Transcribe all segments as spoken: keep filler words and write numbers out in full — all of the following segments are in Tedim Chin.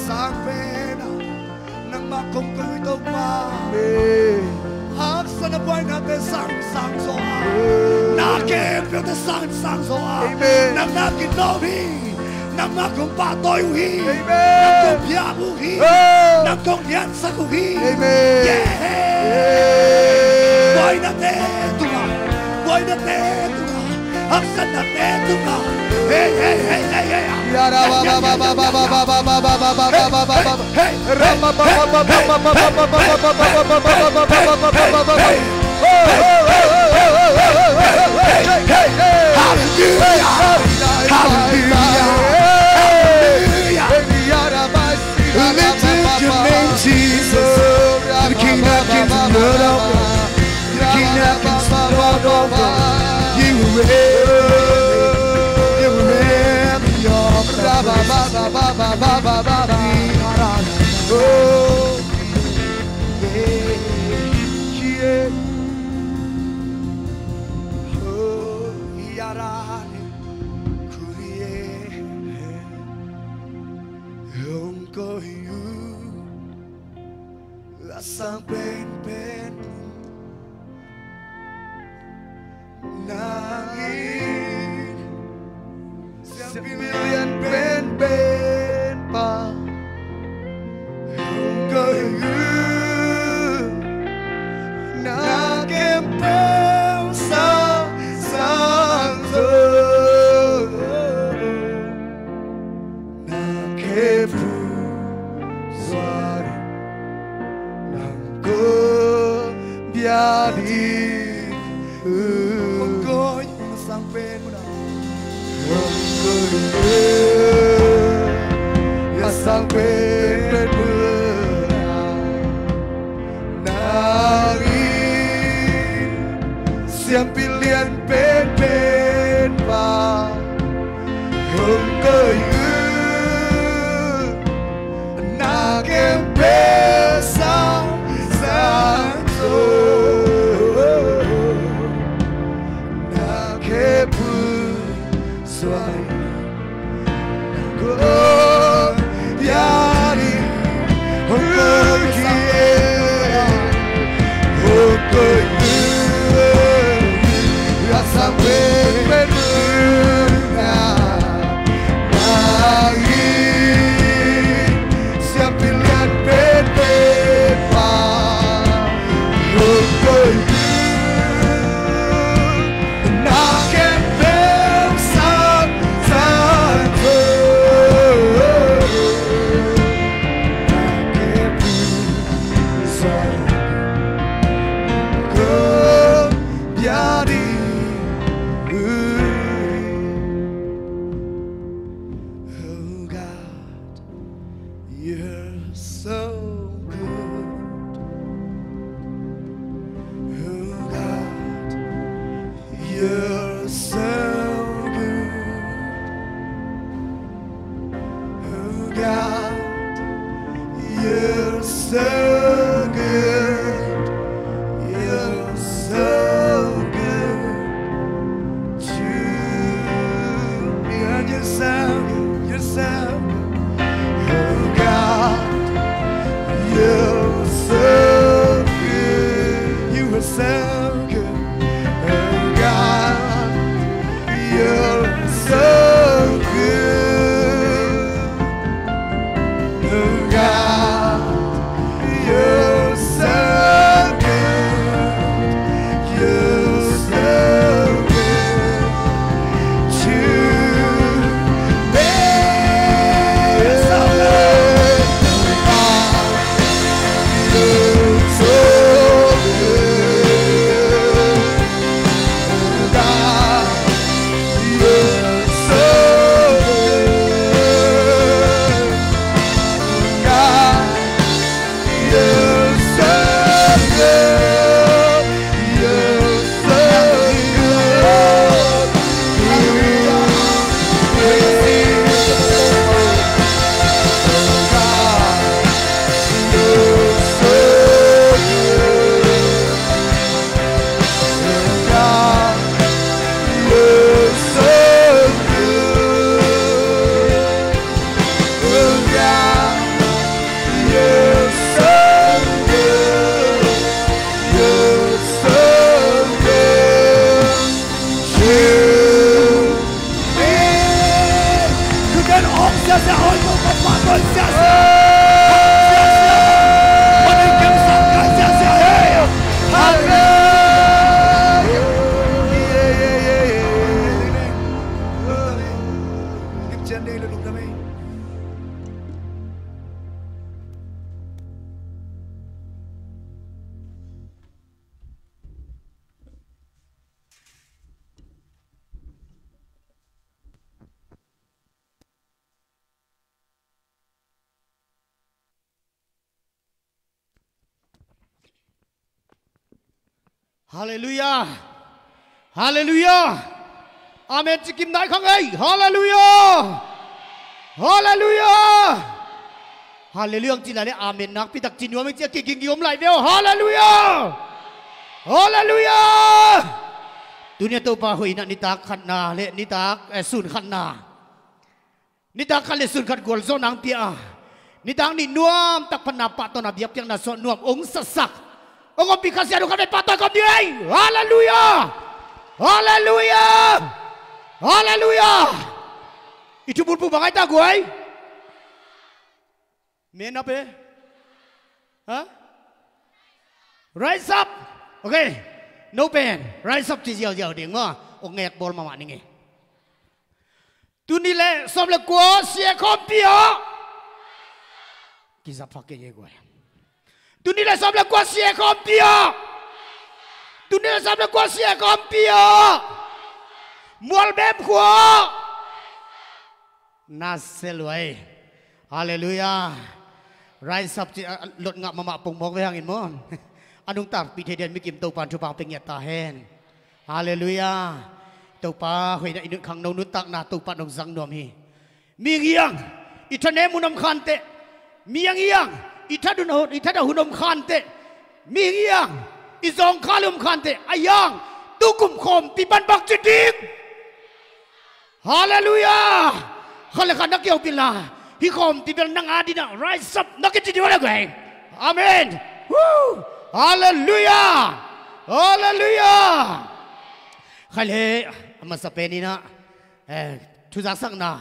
Sang pen a, nangmah kong koih uh hi, Topa. Amen. Haksatna buainate sang, sang zaw a. Amen. Na khempeuhte sang, sang zaw a. Amen. Nang na ginlawm hi. Nangmah kong pahtawi uh hi. Amen. Nang kong piak uh hi. Oh. Nang kong liansak uh hi. Amen. Yeah. Yeah. Buainate tungah, buainate tungah, haksatnate tungah. Hey, hey, hey, hey, hey. Hey, hey, hey, hey, hey. Hallelujah. Hallelujah. Hallelujah. Lift up your name, Jesus. To the King of Kings and Lord of Lords. To the King of Kings and Lord of Lords. You reign. You reign. Your Sang penpen nangin, siampi lian penpen pa, hong koih uh, na khempeuh sang, sang zaw. Na khe phu suai, nang ko bia ding. Hong koih uh, sang pen mun ah. Hong koih uh, sang pen mun ah. Nangin siampi lian penpen pa, hong koih uh, na khempeuh sang, sang zaw. Na khe phu suai, nang ko bia ding. Hong koih uh, hong koih uh, a sang penpen mun ah. Nangin siampi lian penpen pa, hong koih uh, na khempeuh sang, sang zaw. Na khe phu suai, ko bia ding. Oh God, you're so good. Oh God, you're so good. Oh God, you're so good. You're so good to me. And you're so good, you're so good. Oh God, you're so good. You are so good. Oh God, you're so good. Dei lo lungdam ei. Halleluiah. Halleluiah. Amen ci kim nai khang ei. Halleluiah. Halleluiah. Halleluiah ci lai le amen nakpi tak ci nuam ei ci a kiging om lai veu. Halleluiah. Halleluiah. Tuni a Topa hoihna nitak khatna le nitak, eh, sun khatna, nitak khat le sun khat gualzawhna ang pia a, nitak nih nuamtak phatna pahtawinak biakpiakna suah nuam ong sasak, ong ompih Kha Siangtho khat vei pahtawi kawm ding ei. Halleluiah. Halleluiah. Halleluiah. I thubulphuh bang ai ta guai? Men up e. Ha? Rise up. Okay. No pen rise up ci ziauziau ding maw. Ong ngek bawl mahmah ning e. Tuni le sawm le kua sia khawmpi aw. Kizap phak kei e guai. Tuni le sawm le kua sia khawmpi aw. Tuni le sawm le kua sia khawmpi aw. Mualbem khua. Na se luai. Halleluiah. Rise up ci, ah, lot ngah mahmah pongmawk ve hangin maw. A nungtakpih thei dian mikim Topan thupha pia ngiat ta hen. Halleluiah. Topa hoihna i nuntakna, khangno nuntakna Topa nong zang nuam hi. Mihing hiang i thanem hun om khanteh, mihing hiang i thatun, i thatah hun om khanteh, mihing hiang i zawngkhal om khanteh, a hiang tukum khawmpi pan bang ci ding. Halleluiah. Khat le khat na kiau pila, hih khawmpi bel nang a dinah rise up na kici ding a le guai. Amen. Woo. Halleluiah. Halleluiah. Khai le a masa pen inah, eh, thuzaksakna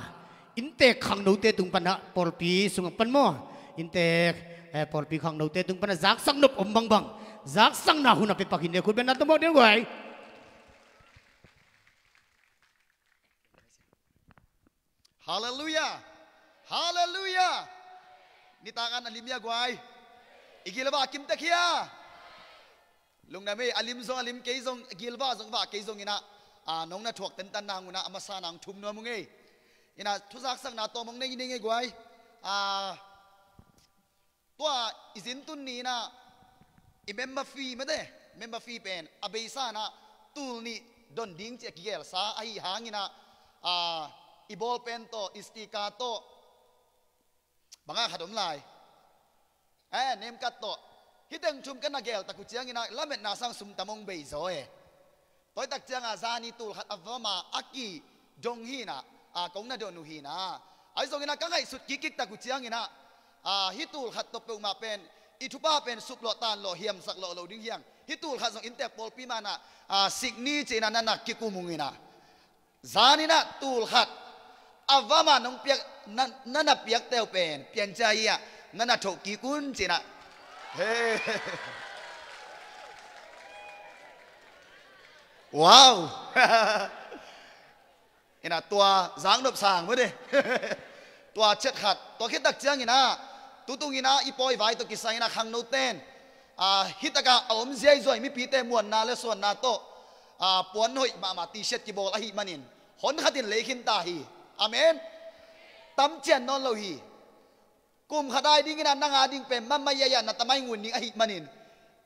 inntek khangnote tung panah pawlpi sungah pan maw, inntek, eh, pawlpi khangnote tung panah zaksak nop om bangbang zaksakna hun a pia pakin ne khut bena tawmawk ding guai. Halleluiah. Halleluiah. Nitak an a lim ia guai? I gilva a kimtek hia? Lungdam ei. A lim zong a lim, kei zong gilva zong va kei zong inah, ah, nong na thuak tentan nang unah a masa nang thum nuam ung ei. Inah thuzaksakna tawm ong nei nei ngei guai. Ah, tua i zin tun ni inah i member fee mate, member fee pen a beisa inah tul nih don ding ci a kigelsa ahi hang inah, ah, i ball pen tawh, i sticker tawh, banga khat om lai. Eh, name card tawh. Hih teng thum ka na gel tak uh ciangin ah lametna sang sum tam ong bei zaw e. Tua hi tak ciangah zani tul khat a va ma a kidong hi inah, ah, kong na don uh hi inah. Ahi zongin ah ka ngaihsut kikkik tak uh ciangin ah, ah, hih tul khat tawh peuhmah pen i thupha pen suplawh tanlawh hiamsak lawh lo ding hiang. Hih tul khat zong inntek pawlpi manah, ah, sik ni ci inah na na kikum ung inah. Zan inah tul khat a va ma nong piak, na, na na piak teu pen piancia hi ah, na na thoh kik un ci inah. He. Wow. Inah tua zaknop sang mate. Tua chet khat, tua khit tak ciangin ah, tutung inah i pawi vai tawh kisai inah khangnoten, ah, hih takah a om ziaizuai mipite muanna le suanna tawh, ah, puan hoih mahmah T-shirt kibawl ahih manin hon khatin lei khin ta hi. Amen. Tam cian nawn lo hi. Kum khat ai dingin ah nang a ding pen mahmah ia ia na tamai ngun ding ahih manin,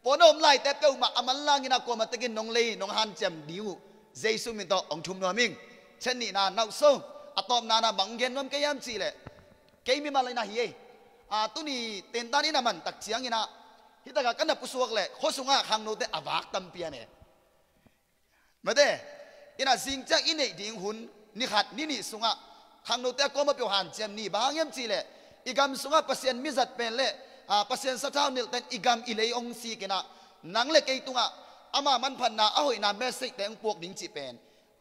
puan a om laite peuhmah a manlang inah kuamah tekin nong lei nong hanciam ding uh Jesu min tawh ong thum nuam ing. Chet nihna nauhso, a tawpna na bang gen nuam kei hiam cihleh, kei mimal inah hi ei. A, tuni tentan in a man tak ciangin ah, hih takah ka na pusuak leh khua sungah khangnote a vak tampi a ne. Mate, inah zing ciang i neih ding hun ni khat ni nih sungah khangnote a kuamah peuh hanciam ni. Bang hang hiam cihleh, i gam sungah Pasian mizat pen le, a, Pasian sathau nilhten i gam i lei ong sik inah, nang le kei tungah ama manphatna a hoihna message-te ong puak ding cih pen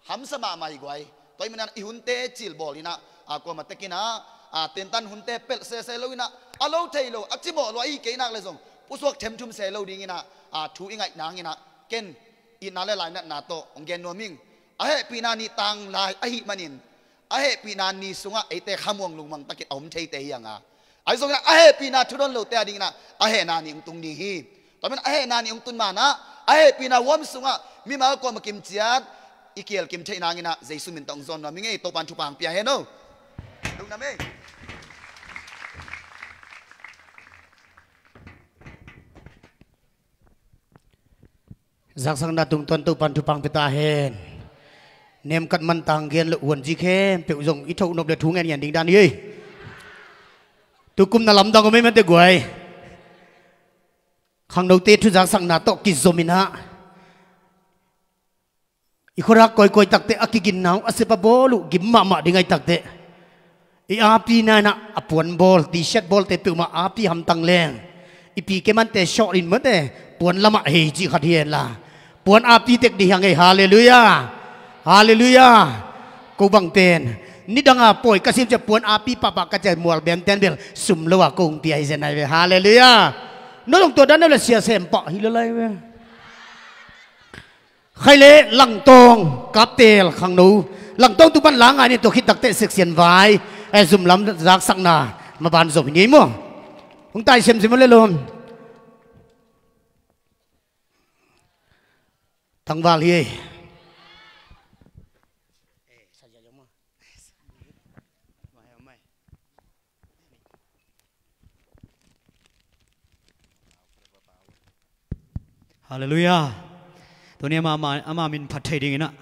hamsa mahmah hi guai. Tua ahih manin ah i hunte cilbawl inah, a, kuamah tekin ah, a, tentan hunte pelh sese lo inah, a lo thei lo, a cimawh lo ahi kei nak le zong pusuak themthum se lo ding inah, a, thu i ngaih nang inah ken itna le lainatna tawh ong gen nuam ing. A hehpihna nih tang lai ahih manin, a hehpihna ni sungah eite khamuang lungmuang takin a om theite hi hang a, ahi zongin ah a hehpihna thudon lote a dingin ah a hehna ni hong tung ding hi. Tua manin a hehna ni hong tun manah a hehpihna huam sungah mimal kuamah kim ciat i kial kim theih nangin ah Jesu min tawh hong zawn nuam ing ei. Topa'n thupha hong pia hen aw. Lungdam ei. Zaksakna tungtawn Topa'n thupha hong pia ta hen. Nemkat man tang gen lo, huanzi khempeuh zong i thoh nop le thu ngen ngen ding dan hi. Tukum na lamdang om ei mate guai. Khangnote thu zaksakna tawh kizom in ah i khuarak kawikawi takteh a kiginna uh a sep a bawl uh gim mahmah ding ahi takteh, i api na in ah a puan bawl, T-shirt bawlte peuhmah api hamtang leng, i pike mante short in mate puan lamah hei cih khat hi henla, puan api tek ding hi hang ei. Halleluiah. Halleluiah. Ko bang pen nidanga pawi ka sim ciah puan api pahpah ka ciah mual benten bel sum lo a ko hong pia hi zen ahi ve. Halleluiah. No zong tua dan no le sia sem pah hi lo lai ve. Khaile Langtawng kaptel khangno, Langtawng tu pan la ngai ni, tua khit takteh section vai, eh, zum lam zaksakna maban zom hi ni maw. Hong tai semsem le lom. Tangval hi. Halleluiah. Tuni ama, ama, ama min phat thei dingin ah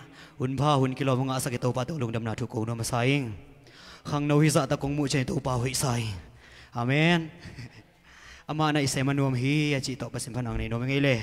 hun pha hun kilawm hong ngahsak i Topa tawh lungdamna thu ko nuam masa ing. Khangno hi zahtak kong muh ciang i Topa hoih sa ing. Amen. Amah na i sem a nuam hi a cih tawh Pasian phatna nei nuam ing ei le.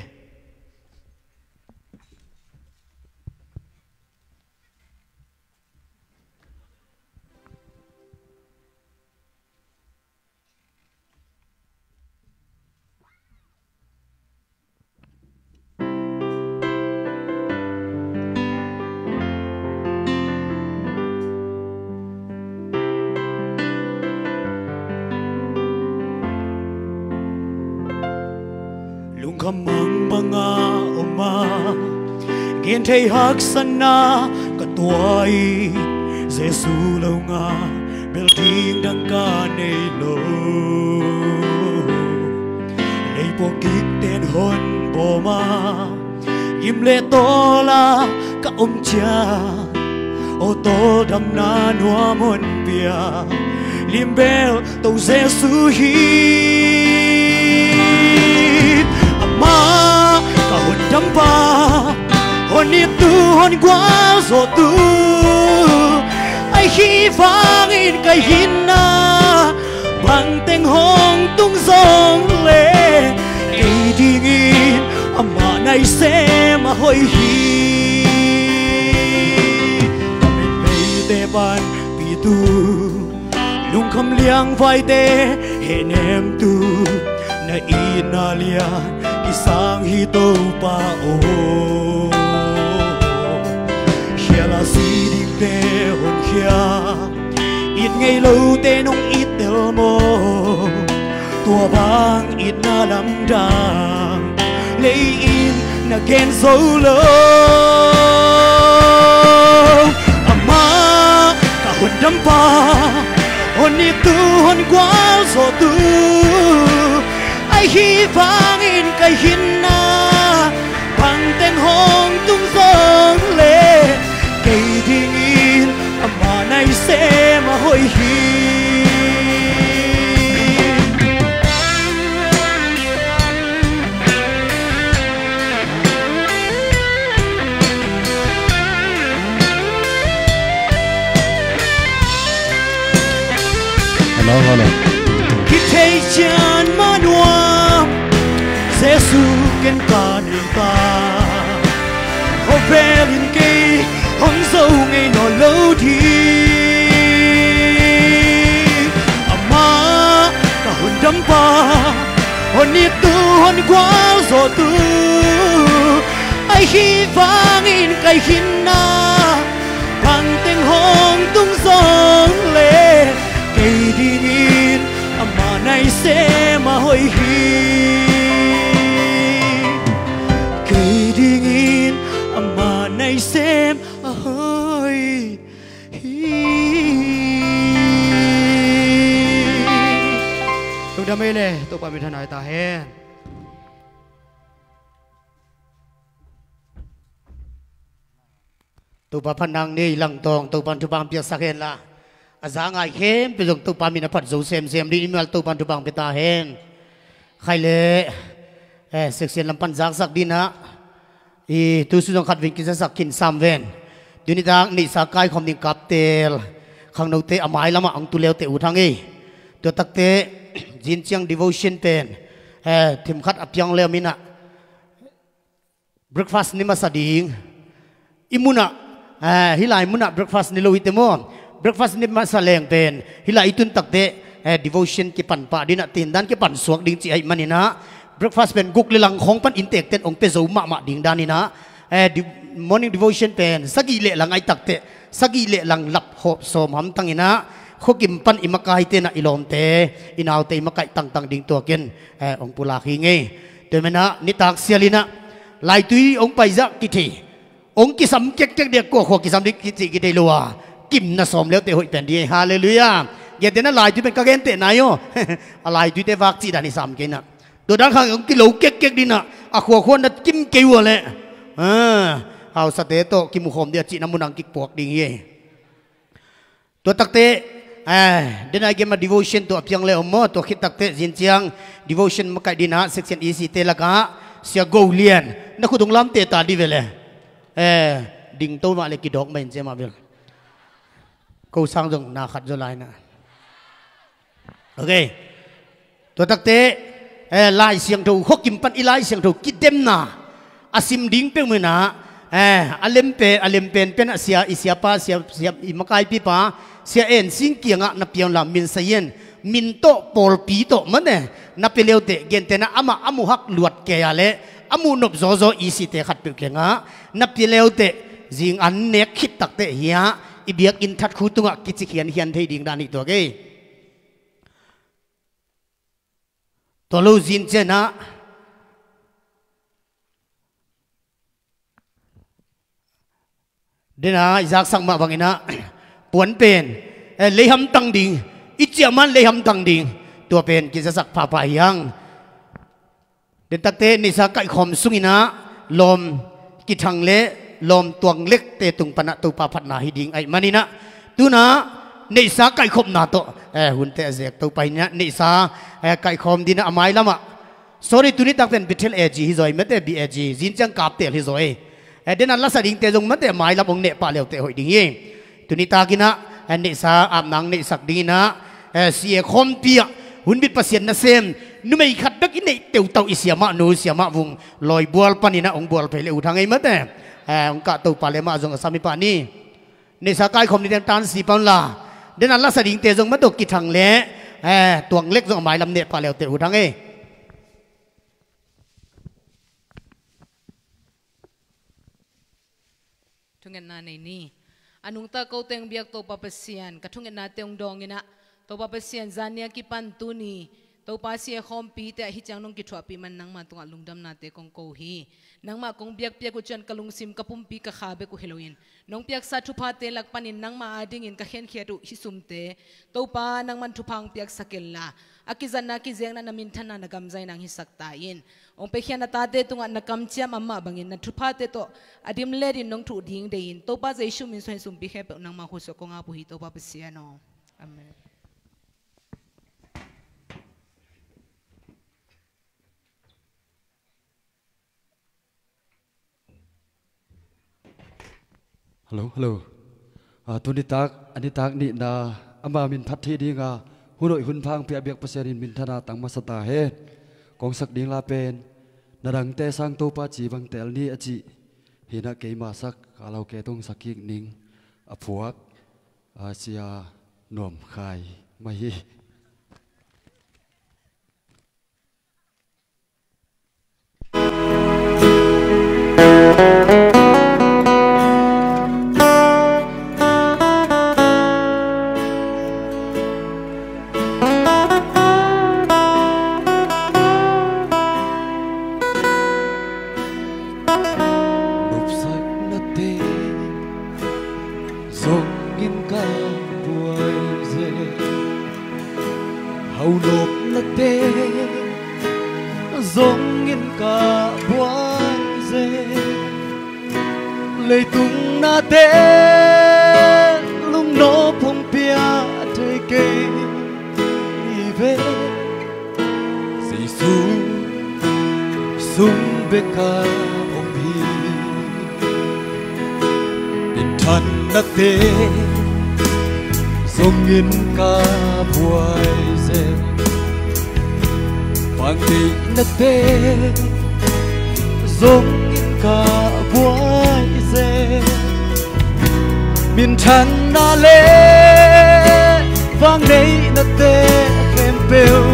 Lungkham mangbang a om a, genthei haksatna ka tuah in, Jesu lo ngal bel ding dang ka nei lo. Leipuak kikten hon bawm a, gim le tawl a ka om ciang, aw tawldamna nuam hon pia, limbel To Jesu hi. Amah ka hondampa, hon ittu, hon gualzawhtu, ahi hangin ka hinna bangteng hong tung zong le, kei dingin amah na i sem a hoih hi. Ka mit peite panpihtu, lungkham liangvaite hehnemtu, na itna lian kisang hi Topa aw. Khial a si dingte honkhia, it ngei lote nong it tel maw? Tua bang itna lamdang lei-in na gen zo lo. Amah ka hondampa, hon ittu, hon gualzawhtu, ahi hangin ka hinna bangteng hong tung zong le, kei dingin amah na i sem a hoih hi. Hello, hello. Kithei ciang mah nuam, Jesu ken ka nei ta, khovel in kei hong zo ngei nawn lo ding. Amah ka hondampa, hon ittu, hon gualzawhtu, ahi hangin ka hinna bangteng hong tung zong le, kei dingin amah na i sem a hoih hi. Kei dingin amah na i sem a hoih hi. Amen le, Topa min thang nai ta hen. Topa phat nang nei lang tawng, Topa thupha piaksak hen la. A za ngai khempeuh zong Topa min a phat zo semsem ding, i mimal Topa thupha pia ta hen. Khai le, eh, section lam pan zaksak ding ah, i tu su zong khat vin kizasak khin sam ven. Tuni tak neihsa kaikhawm ding kaptel khangnote a mai lamah hong tu leute uh thang ei. Tua takte zin ciang devotion pen, eh, thim khat a piang leu minah breakfast ni masa ding. I munah, eh, hih lai munah breakfast ni lo hi te maw? Breakfast ni masa leng pen hih lai i tun takte, eh, devotion kipan pah ding ah, tindan kipan suak ding cih ahih maninah breakfast pen guk le lang khawng pan inntekten hong pia zo mahmah ding daninah, eh, di-, morning devotion pen sagih le lang ahih takte sagih le lang lap hawp sawm hamtang inah khuakim pan i makaite nah, i lawmte, i naute, i makaih tangtang ding tuakin, eh, hong pulak hi ngei. Tua menah nitak sial inah laitui hong paizah kithei, hong kisam kekkek dek, kua khua kisam ding kicih kithei lo a, kimna sawm leute hoih pen ding ei. Halleluiah. Gentehna laitui pen ka gentehna hi aw. A laituite vak cih dan i sam kei nah. Tua dan khang hong kilo kekkek ding nah, a khuakhua na kim kei uh a leh, ah, hausate tawh kimukhawm ding a cihna munah hong kipuak ding hi ei. Tua takte, eh, denai gema devotion tua a piang le om maw? Tua khit takte zin ciang devotion makaih ding ah section E C te lakah Sia Go Lian, na khut hong lamte ta dih ve le. Eh, dingto mah le kidawk mah in cia mah vel. Ko sang zong na khat zaw lai nah. Ok. Tua takte, eh, Lai Siangtho, khuakim pan i Lai Siangtho kidemna a sim ding peuh munah, eh, a lem pen, a lem penpen ah sia, i siapa, sia, sia, i makaipipa Sia En Sing kiangah na piang la, min sa yen, min tawh, pawlpi tawh mate na pia leute, gentehna amah a muhak luat kei a leh a muhnop zawzaw E C te khatpeuh kiangah na pia leute, zing an nek khit takte hiah i biakinn thatkhu tungah kici khiankhian thei ding dan hi tuak ei. Tua lo zin cianah denah i zaksak mah banginah puan pen, eh, leihamtang ding, i ciah man leihamtang ding, tua pen kizasak phapha hi hang. Den takte neihsa kaihkhawm sunginah lawm kithang le lawm tuang lekte tung panah Topa phatna hi ding ahih maninah tunah neihsa kaihkhopna tawh, eh, hunte a zek Topa hinah neihsa, eh, kaihkhawm dinah a mailamah, sorry, tuni tak pen Bethel A G hi zaw ei mate, B A G, zin ciang kaptel hi zaw ei. Eh, denah lasa dingte zong mate a mailam hong nehpah leute hoih ding hi. Tuni takinah, eh, neihsa apna hong neihsak dinginah, eh, C A khawmpi ah hunbit Pasian nasem numei khat bek i neih teutauh i siamah nu, siamah vung lawibual paninah hong bual phei le uh thang ei mate. Eh, hong kah Topa le mah zong a sam hi pah ni. Neihsa kaikhawm ni teng tan si pan la. Denah lasa dingte zong mate kithang le, eh, tuang lek zong a mailam nehpah leute uh thang ei. Thungetna nei ni. A nungta ko teng biak Topa Pasian, ka thungetnate hong dawnginah, Topa Pasian, zan ni a kipan tuni Topa C A khawmpite ah hih ciang nong kithuahpih man nangma tungah lungdamnate kong ko hi. Nangmah kong biakpiak uh ciang ka lungsim, ka pumpi, ka kha bek uh hi loin nong piaksa thuphate lak panin nangma adingin ka khenkhiat uh hih sumte Topa nangman thupha hong piaksak inla, a kizatna, a kizekna, na minthanna, na gamzaina hong hisak ta in. Hong piakhia na tate tungah na kamciam a mah bangin na thuphate tawh a dim letin nong thuh ding deihin Topa Jesu min suang hi sumpi khempeuh nangma khutsua kong ap uh hi Topa Pasian aw. Amen. Hello, hello. Ah, tunitak, a nitak nihna ama min phat theih dinga hun hoih hun pha hong piak biak Pasian in minthanna tang masa ta hen. Kong sak ding la pen, na dangte sang Topa ci bang teel ni a cih hinah keima sak, kalaukate hong sak kik ning a phuak, ah, Sia Nuam Khai mah hi. Nopsaknate zongin ka buai zel, haunop nate zongin ka buai zel. Leitung nate lungnop hong pia thei kei ve. Jesu sung bek a om hi. Minthanna te zongin ka buai zel. Vangneihna te zongin ka buai zel. Minthanna le vangneihna te khempeuh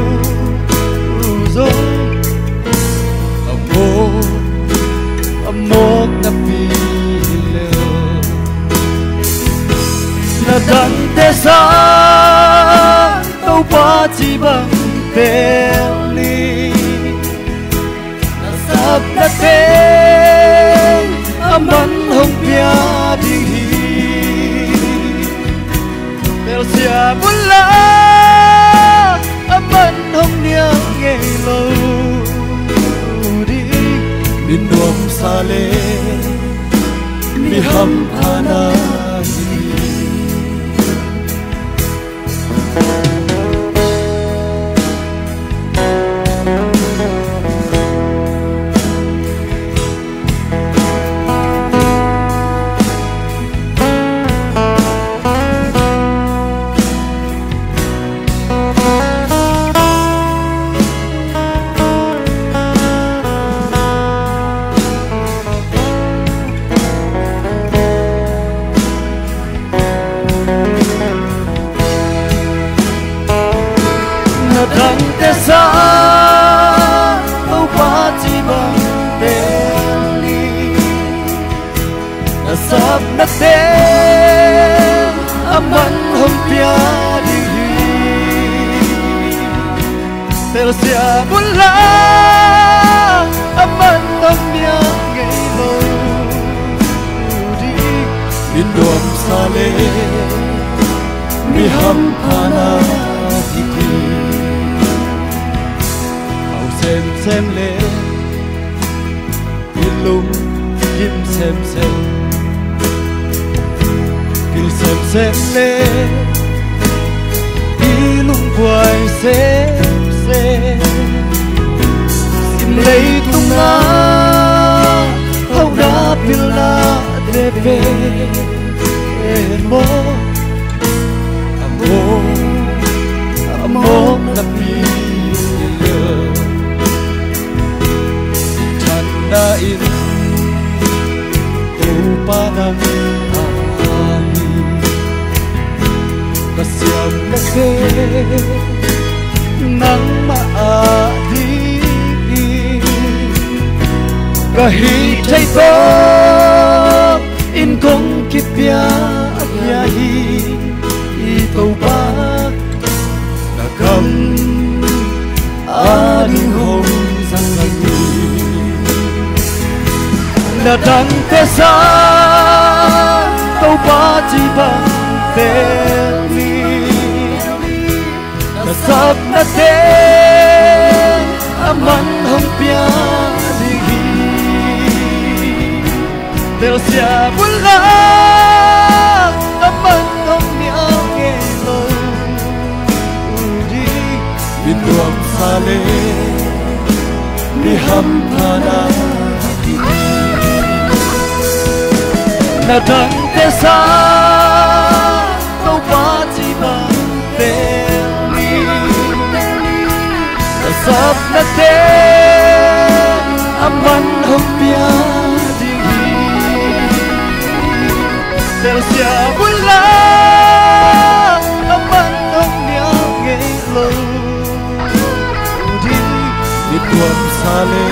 zong a mawk, a mawk napi hi lo. Na dangte sang Topa cih bang tel ni. Na sapna teng aman hong pia ding hi. Telsiam unla aman hong nial ngei lo ding. Mi nuamsa le mi hampha na hi. Na dangte sang Topa cih bang tel ni. Na sapna teng aman hong pia ding hi. Telsiam unla aman hong nial ngei lo ding. Mi nuamsa le mi hampha na hi. Hau semsem le i lungkim semsem, pil semsem le i lungbuai semsem. Sim leitung a hauhna pilna te pen maw, a mawk, a mawk napi hi lo. Thanna in Topa nang a hi. Ka siamna te nangmah a ding hi. Ka hih theih tawh in kong kipia hi. I Topa na gam a ding hong zang hi. Na dangte sang Topa cih bang tel ni. Na sapna teng aman hong pia ding hi. Telsiam unla aman hong nial ngei lo ding. Mi nuamsa le mi hampha na hi. Na dangte sang Topa cih bang tel ni. Na sapna teng aman hong pia ding hi. Telsiam unla aman hong nial ngei lo ding. Mi nuamsa le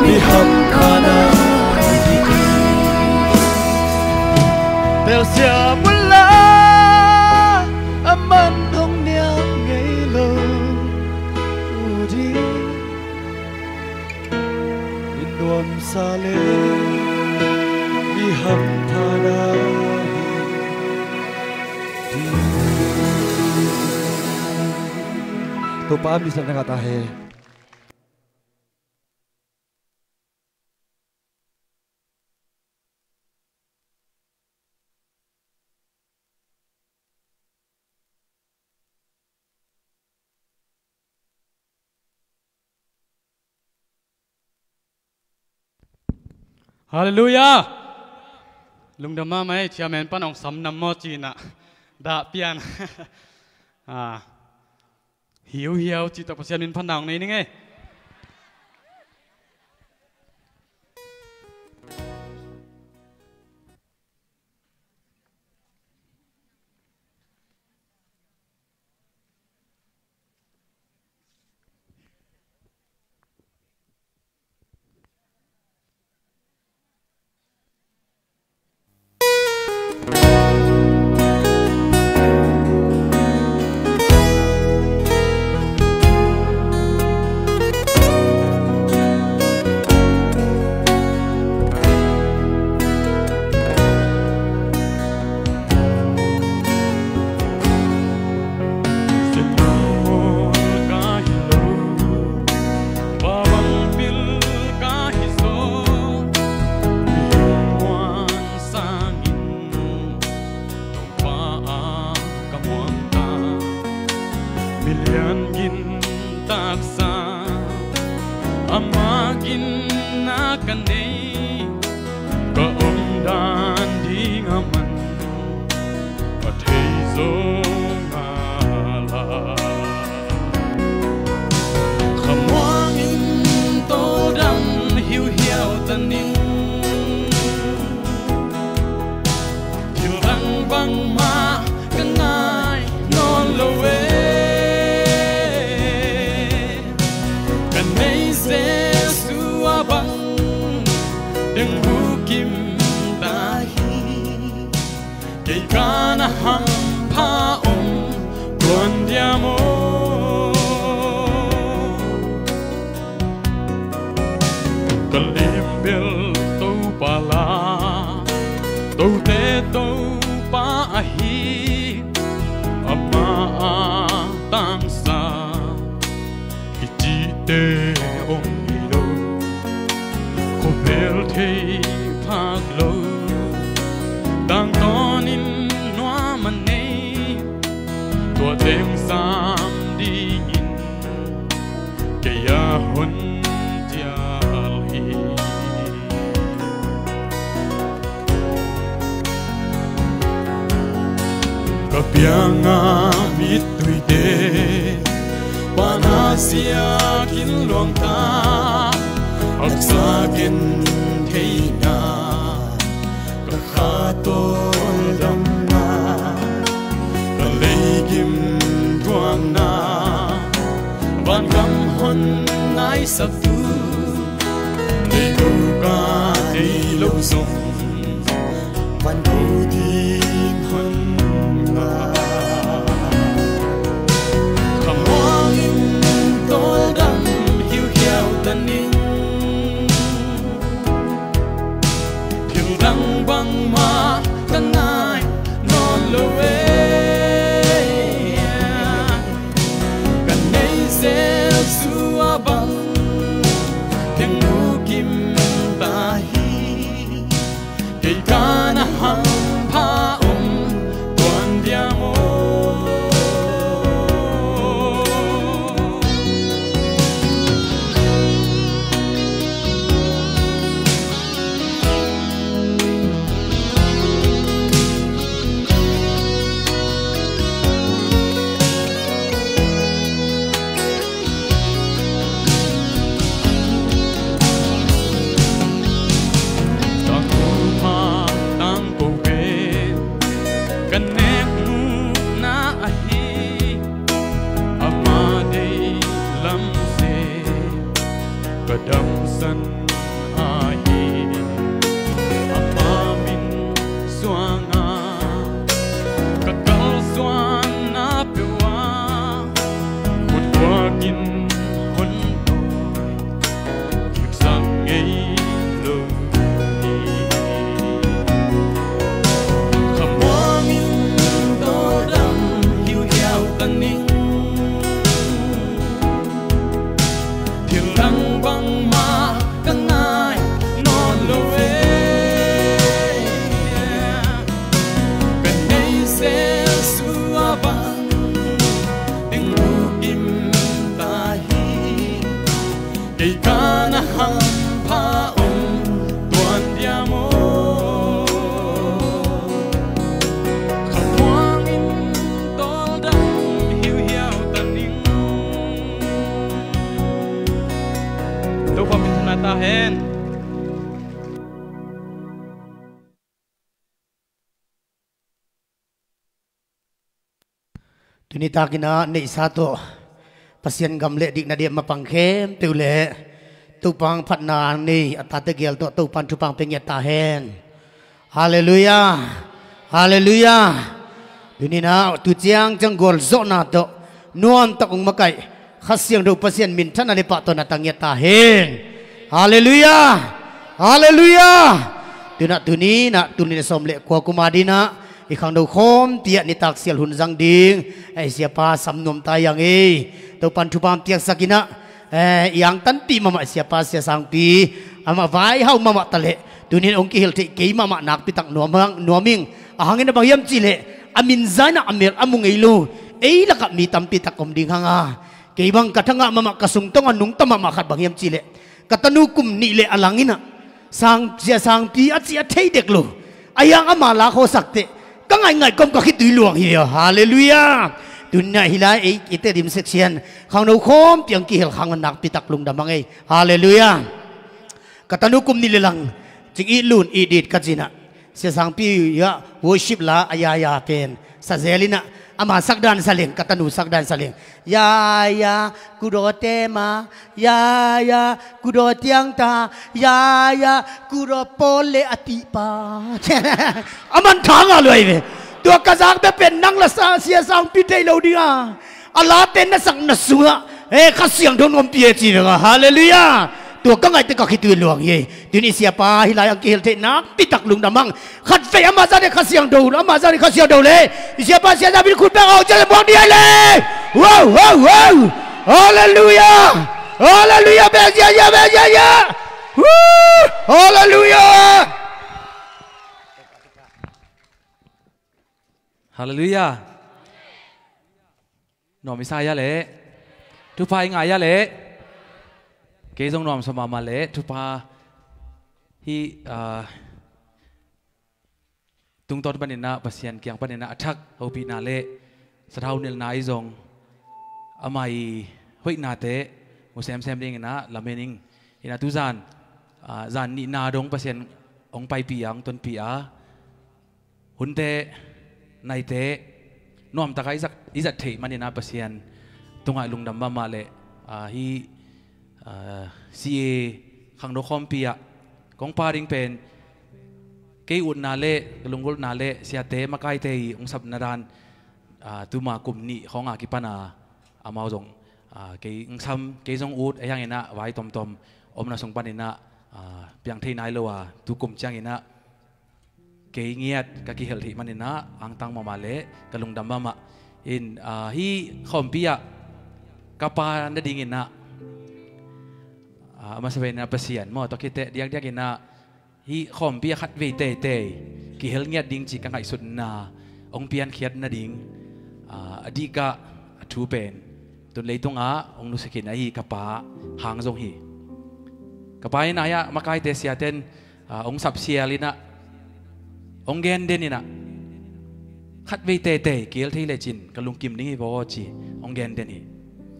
mi hampha na hi. Telsiam unla aman hong nial ngei lo ding. Mi nuamsa le mi hampha na hi ding. Topa min thang na ngah ta hen. Halleluiah. Lungdam mahmah ei, chairman pan hong sam nam maw ci-in ah dah pian. Ah, hiuhiau cih tawh Pasian min phatna hong nei ning ei. Ka hi lo, bawang pil ka hi zaw, muan sangin Topa a ka muang ta. Milian gin taksa, ama gin na ka nei, ka om dan ding a man a thei zong a la. Khamuang in tawldam hiuhiau ta ning. Thil dang bangmah ka ngai nawn lo e. Ka nei Jesu a bang deng bukim ta hi. Kei ka na hampha om tuan dia maw? Ka limbel Topa la, tote Topa ahi, ama a tangsa i cihte om hi lo. Khuapel thei phak lo, tangtawn in nuam a nei, tua teng sam dingin kei a hon cial hi. Ka pianga mittuite pana siakin luangta, haksa ken theina, ka kha tawldamna, ka leigim tuamna, vangam hon ngaisaktu, nei ko ka nei lo zong, van ko ding hon ngah. Khamuang in tawldam hiuhiau ta ning. Thil dang bangmah ka ngai nawn lo e. Ka nei Jesu a bang teng bukim ta hi. Kei ka na hampha om tuan dia maw? Tang ko ma, tang ko pen, ka nek muhna ahi, ama deih lam se, ka damsan ahi, ama min suanga ka kalsuanna peuh a, khut khuakin hon tawi, kipsak ngei lo hi. Khamuang in tawldam hiuhiau ta ning. Tuni takin ah neihsa tawh Pasian gam le dikna diam mapang khempeuh le Topa phatna nei a tate gel tawh Topan thupha pia ngiat ta hen. Halleluiah. Halleluiah. Tuni-in ah tu ciangciang gualzawhna tawh nuamtak hong makaih Kha Siangtho Pasian minthanna le pahtawina tang ngiat ta hen. Halleluiah. Halleluiah. Tuni-in ah tuni-in ah tul nih le sawm le kua kum a dingin ah i khangno khawmpi ah nitak sial hun zang ding, eh, siapa sam nuam ta hi hang ei. Topan thupha piaksak in ah, eh, i angtanpih mahmah siapa Sia Sangpi, amah vaihau mahmah ta leh tuni-in hong kihel theih kei mahmah nakpi tak nuam hang, nuam ing. A hang in ah bang hiam cih leh a min za in ah a mel a mu ngei lo ei lakah mi tampi tak om ding hang a, kei bang ka thangah mahmah, ka sungtawng a nungta mahmah khat bang hiam cih leh ka tanu kum nih le a lang in ah Sang, Sia Sangpi a cih a thei dek lo. Ahi hang ama la khawsak teh ka ngaihngaih kawm ka khitui luang hi a. Halleluiah. Tuni-in ah hih lai ei, eite dim section khangno khawmpi ah hong kihel khang un nakpi tak lungdam hang ei. Halleluiah. Ka tanu kum nih le lang, cing it lun it it ka ci in ah Sia Sangpi ah worship la a yaya pen sa zel in ah, ama sak dan sa leng, ka tanu sak dan sa leng. Yaya, ku daw te ma, yaya, ku daw tiang ta, yaya, ku daw pawl le a tihpa. A man tha ngah lua hi ve. Tua ka zak bek pen nang la sa, Sia Sangpi thei lo ding a. A late na sak na sungah, eh, Kha Siangtho hong ompih e ci veng a. Halleluiah. Tua ka ngaih teh ka khitui luang hi. Tuni-in siapa hih lai ah hong kihel theih nakpi tak lungdam hang. Khatvei ama zah ding Kha Siangtho, ama zah ding Kha Siangtho le i siapa Sia Sangpi khut bek a hong ciah le muang ding hi le. Wow, wow, wow. Halleluiah. Halleluiah. Bek zia, zia, bek zia, zia. Woo. Halleluiah. Halleluiah. Nuam i sa hia leh? Thupha i ngah hia leh? Kei zong nuamsa mahmah leh thupha hih, ah, tungtawn panin ah Pasian kiang panin ah a thak hopihna le sathau nilhna i zong ama i hoihnate mu semsem dingin ah lamen ing. In ah tu zan, ah, zan nihna dong Pasian hong paipih a, hong tonpih a, hunte naite nuamtak a i zat, i zat theih manin ah Pasian tungah lungdam mahmah leh, ah, hih, ah, C A khangno khawmpi ah kong pha ding pen kei utna le ka lunggulhna le siate makaite i hong sapna dan, ah, tuma kum nih khawng a kipan a amau zong, ah, kei hong sam, kei zong ut, ahi hangin ah vai tomtom omna sung panin ah, ah, piang thei nai lo a tu kum ciangin ah kei ngiat ka kihel theih manin ah angtang mahmah le ka lungdam mahmah. In, ah, hih khawmpi ah ka pa nadingin ah, ah, a masa pen ah Pasian maw, tua khit teh diakdiakin ah hih khawmpi ah khatvei teitei kihel ngiat ding cih ka ngaihsutna hong piankhiat nading, ah, a dihkah a thu pen tun leitungah hong nusia khin ahi ka pa hang zong hi. Ka pa in ah hih ah makaite siaten, ah, hong sapsial in ah, hong genden in ah, khatvei teitei kihel thei lecin ka lungkim ding hi vaw ci, hong genden hi.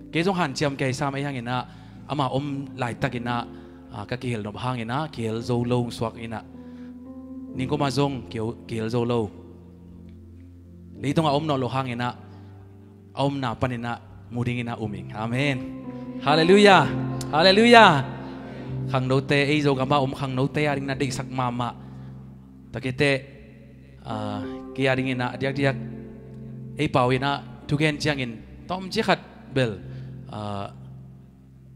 Kei zong hanciam kei sam, ahi hangin ah ama om laitakin ah, ah, ka kihel nop hangin ah kihel zo lo hong suak in ah, ningkum ah zong kihel, kihel zo lo. Leitungah om nawn loh hangin ah a omna panin ah mu dingin ah um ing. Amen. Halleluiah. Halleluiah. Khangnote, ei Zogam a om khangnote a dingin ah deihsak mahmah. Tua khit teh, ah, kei a dingin ah a diakdiak ei pau in ah thugen ciangin tawmcik khat bel, ah,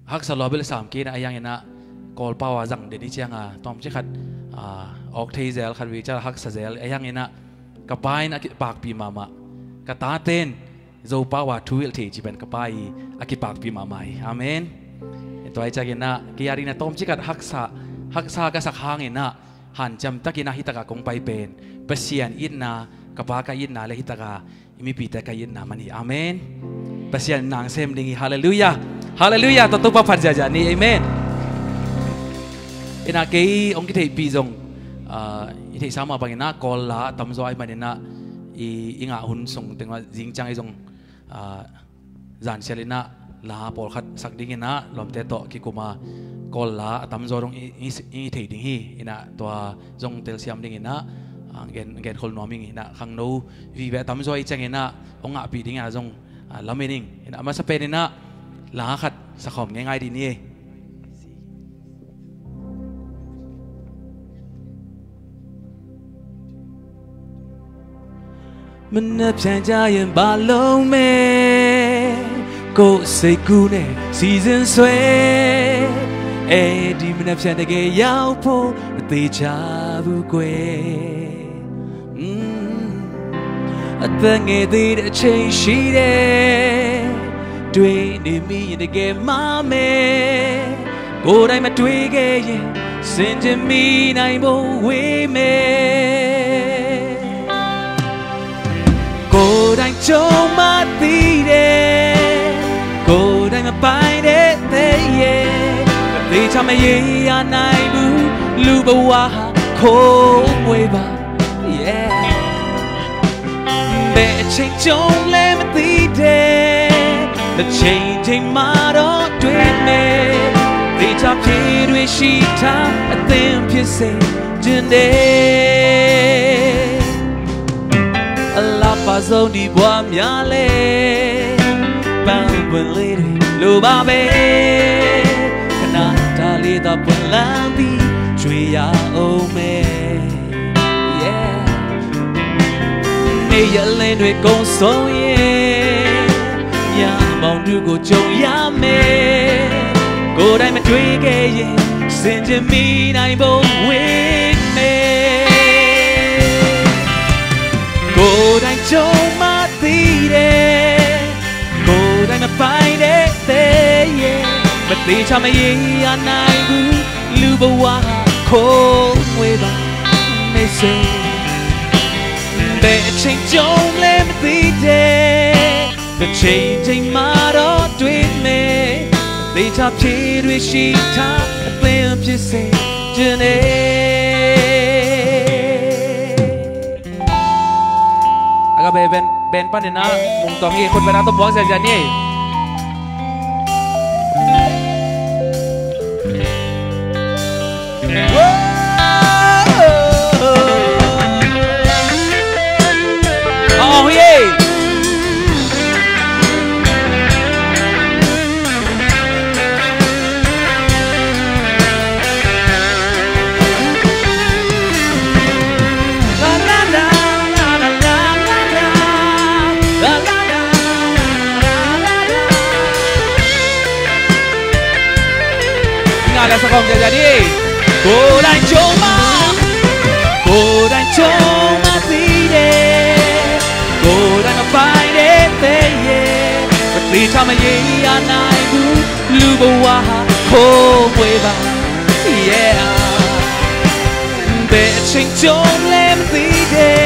haksa lua bel sam kei in ah, ahi hangin ah Kawl pau a zang den hi ciang a tawmcik khat, ah, awk thei zel, khatvei ciang haksa zel, ahi hangin ah ka pa in a kipakpih mahmah. Ka taten Zo pau a thu hilh thei cih pen ka pa i a kipakpih mahmah hi. Amen. Tua hi ciangin ah kei a dingin ah tawmcik khat haksa, haksa ka sak hangin ah hanciam takin ah hih takah kong pai pen Pasian itna, ka pa ka itna le hih takah i mipite ka itna man hi. Amen. Pasian in na sem ding hi. Halleluiah. Halleluiah. Tua Topa phat ziahziah ni. Amen. In ah kei hong kitheihpih zong, ah, i theihsa mah bangin ah Kawl la a tamzaw ahih manin ah i, i ngah hun sung tengah zing ciang i zong, ah, zansial in ah la pawlkhat sak dingin ah lawmte tawh kikum a Kawl la a tamzaw dong i, i, i thei ding hi. In ah tua zong telsiam dingin ah, ah, gen, genkhol nuam ing. Inah khangno vive a tamzaw i ciangin ah hong ngahpih ding a zong, ah, lamen ing. Inah a masa pen inah la khat sakhawm ngeingai dih ni ei. မနှက်ဖြန်ကြရင်ဘာလုပ်မယ်ကိုယ့်စိတ်ကူးနဲ့စီစဉ်ဆွဲအဲ့ဒီမနှက်ဖြန်တကယ်ရောက်ဖို့မသေးချဘူးကွယ် အသက်ငယ်သေးတဲ့အချိန်ရှိတယ် တွေ့နေမိရင်တကယ်မှားမယ် ကိုယ်တိုင်မတွေ့ခဲ့ရင်စင်ကြင်မိနိုင်ဖို့ဝေးမယ် ကိုယ်တိုင်ကြုံမှသိတယ်ကိုယ်တိုင်မပိုင်တဲ့တဲ့ရဲ့မသေးချမရေရနိုင်ဘူးလူဘဝဟာခိုးငွေပါ yeah ဘယ်အချိန်ကြုံလဲမသိတဲ့တစ်ချိန်ချိန်မှတော့တွေ့မယ်သေချာဖြေတွေ့ရှိထားအသင်ဖြစ်စေချင်တယ်အလားပါဆုံးဒီဘဝများလဲပန်းပွင့်လေးတွေလိုပါပဲခဏတားလေးတော့ပွင့်လန်းပြီးကြွေရအောင်မယ် yeah နေရလင်းတွေကုန်ဆုံးရင်ညမောင်တို့ကိုကြုံရမယ်ကိုယ်တိုင်မတွေ့ခဲ့ရင်စင်ကြင်မိနိုင်ဖို့ဝေးမယ်ကိုယ်တိုင်ကြုံမှသိတယ်ကိုယ်တိုင်မပိုင်တဲ့တဲ့ရဲ့မသေးချမရေရနိုင်ဘူးလူဘဝဟာခိုးငွေပါ နေစေဘယ်အချိန်ကြုံလဲမသိတဲ့တစ်ချိန်ချိန်မှတော့တွေ့မယ်သေချာဖြေတွေ့ရှိထားအသင်ဖြစ်စေချင်တယ် အကဘဲဘန်ဘန်ပန်နေနာမုံတောင်ကြီးခွတ်ပဲနာတော့ဘွားစရာနေ အောင်ရေ ငါလည်းစကောင်းကြကြဒီကိုယ်တိုင်ကြုံမှာကိုယ်တိုင်ကြုံမှာသိတယ်ကိုယ်တိုင်မပိုင်တဲ့တဲ့ရဲ့ပတိချမရေရနိုင်ဘူးလူဘဝဟာခိုးဝေးပါ yeah ဘယ်အချိန်ကြုံလဲမသိတဲ့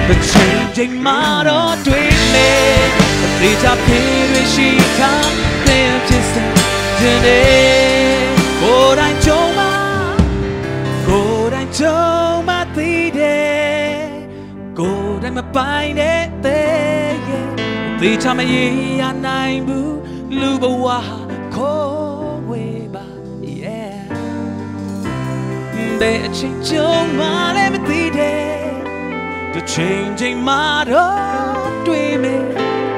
တစ်ချိန်ချိန်မှတော့တွေ့မယ်အသေးချာဖြေတွေ့ရှိထားတဲ့ဖြစ်စေချင်တယ်ကိုယ်တိုင်ကြုံမှာကိုယ်တိုင်ကြုံမှာသိတယ်ကိုယ်တိုင်မပိုင်တဲ့တဲ့ရဲ့အသေးချာမရေရနိုင်ဘူးလူဘဝဟာခိုးဝေးပါ yeah ဘယ်အချိန်ကြုံမှလည်းမသိတဲ့တစ်ချိန်ချိန်မှတော့တွေ့မယ်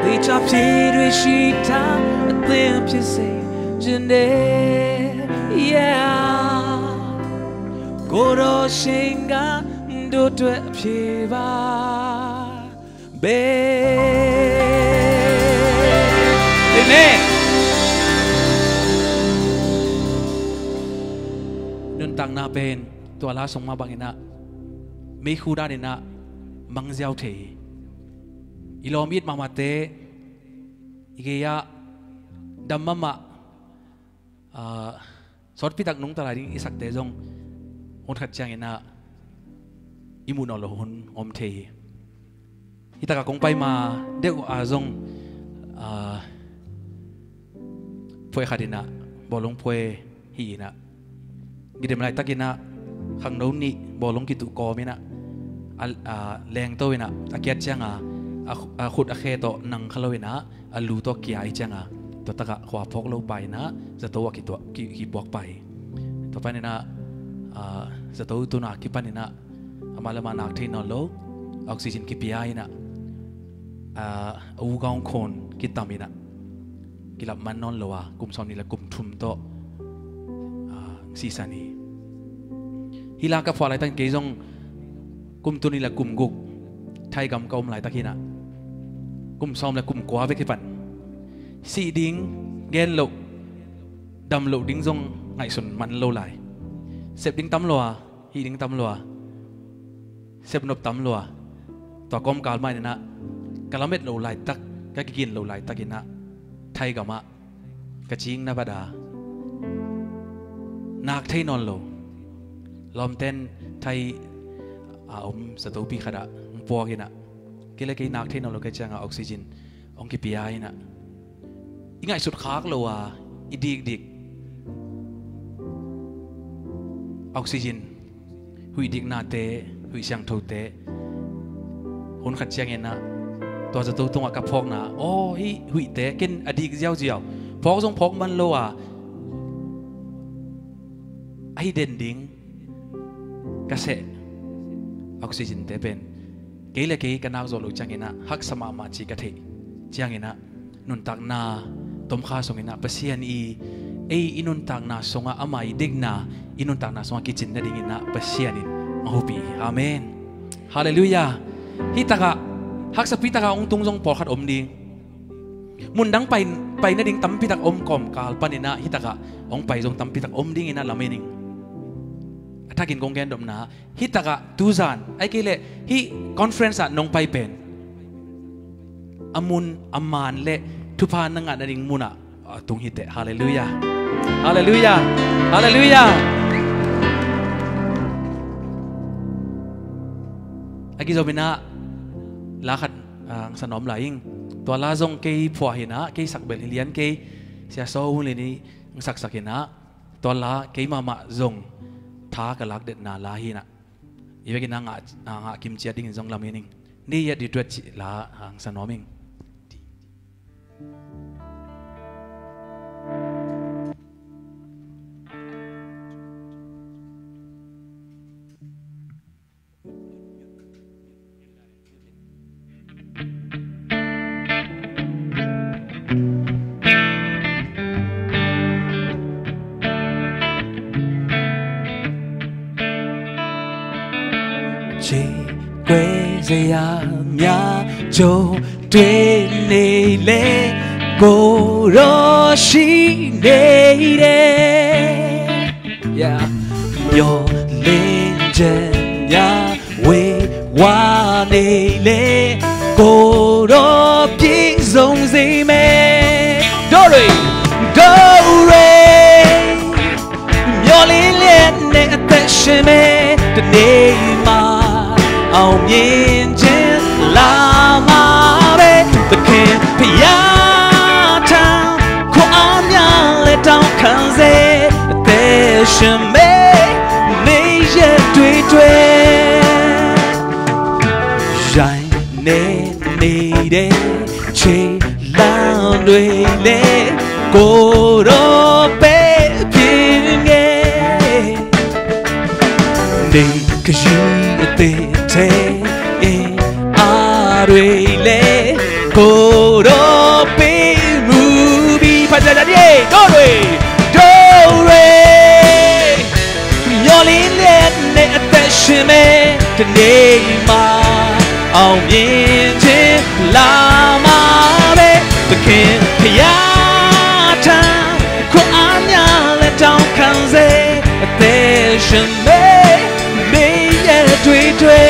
သေချာဖြေတွေ့ရှိထားအသင်ဖြစ်စေချင်တယ် yeah ကိုယ်တော်ရှင်ကတို့အတွက်အဖြေပါ Amen. Nuntakna pen tua la song mah bangin ah meikhu danin ah mangziau thei hi. I lawm it mahmahte i gei ah dam mahmah ah, sawtpi tak nungta lai ding i sakte zong hun khat ciangin ah i muh nawn lo hun om thei hi. Hi takah kong pai ma deuh a zong ah, phuai khat in ah bawlung phuai hi in ah gidem laitakin ah khangno nih bawlung kituh kawm in ah a, a lengto in ah a kiat cianga a, a khut a khe tawh nang kha lo in ah a lu tawh kia i cianga tua takah khua phawk lo pa in ah zato a kituah ki, kipuak pa hi. Tua panin ah, ah, zato tuna kipanin ah Amah le amah nak thei nawn lo, oxygen kipia in ah, ah, a ugaung khawn kitam in ah, kilap man nawn lo a, kum sawmnih le kum thum tawh, ah, sisan hi. Hih la ka phuah laitak kei zong kum tul nih le kum guk Thai gam ka om laitak hi in ah, kum sawm le kum kua bek hi pan. Sih ding gen loh, dam loh ding zong ngaihsun man lo lai. Sep ding tam lua, hih ding tam lua, sep nop tam lua. Tua kawmkal mah in ah, ka lamet loh laitak, ka kigin loh laitak in ah, Thai gam ah ka cing na bat a, nak thei nawn lo. Lawmten Thai a om satopi khat ah hong puak in ah, kei le kei nak thei nawn lo, kei ciang a oxygen hong kipia in ah, i ngaihsut khak lo a, i dikdik oxygen, huih diknate, huih siangthote, hun khat ciangin ah, tua zato tungah ka phawkna, aw, hih huihte ken a dik ziauziau, phawk zong phawk man lo a, a hi den ding ka seh oxygen-te pen, kei le kei ka nak zawh loh ciangin ah haksa mahmah ci ka theih ciangin ah, nuntakna tomkha sungin ah Pasian i, ei i nuntakna sungah ama i dikna, i nuntakna sungah kicin nadingin ah Pasian in a hopih hi. Amen. Halleluiah. Hih takah, haksapi takah hong tung zong pawlkhat om ding. Mundang pai, pai nading tampitak om kawmkal panin ah, hih takah hong pai zong tampitak om dingin ah lamen ing. A thakin kong gendopna, hih takah tuzan, ahih kei leh hih conference ah nong pai pen, a mun, a maan le thupha na ngah nading munah a tung hi teh. Halleluiah. Halleluiah. Halleluiah. A kizom in ah la khat, ah, hong sa nuam lai ing. Tua la zong kei phuah hi in ah, kei sak bel hi lian kei, Sia Saw Wun Lin i hong saksak hi in ah, tua la kei mahmah zong tha ka lak detna la hi in ah, i vekin ah ngah, ah, ngah kim ciat dingin zong lamen ing. Ni ya di tuat ci la, ah, hong sa nuam ing. Cei guai zei a mya co twe nei le, ko raw shi nei de. Yeah. Myo len jen nya wei wa nei le, ko raw pying zong zei me. Do re, do re. Myo len len ne a te she me, de nei ma, ao myen jen la ma be, de ken pya ta, ko a mya le tao kan ze, a te she me, nei ye twe twe. Zhai ne nei de, che la dwe le, ko raw pe pyin nge. Nei ka zhi a te te, e a dwe le, ko raw pe mu bi. Pha za za di e, do dwe, do dwe. Myo len len ne a te she me, de nei ma, ao myen jen la ma be, de ken pya ta, ko a mya le tao kan ze, a te she me, me ye twe twe.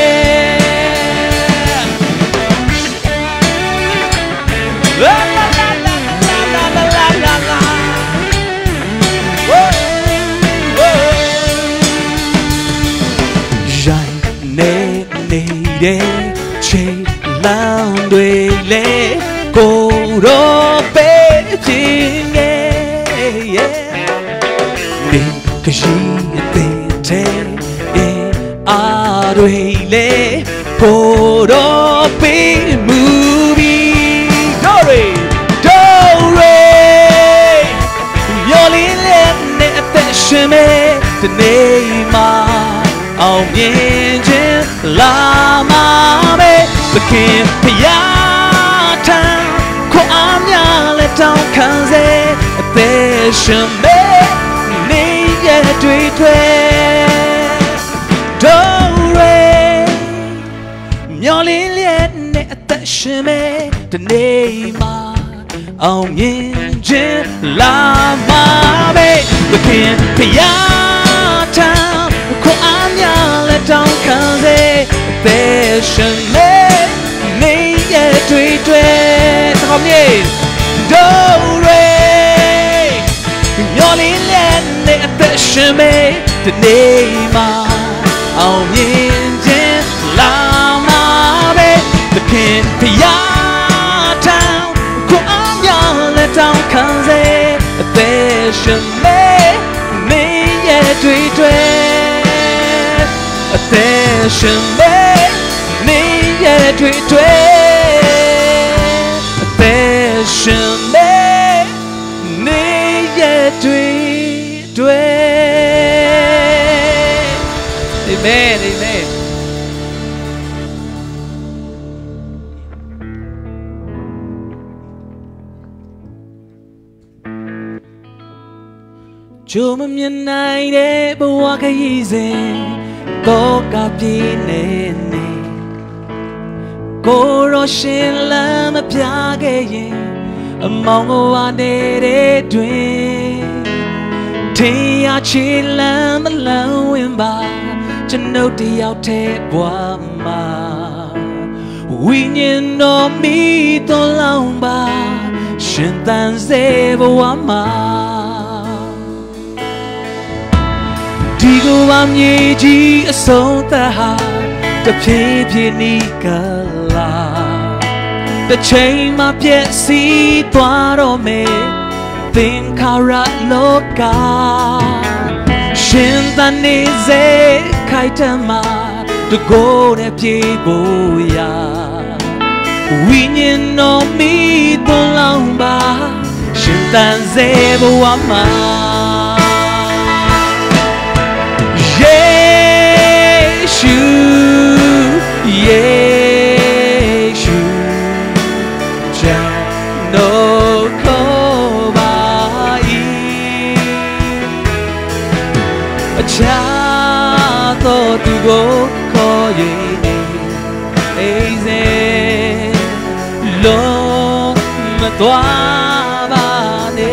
Zhai ne nei de, che la dwe le, ko raw pe pyin nge. Nei ka zhi a te te, e a dwe le, ko raw pe mu bi. Do re, do re. Myo len len ne a te she me, de nei ma, ao myen jen လာမှာပဲ။ သခင်ဘုရားထံ ခွန်အားများ လက်တောင်းခံစေ။ အသက်ရှင်မယ့် နေ့ရက်တွေအတွက် တို့တွေ မျှော်လင့်လျက်နဲ့ အသက်ရှင်မယ်။ တစ်နေ့မှာ အောင်မြင်ခြင်း လာမှာပဲ။ သခင်ဘုရားထံ ခွန်အားများ လက်တောင်းခံစေ။ အသက်ရှင်မယ့် နေ့ရက်တွေအတွက် တစ်ခေါက်မြေ တို့တွေ မျှော်လင့်လျက်နဲ့ အသက်ရှင်မယ်။ တစ်နေ့မှာ အောင်မြင်ခြင်း လာမှာပဲ။ သခင်ဘုရားထံ ခွန်အားများ လက်တောင်းခံစေ။ အသက်ရှင်မယ့် နေ့ရက်တွေအတွက် အသက်ရှင်မယ့် နေ့ရက်တွေအတွက် အသက်ရှင်မယ့် နေ့ရက်တွေအတွက်။ အာမင်၊ အာမင်။ ကြုံမမြင်နိုင်တဲ့ ဘဝခရီးစဉ် သောကပြေးနေနေ ကိုယ်တော်ရှင်လမ်းမပြခဲ့ရင် အမောင်ကဝါနေတဲ့တွင် ထင်ရချေလမ်းမလမ်းဝင်ပါ ကျွန်ုပ်တယောက်တည်းဘဝမှာ ဝိညာဉ်တော်မီးသွန်လောင်းပါ ရှင်သန်စေဘဝမှာ ဒီကမ္ဘာမြေကြီးအဆုံးသတ်ဟာ တဖြည်းဖြည်းနီးကပ်လာ တစ်ချိန်မှာပျက်စီးသွားတော့မယ် သင်္ခါရလောက ရှင်သန်နေစေ ခိုင်တန်မာ တကိုယ်နဲ့ပြေးဖို့ရာ ဝိညာဉ်တော်မီးသွန်လောင်းပါ ရှင်သန်စေဘဝမှာ ယေရှု ယေရှု ကျွန်တော်ခေါ်ပါ၏။ အခြားသောသူကိုခေါ်၍နေ အိမ်စဉ်လုံးမသွားပါနဲ့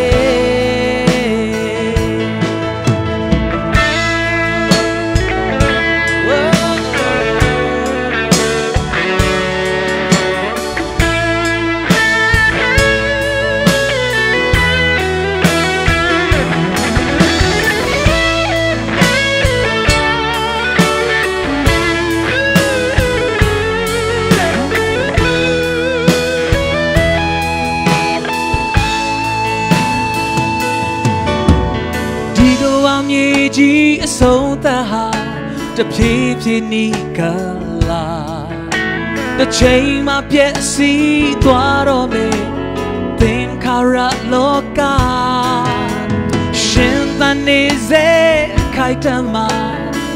။ ဒီကမ္ဘာမြေကြီးအဆုံးသတ်ဟာ တဖြည်းဖြည်းနီးကပ်လာ တစ်ချိန်မှာပျက်စီးသွားတော့မယ် သင်္ခါရလောက ရှင်သန်နေစေ ခိုင်တန်မာ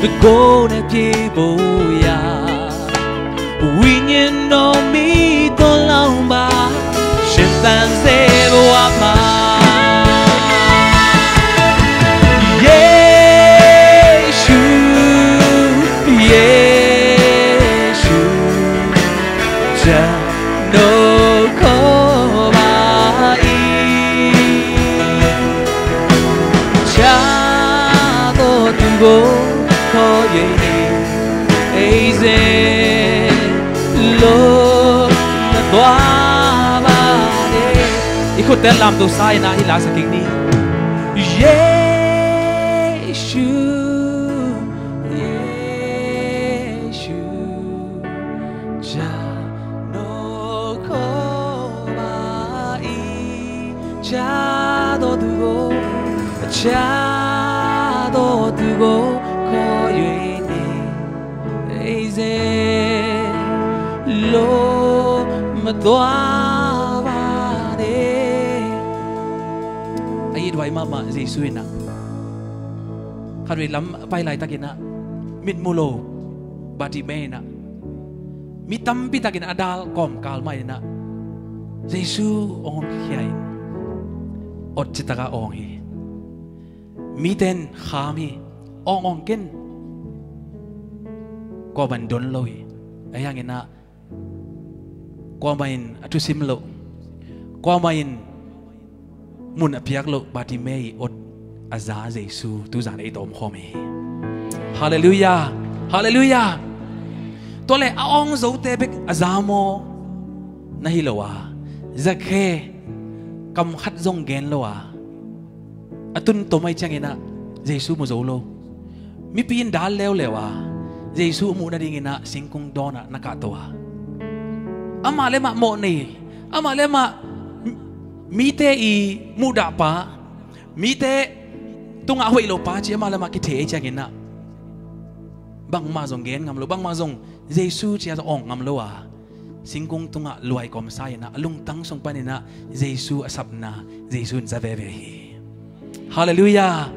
တကိုယ်နဲ့ပြေးဖို့ရာ ဝိညာဉ်တော်မီးသွန်လောင်းပါ ရှင်သန်စေဘဝမှာ။ ယေရှု ယေရှု ကျွန်တော်ခေါ်ပါ၏။ အခြားသောသူကိုခေါ်၍ အိမ်စဉ်လုံးမသွားပါနဲ့။ Ikut telam tu saya nak hilang saking ni. Yesu, Yesu, ကျွန်တော်ခေါ်ပါ၏။ အခြားသောသူကို အခြားသောသူကိုခေါ်၍နေ အိမ်စဉ်လုံးမသွားပါနဲ့။ အရေးတပါးမမယေရှုရဲ့နာ။ ခါတွေလမ်းပိုင်လိုက်တက့ၢ်နာ။ မစ်မူလို့ Bartimei in ah, mi tampi takin a dal kawmkal mah in ah, Jesu hong honkhia in, awt citak a awng hi. Mite in kham hi, awng awng ken, kuamah in don lo hi. Ahi hangin ah, kuamah in a thusim loh, kuamah in mun a piak loh Bartimei awt a za Jesu tuzan ei tawh omkhawm hi. Halleluiah. Halleluiah. Tua leh a awng zote bek a za maw? Na hi lo a, zakhe, kam khat zong gen lo a, a tun tom ahih ciangin ah Jesu mu zo lo. Mipi in dal leuleu a, Jesu a muh nadingin ah singkung dawn ah na kahto a, amah le amah mawh nei, amah le amah mite i muhdahpa, mite tungah hoih lopa ci amah le amah kithei ahih ciangin ah bangmah zong gen ngam lo, bangmah zong Jesu ci a zong awng ngam lo a, singkung tungah luai kawmsa in ah, a lungtang sung panin ah Jesu a sapna Jesu in za veve hi. Halleluiah.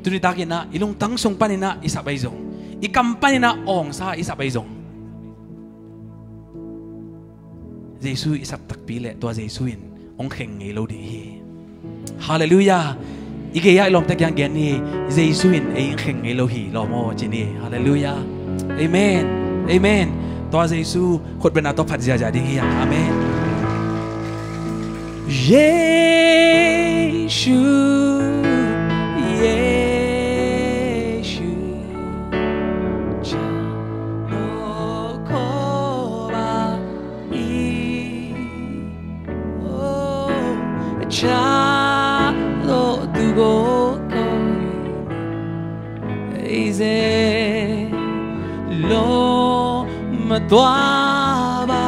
Tuni takin ah i lungtang sung panin ah i sap ahi zong, i kam panin ah awngsa i sap ahi zong, Jesu i sap takpi leh tua Jesu in hong kheng ngei lo ding hi. Halleluiah. I gei-ah i lawmte kiang gen ni, Jesu in ei hong kheng ngei lo hi lawm aw ci ni. Halleluiah. Amen. Amen. Tua Jesu khutbetna tawh phat ziazia ding hi hang. Amen. Jesu, Jesu, cha no ko ba i, oh, cha no tu go ko. Ei ze lo ma tua ba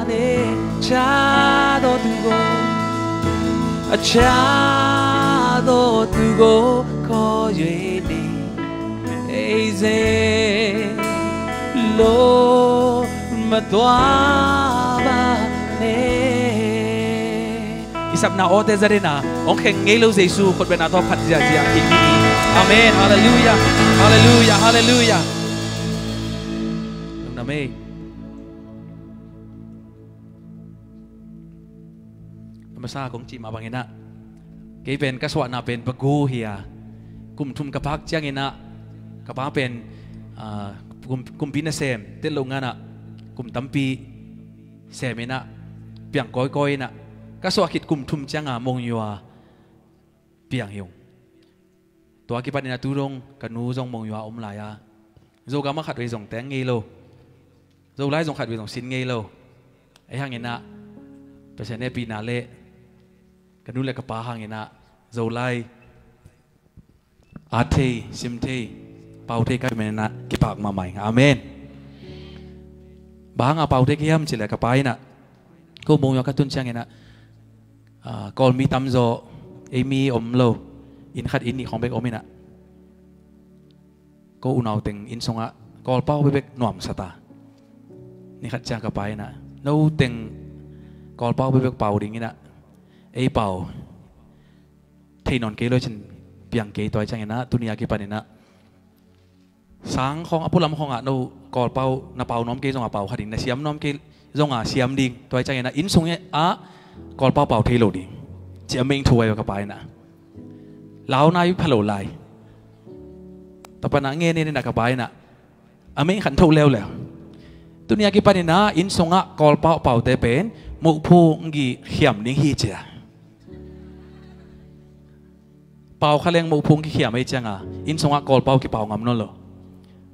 le cha do tu go, a cha do tu go ko ye de. Ei ze lo ma tua ba le. I sapna awte zarin a hong kheng ngei lo Jesu khutbetna tawh phat ziazia hi. Amen. Halleluiah. Halleluiah. Halleluiah. Lungdam ei. A masa kong cih mah bangin ah, kei pen ka suahna pen pagu hi a, kum thum ka phak ciangin ah ka pa pen, ah, kum, kumpi nasem tel lo ngan ah kum tampi sem in ah piang kawikawi in ah, ka suah khit kum thum ciang a Monywa piang hi ung. Tua kipan in ah tu dong ka nu zong Monywa om lai a, Zogam ah khatvei zong teng ngei lo, Zolai zong khatvei zong sin ngei lo. Ahi hangin ah Pasian hehpihna le ka nu le ka pa hangin ah Zolai at thei, sim thei, pau thei ka hih manin ah kipak mahmah ing. Amen. Bang hanga pau thei ka hiam cih leh ka pa in ah, ko Monywa ka tun ciangin ah, ah, Kawlmi tamzaw, ei mi om lo, inn khat inn nih khawng bek om in ah, ko unau teng inn sungah Kawlpau bekbek nuamsa ta. Ni khat ciang ka pa in ah, no teng Kawlpau bekbek pau ding in ah, ei pau thei nawn kei lo cin piang kei. Tua hi ciangin ah tuni a kipan in ah sang khawng a pualam khawngah no Kawlpau na pau nuam kei zongah pau kha ding, na siam nuam kei zongah siam ding. Tua hi ciangin ah inn sung ah Kawlpau pau thei lo ding, ci a meng thu ahi uh ka pa in ah. Lau nai pha lo lai. Tua pan ah ngen in ah ka pa in ah a meng khan tho leuleu. Tuni a kipan in ah inn sungah Kawlpau paute pen muhphung gih khiam ding hi ci a. Pau kha leng muhphung kikhiam ei ciang a, inn sungah Kawlpau kipau ngam nawn lo.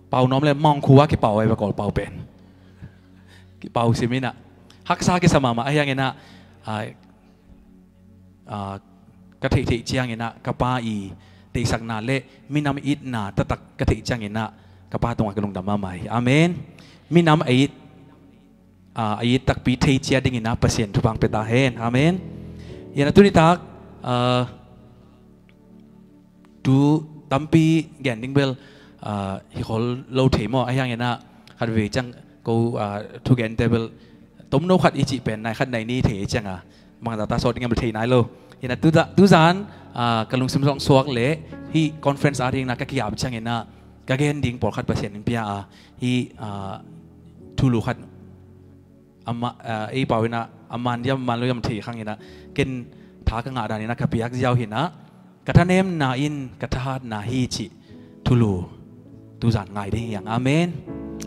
Pau nuam le Mawngkhu ah kipau ei ve Kawlpau pen. Kipau sim in ah haksa kisa mahmah. Ahi hangin ah, ah, ah, ka theihtheih ciangin ah ka pa i deihsakna le minam itna taktak ka theih ciangin ah ka pa tungah ka lungdam mahmah hi. Amen. Minam a it, ah, a it takpi thei ciat dingin ah Pasian thupha pia ta hen. Amen. Hi in ah tuni tak, ah, thu tampi gen ding bel, ah, hi khol lo thei maw? Ahi hangin ah khatvei ciang ko, ah, thugente bel tomno khat i cih pen nai khat nai nih thei ciang a, bangzah ta sawt ding a bel thei nai lo. Hi in ah tu za-, tuzan, ah, ka lungsim zong suak leh hih conference a dingin ah ka ki-ap ciangin ah Ka gen ding pawlkhat Pasian in pia a, hih, ah, thulu khat ama, ah, ei pau inah a man diam man lo diam thei khang inah, ken tha ka ngah dan inah ka piak ziau hinah, ka thanemna in ka thahatna hi cih thulu tuzan ngai ding hiang. Amen.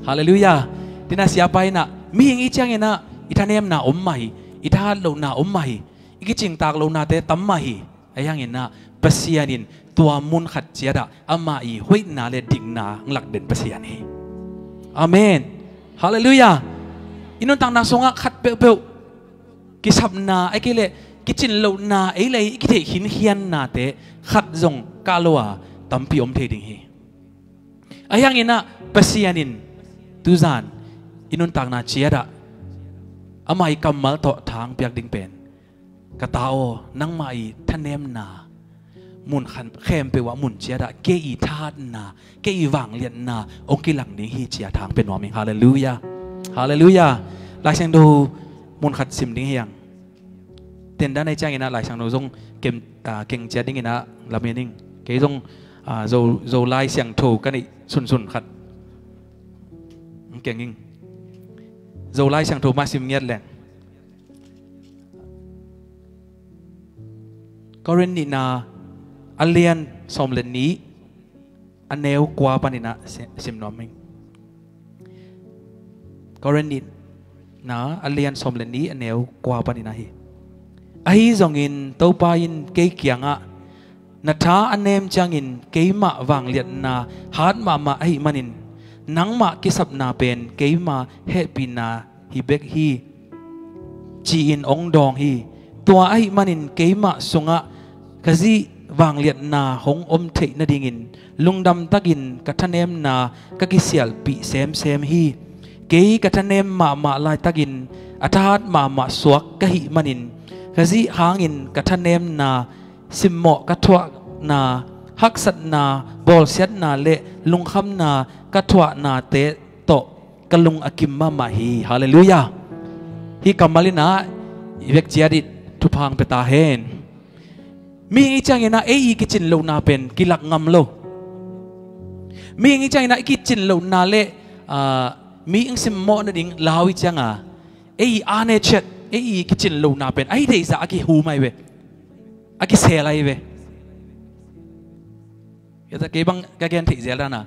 Halleluiah. Tinah siapa inah mihing i ciang inah i thanemna om mah hi, i thahat lohna om mah hi, i kicingtak lohnate tam mah hi. Ahi hangin ah Pasian in tua mun khat ciatah amah i hoihna le dikna hong lak den Pasian hi. Amen. Halleluiah. I nuntakna sungah khat peuhpeuh kisapna, ahih kei leh kicin lohna, ei le ei i kitheih khinkhiannate khat zong kah lo a tampi om thei ding hi. Ahi hangin ah Pasian in tuzan i nuntakna ciatah amah i kammal tawh thang piak ding pen, ka ta aw, nangmah i thanemna mun khan khempeuh ah mun ciatah kei i thahatna, kei i vangliatna hong kilang ding hi ci-a thang pia nuam ing. Halleluiah. Halleluiah. Lai Siangtho mun khat sim ding hiang. Tendan ahi ciangin ah Lai Siangtho zong kem, ah, keng ciat dingin ah lamen ing. Kei zong, ah, Zo, Zo Lai Siangtho ka neih sunsun khat keng ing. Zo Lai Siangtho mah sim ngiat leng. Korin nihna a lian sawm le nih, a neu kua panin ah si-, sim nuam ing. Korin nihna a lian sawm le nih, a neu kua panin ah hi. Ahi zongin Topa in kei kiangah, na tha a nem ciangin keimah vangliatna hat mahmah ahih manin, nangmah kisapna pen keima hehpihna hi bek hi, ci-in hong dawng hi. Tua ahih manin keimah sungah ka zih vangliatna hong om theih nadingin lungdamtakin ka thanemna ka kisialhpih semsem hi. Kei ka thanem mahmah laitakin a thahat mahmah suak ka hih manin, ka zih hangin ka thanemna, simmawh ka thuahna, haksatna, bawlsiatna le lungkhamna ka thuahnate tawh ka lung a kim mahmah hi. Halleluiah. Hih kammal in ah i vekciat in thupha hong pia ta hen. Mihing i ciangin ah ei i kicin lohna pen kilak ngam lo. Mihing i ciangin ah i kicin lohna le, ah, mihing simmawh nading lau i cianga, ei i ane ciat, ei i kicin lohna pen ahi deihzah a kihum ahi ve. A kisel ahi ve. Kei bang ka gen theih zel dana,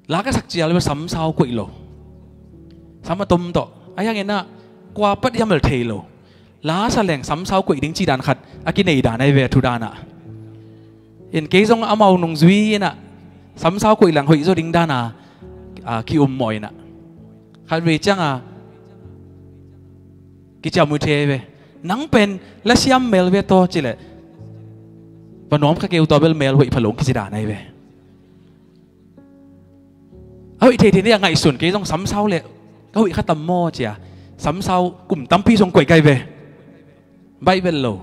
la ka sak cial bel samsau koih lo. Sam a tom tawh. Ahi hangin ah kua pat hiam bel thei lo. La sa leng samsau koih ding ci dan khat a kinei dan ahi ve, thu dan ah. In kei zong amau nungzui in ah samsau koih leng hoih zaw ding dan a, a, ki-um mawh in ah. Khatvei cianga kiciam uh thei ahi ve. Nang pen la siam mel ve taw ci leh, va nuam kha kei uh, tua bel mel hoih pha lo kici dan ahi ve. A hoih theithei ni a ngaihsun, kei zong samsau leh ka hoih kha tam maw cia, samsau kum tampi sung koih kai ve. Baih bel lo.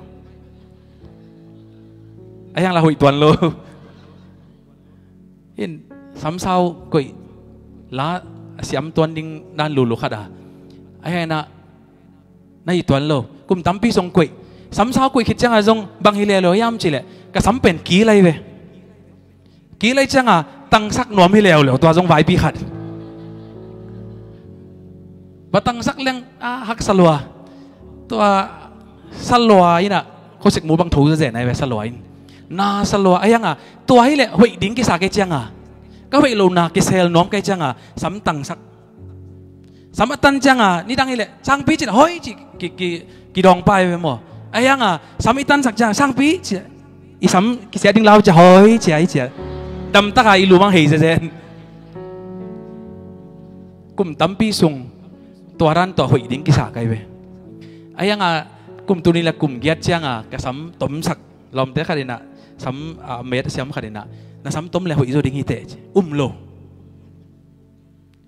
A hiang la hoih tuan lo. In samsau koih la a siam tuan ding dan lulu khat a, a hiang na na hi tuan lo. Kum tampi sung koih. Samsau koih khit cianga zong bang hi leuleu hiam ci leh, ka sam pen kil ahi ve. Kil ahi cianga tangsak nuam hi leuleu, tua zong vaipi khat. Va tangsak leng a haksa lua. Tua sa lua in ah khuasik mu bang tho zazen ahi ve, sa lua in. Na sa lua ahi hanga tua hi leh hoih ding kisa kei cianga, ka hoih lohna kisel nuam kei cianga sam tangsak. Sam a tan cianga nidang hi leh sangpi ci leh hoi ci ki, ki, kidawng pai ve maw. Ahi hanga sam i tansak cianga sangpi ci, i sam kisia ding lau cia hoi cia i cia. Damtaka i lumang hei zezen. Kum tampi sung tua dan tua hoih ding kisa kai ve. Ahi hanga kum tuni le kum giat cianga ka sam tomsak, lawmte khat in ah sam, a, met siam khat in ah, na sam tom le hoih zaw ding hi teh ci. Um lo.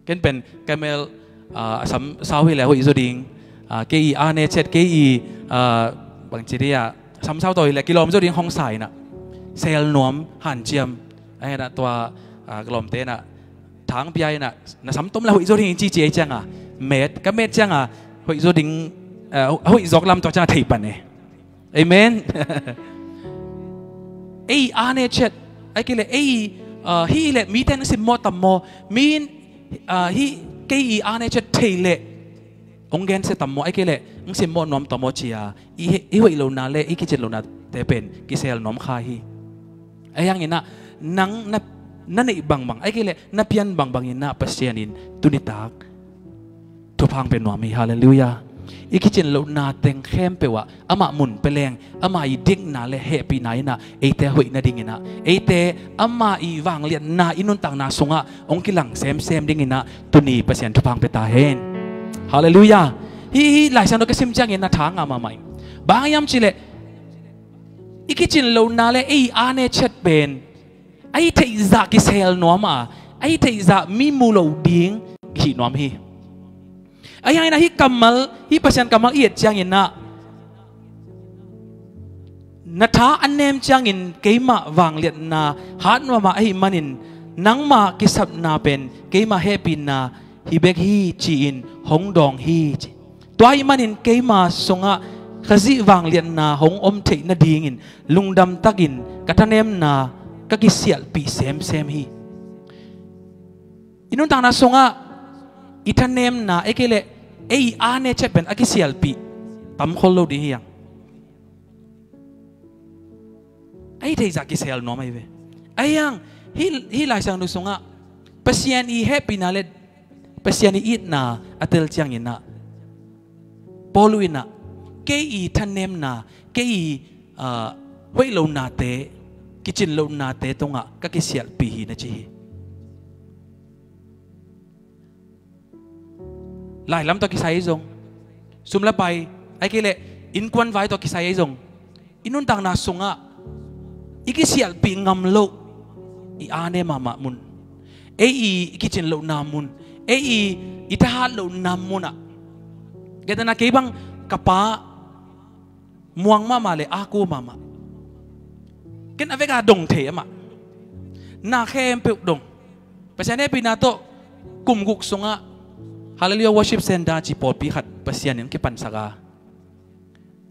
Ken pen ka mel, ah, a sam sau hi le hoih zaw ding. Ah, kei i ane ciat, kei i, ah, bangci dia samsau tawh hi le kilawm zaw ding hong sa in ah, sel nuam hanciam. Ahi na tua, ah, ka lawmte in ah thang pia in ah, na sam tom le hoih zaw ding ci ci ahi cianga, met, ka met cianga hoih zaw ding, ah, hoih zawk lam tua cianga thei pan e. Amen. Ei ane ciat, ahi kei leh ei Ah, hih leh mite in simmawh tam maw, mi in, ah, hih kei i ane ciat thei leh hong gensia tam maw, ahih kei leh hong simmawh nuam tam maw ci-a i, i hoih lohna le i kicin lohnate pen kisel nuam kha hi. Ahi hanginah nang na, na neih bangbang, ahih kei leh na pian bangbang inah Pasian in tuni tak thupha hong pia nuam hi. Halleluiah. I kicin lohna teng khempeuh ah amah mun pia leng, amah i dikna le hehpihna inah eite hoih nadinginah, eite amah i vangliatna i nuntakna sungah hong kilang semsem dinginah tuni Pasian thupha hong pia ta hen. Halleluiah. Hih, hih Lai Siangtho ka sim ciangin na tha ngah mahmah ing. Bang hang hiam cih leh i kicin lohna le ei ane ciat pen a i theihzah kisel nuam a, a i theihzah mi mu lo ding kihih nuam hi. Ahi hanginah hih kammal, hih Pasian kammal i et cianginah na tha a nem ciangin keimah vangliatna hat mahmah ahih manin nangmah kisapna pen keimah hehpihna hi bek hi ci-in hong dawng hi ci. Tua ahih manin keima sungah Khazih vangliatna hong om theih nadingin lungdam takin ka thanemna ka kisialhpih semsem hi. I nuntakna sungah i thanemna, ahih kei leh ei ane ciat pen a kisialhpih tam khol lo ding hi hang. A i theihzah kisel nuam ahi ve. Ahi hang hih, hih Lai Siangtho sungah Pasian i hehpihna le Pasian i itna a tel cianginah Paul inah kei i thanemna, kei i, ah, hoih lohnate, kicin lohnate tungah ka kisialhpih hi na ci hi. Lailam tawh kisai ahi zong, sum le pai, ahih kei leh innkuan vai tawh kisai ahi zong, i nuntakna sungah i kisialhpih ngam loh i ane mahmah mun, ei i kicin lohna mun, ei i, i thahat lohna munah, kei tana kei bang ka pa muang mahmah le a kua mahmah. Ken a vek a dong thei amah. Na khempeuh dong. Pasian hehpihna tawh kum guk sungah Hallelujah Worship Center ci pawlpi khat Pasian in kipansak a,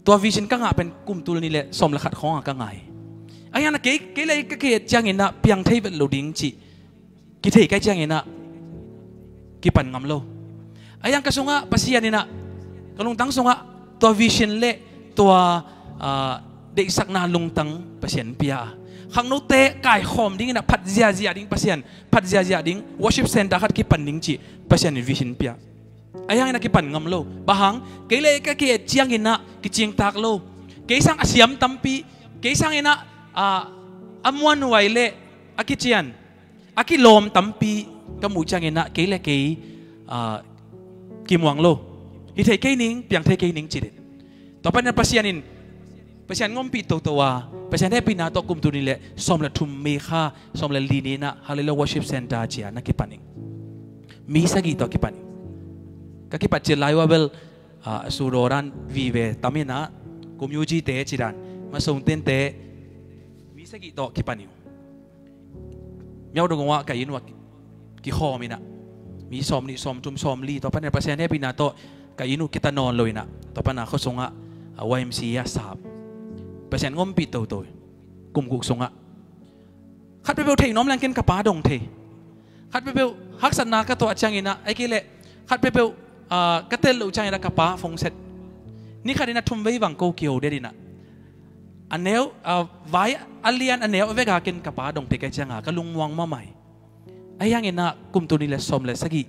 tua vision ka ngah pen kum tul nih le sawm le khat khawngah ka ngah hi. Ahi hang na kei, kei le ka kei et cianginah piang thei vet lo ding cih kithei kai cianginah kipan ngam lo. Ahi hang ka sungah Pasian inah ka lungtang sungah tua vision le tua, ah, deihsakna lungtang Pasian pia a, khangnote kaikhawm dinginah phat ziazia ding Pasian, phat ziazia ding worship center khat kipan ding cih Pasian in vision pia. Ahi hanginah kipan ngam lo. Bang hang, kei le ka kei et cianginah kicingtak lo. Kei sang a siam tampi, kei sanginah, ah, a muanhuai le a kician, a kilawm tampi ka muh cianginah kei le kei, ah, kimuang lo. Hi thei kei ning, piang thei kei ning ci den. Tua panin Pasian in, Pasian in ompih toto a, Pasian hehpihna tawh kum tul nih le sawm le thum May kha sawm le li ni inah Hallelujah Worship Center ci-a na kipan ing. Mi sagih tawh kipan ing. Ka kipat cil lai uh a bel, ah, a sudaw dan vive tam inah, kum U G te ci dan, masong tente, mi sagih tawh kipan ing. Myauk Dagon ah ka inn uh a ki, kikhawm inah, mi sawm nih, sawm thum, sawm li, tua panin Pasian hehpihna tawh ka inn uh kita nawn lo inah, tua panin khua sungah, ah, Y M C A a sap. Pasian in ompih toto. Kum guk sungah khat peuhpeuh theih nuam leng ken ka pa dong thei. Khat peuhpeuh haksatna ka tuah cianginah, ahih kei leh khat peuhpeuh, ah, ka tel loh cianginah ka pa phone set. Ni khat inah thum vei vang ko kiho det inah, a neu, ah, vai a lian a neu a vek a ken ka pa dong thei kai cianga ka lungmuang mahmah hi. Ahi hanginah kum tul nih le sawm le sagih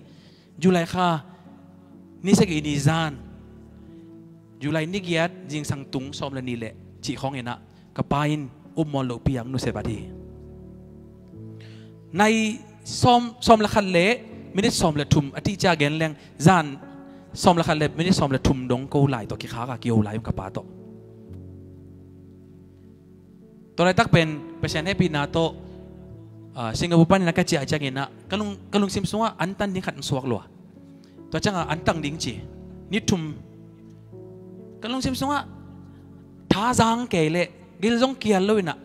July kha ni sagih ni zan, July ni giat zingsang tung sawm le nih le cih khawng inah ka pa in upmawl lohpi a nusia bat hi. Nai sawm, sawm le khat le minit sawm le thum a tih cia gen leng, zan sawm le khat le minit sawm le thum dong ko lai tawh kikhak a kiho lai ung ka pa tawh. Tua laitak pen Pasian hehpihna tawh, ah, Singapore panin a ka ciah cianginah ka lung, ka lungsim sungah an tan ding khat hong suak lua. Tua ciangah an tang ding ci. Ni thum ka lungsim sungah tha zang kei leh gil zong kial lo inah,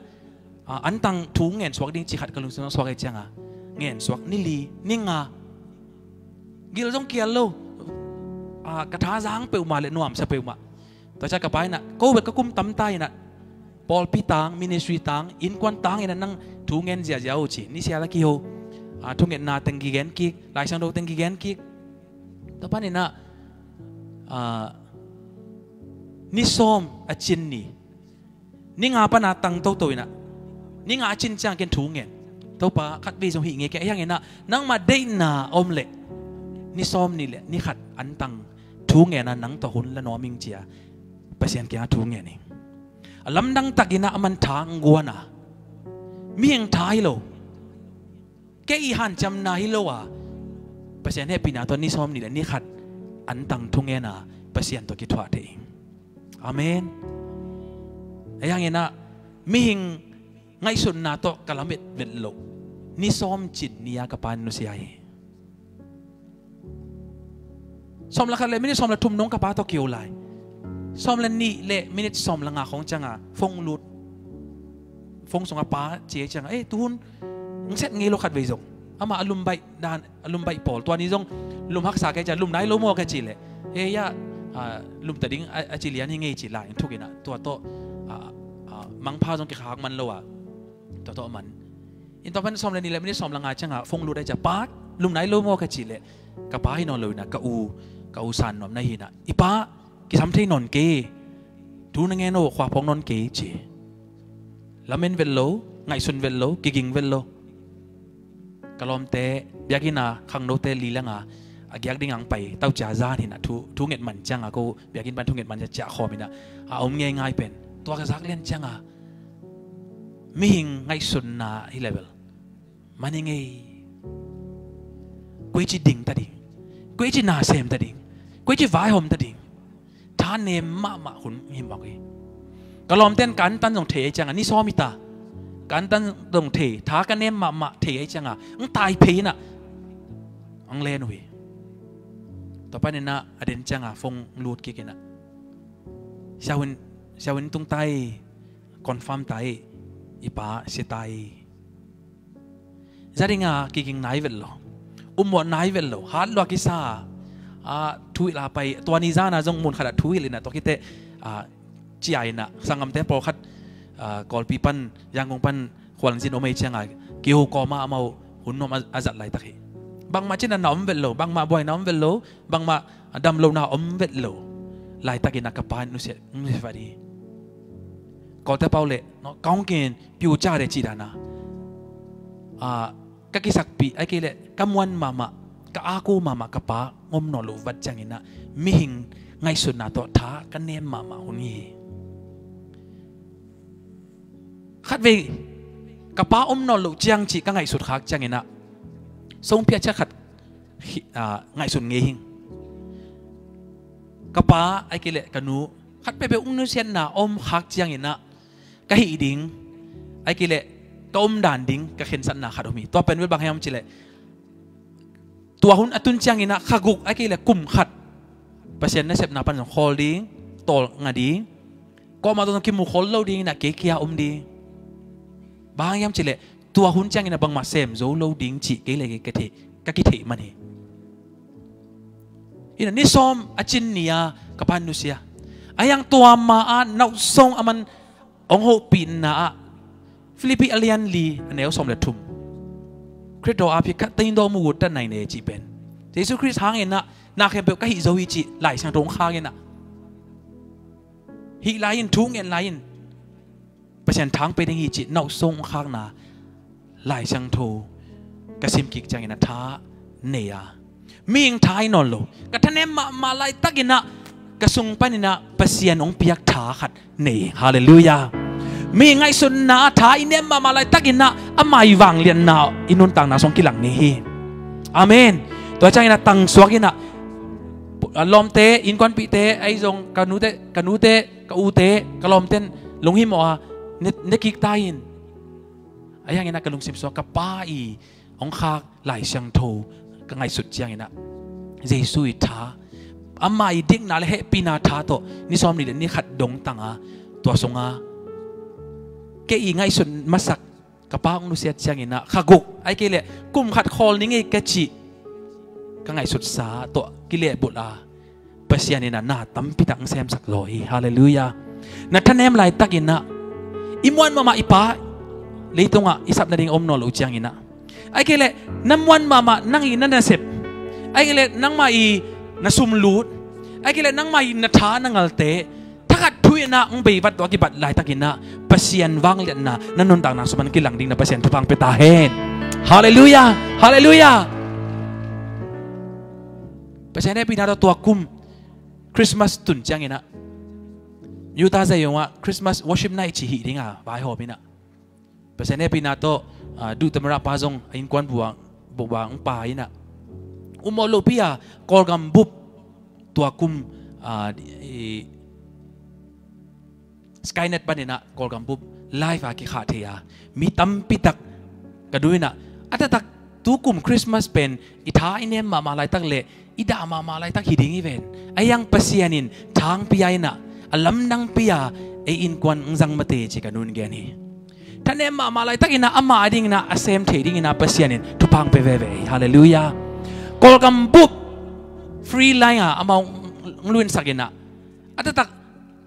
ah, an tang thu ngen suak ding ci khat ka lungsim sungah suak ei ciangah ngen suak. Ni li, ni nga, gil zong kial lo. Ah, ka tha zang peuhmah le nuamsa peuhmah. Tua ciah ka pa inah ko bel ka kum tamta inah pawlpi tang, ministry tang, innkuan tang in ah nang thu ngen ziazia uh ci. Nisial a kiho, a, thungetna teng kigen kik, Lai Siangtho teng kigen kik. Tua panin ah, a, ni sawm a cin ni, ni nga pan a tang toto in ah, ni nga a cin ciang ken thu ngen. Topa, khatvei zong hih ngei kei, ahi hangin ah nangmah deihna om leh ni sawm ni leh ni khat an tang thu ngen a nang tawh hun la nuam ing ci a Pasian kiangah thu ngen ing. A lamdang takin ah aman tha hong guan a, mihing tha hi lo, kei i hanciamna hi lo a, Pasian hehpihna tawh ni sawm ni leh ni khat an tang thu ngen a Pasian tawh kithuah thei ing. Amen. Ahi hangin ah mihing ngaihsutna tawh ka lamet vet loh ni sawm cin ni a ka pa in nusia hi. Sawm le khat le minit sawm le thum nong ka pa tawh kiho lai. Sawm le nih le minit sawm le nga khawng ciang a phone lut. Phone sungah pa ci ahih ciang a, "Eh, tuhun hong set ngei lo khatvei zong." Amah a lum baih dan, a lum baih pawl. Tua ni zong lum haksa kei ciang, "Lum nai lo maw?" ka cih leh, "Eh, ya, a, lum ta ding a, a ci lian hi ngei," ci lai in thuk in ah, tua tawh, a, a, mangpha zong kikhak man lo a, tua tawh man. In tua pan sawm le nih le minit sawm le nga ciang a phone lut ahih ciang, "Pa, lum nai lo maw?" ka cih leh, ka pa hi nawn lo in ah, ka u, ka u San Nuam na hi in ah, "I pa, kisam thei nawn kei, thu na ngen aw, khua phawk nawn kei," ci. Lamen vet lo, ngaihsun vet lo, kiging vet lo. Ka lawmte biakinn a khangnote li le nga a giak ding a hong pai, tawh cia zan hi in ah thu, thu nget man ciang a, ko biakinn pan thu nget man ciang ciah khawm in ah, a om ngeingai pen. Tua ka zak lian ciang a mihing ngaihsutna hi leh bel man hi ngei. Koici ding ta ding, koici na sem ta ding, koici vaihawm ta ding. Tha nem mahmah hun hi mawk hi. Ka lawmte in ka antan zong thei ahih ciang a, ni sawm hi ta, ka antan zong thei, tha ka nem mahmah thei ahih ciang a, hong tai phei in ah hong len uh hi. Tua panin ah a den ciang a phone lut kik in ah, "Siavuan, siavuan tung ta hi, confirm ta hi, i pa si ta hi." Za ding a kiging nai vet lo, upmawh nai vet lo, hat lua kisa a, thu hilh a pai, tua ni zan a zong mun khat ah thu hilh in ah, tua khit teh, a, ciah in ah, sanggamte pawlkhat, a, Kawlpi pan, Yangon pan khualzin om ahih ciang a, kiho kawm a amau hun nuam a, a zat laitak hi. Bangmah cinna na om vet lo, bangmah buaina om vet lo, bangmah a damlohna om vet lo laitak in ah ka pa in nusia, nusia vat hi. Kawlte pau leh, no, ka hong kin piu ca de cih dan a, a, ka kisakpih, ahih kei leh ka muan mahmah, ka ako mahmah ka pa om nawn loh vat ciang in ah mihing ngaihsutna tawh tha ka nem mahmah hun hi. Khatvei ka pa om nawn loh ciang cih ka ngaihsut khak ciang in ah, songpi a ciah khat hi, a, ngaihsun ngei hing. Ka pa, ahih kei leh ka nu, khat peuhpeuh hong nusiatna om khak ciang in ah, ka hih ding, ahih kei leh ka om dan ding, ka khensatna khat om hi. Tua pen bel bang hiam cih leh, tua hun a tun ciang in ah kha guk, ahih kei leh kum khat Pasian nasepna pan zong khawl ding, tawlnga ding, kuamah tawh zong kimu khol lo ding in ah kei kia om ding. Bang hang hiam cih leh tua hun ciang in ah bangmah sem zo lo ding cih kei le kei ka theih, ka kitheih man hi. In ah ni sawm a cin ni a ka pa in nusia. Ahi hang tua ma a nauhsong a man hong hopihna ah, Philippi a lian li a neu sawm le thum, "Khrih tawh a ap hi, ka tawh in dawh mu uh ta nai ne," cih pen, "Jesu Khrist hang in ah na khempeuh ka hih zo hi," cih Lai Siangtho hong khak in ah, "Hih lai in, thu ngen lai in, Pasian tha hong pe ding hi," cih nauhsong hong khakna Lai Siangtho ka sim kik ciang in ah tha nei a, mihing tha hi nawn lo, ka thanem mahmah laitak in ah ka sung pan in ah Pasian hong piak tha khat nei. Halleluiah. Mihing ngaihsutna ah tha i nem mahmah laitak in ah ama i vangliatna i nuntakna sung kilang ni hi. Amen. Tua ciang in ah tangsuak in ah, a, lawmte, innkuanpihte, ahi zong ka nute, ka nute, ka ute, ka lawmte in lunghimawh a ne, ne kik ta in. Ahi hang in ah ka lungsim sungah ka pa i hong khak Lai Siangtho ka ngaihsut ciang in ah, Jesu i tha, ama i dikna le hehpihna tha tawh ni sawm ni le ni khat dong tang a, tua sungah kei i ngaihsut masak ka pa hong nusiat ciang in ah kha guk, ahih kei leh kum khat khawl ning ei ka cih ka ngaihsutsa tawh kilehbulh a, Pasian in ah na tampi tak hong semsak zaw hi. Halleluiah. Na thanem laitak in ah I muan mahmah i Pa leitungah i sap nading om nawn lo cianginah, ahih kei leh na muan mahmah nang i na nasep, ahih kei leh nangmah i na sumlut, ahih kei leh nangmah i na tha na ngalte, thakhat thu inah hong bei vat tawh a kibat laitakinah Pasian vangliatna na nuntakna sungah kilang dingin Pasian thupha hong pia ta hen. Halleluiah. Halleluiah. Pasian hehpihna tawh tua kum Christmas tun cianginah Utah zai zongah Christmas worship night cih hih dinga vaihawm inah, Pasian hehpihna tawh, ah, duh tamara pa zong a innkuan bua, bua, bua hong pa inah, um mawh lohpi a Kawlgam bup tua kum, ah, i, Skynet paninah Kawlgam bup live a kikhah thei a, mi tampitak ka duh inah, a taktak tukum Christmas pen i tha i nem mahmah laitak le i dah mahmah laitak hi ding hi ven. Ahi hang Pasian in tha hong pia inah, a lamdang pia, ei innkuan hong zang mate ci ka nun gen hi. Thanem mahmah laitakinah amah a dinginah a sem thei dinginah Pasian in thupha hong pia veve hi. Halleluiah. Kawlgam bup free line a amau hong luinsak inah, a taktak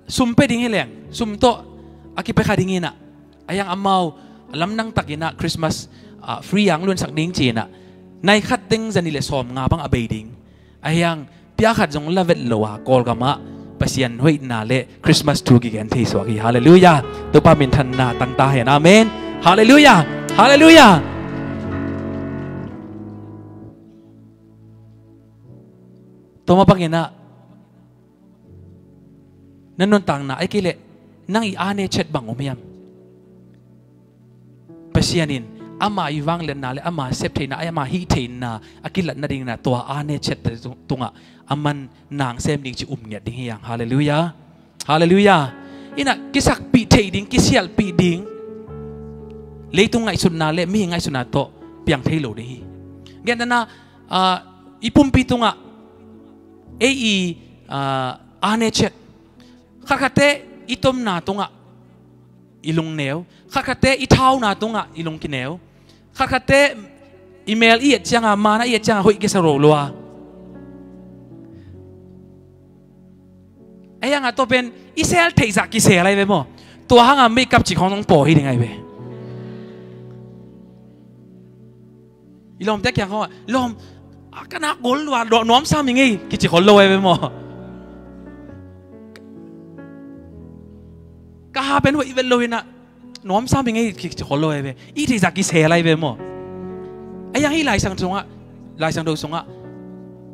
sum pia ding hi leng sum tawh a kipia kha dinginah, ahi hang amau a lamdang takinah Christmas, ah, free a hong luinsak ding ci inah, nai khat teng zanih le sawmnga bang a bei ding. Ahi hang pia khat zong la vet lo a Kawlgamah Pasian hoihna le Christmas thu kigen thei suak hi. Halleluiah. Topa minthanna tang ta hen. Amen. Halleluiah. Halleluiah. Tua mah banginah na nuntakna ahih kei leh nang i ane chet bang om hiam? Pasian in ama i vangliatna le ama septheihna, ama hihtheihna a kilat nadingin ah tua ane chet tungah a man nang sem ding ci um ngiat ding hi hang. Halleluiah. Halleluiah. Inah kisakpih theih ding, kisialhpih ding leitung ngaihsutna le mihing ngaihsutna tawh piang thei lo ding hi. Gentehna, ah, i pumpi tungah ei i, ah, ane chet, khatkhatte i tomna tungah i lungneu, khatkhatte i thauna tungah i lungkineu, khatkhatte i mel i et cianga, mana i et cianga hoih kisa lo lua. Ahi hanga tua pen i sel theihzah kisel ahi ve maw? Tua hanga makeup ci khong zong paw hi ding ahi ve. I lawmte kiang khawngah, lawm, a ka nak gol lua, nuamsa mi ngei kici khol lo ahi ve maw? Ka ha pen hoih vet lo inah nuamsa mi ngei kici khol lo ahi ve. I theihzah kisel ahi ve maw? Ahi hang hih Lai Siangtho sungah, Lai Siangtho sungah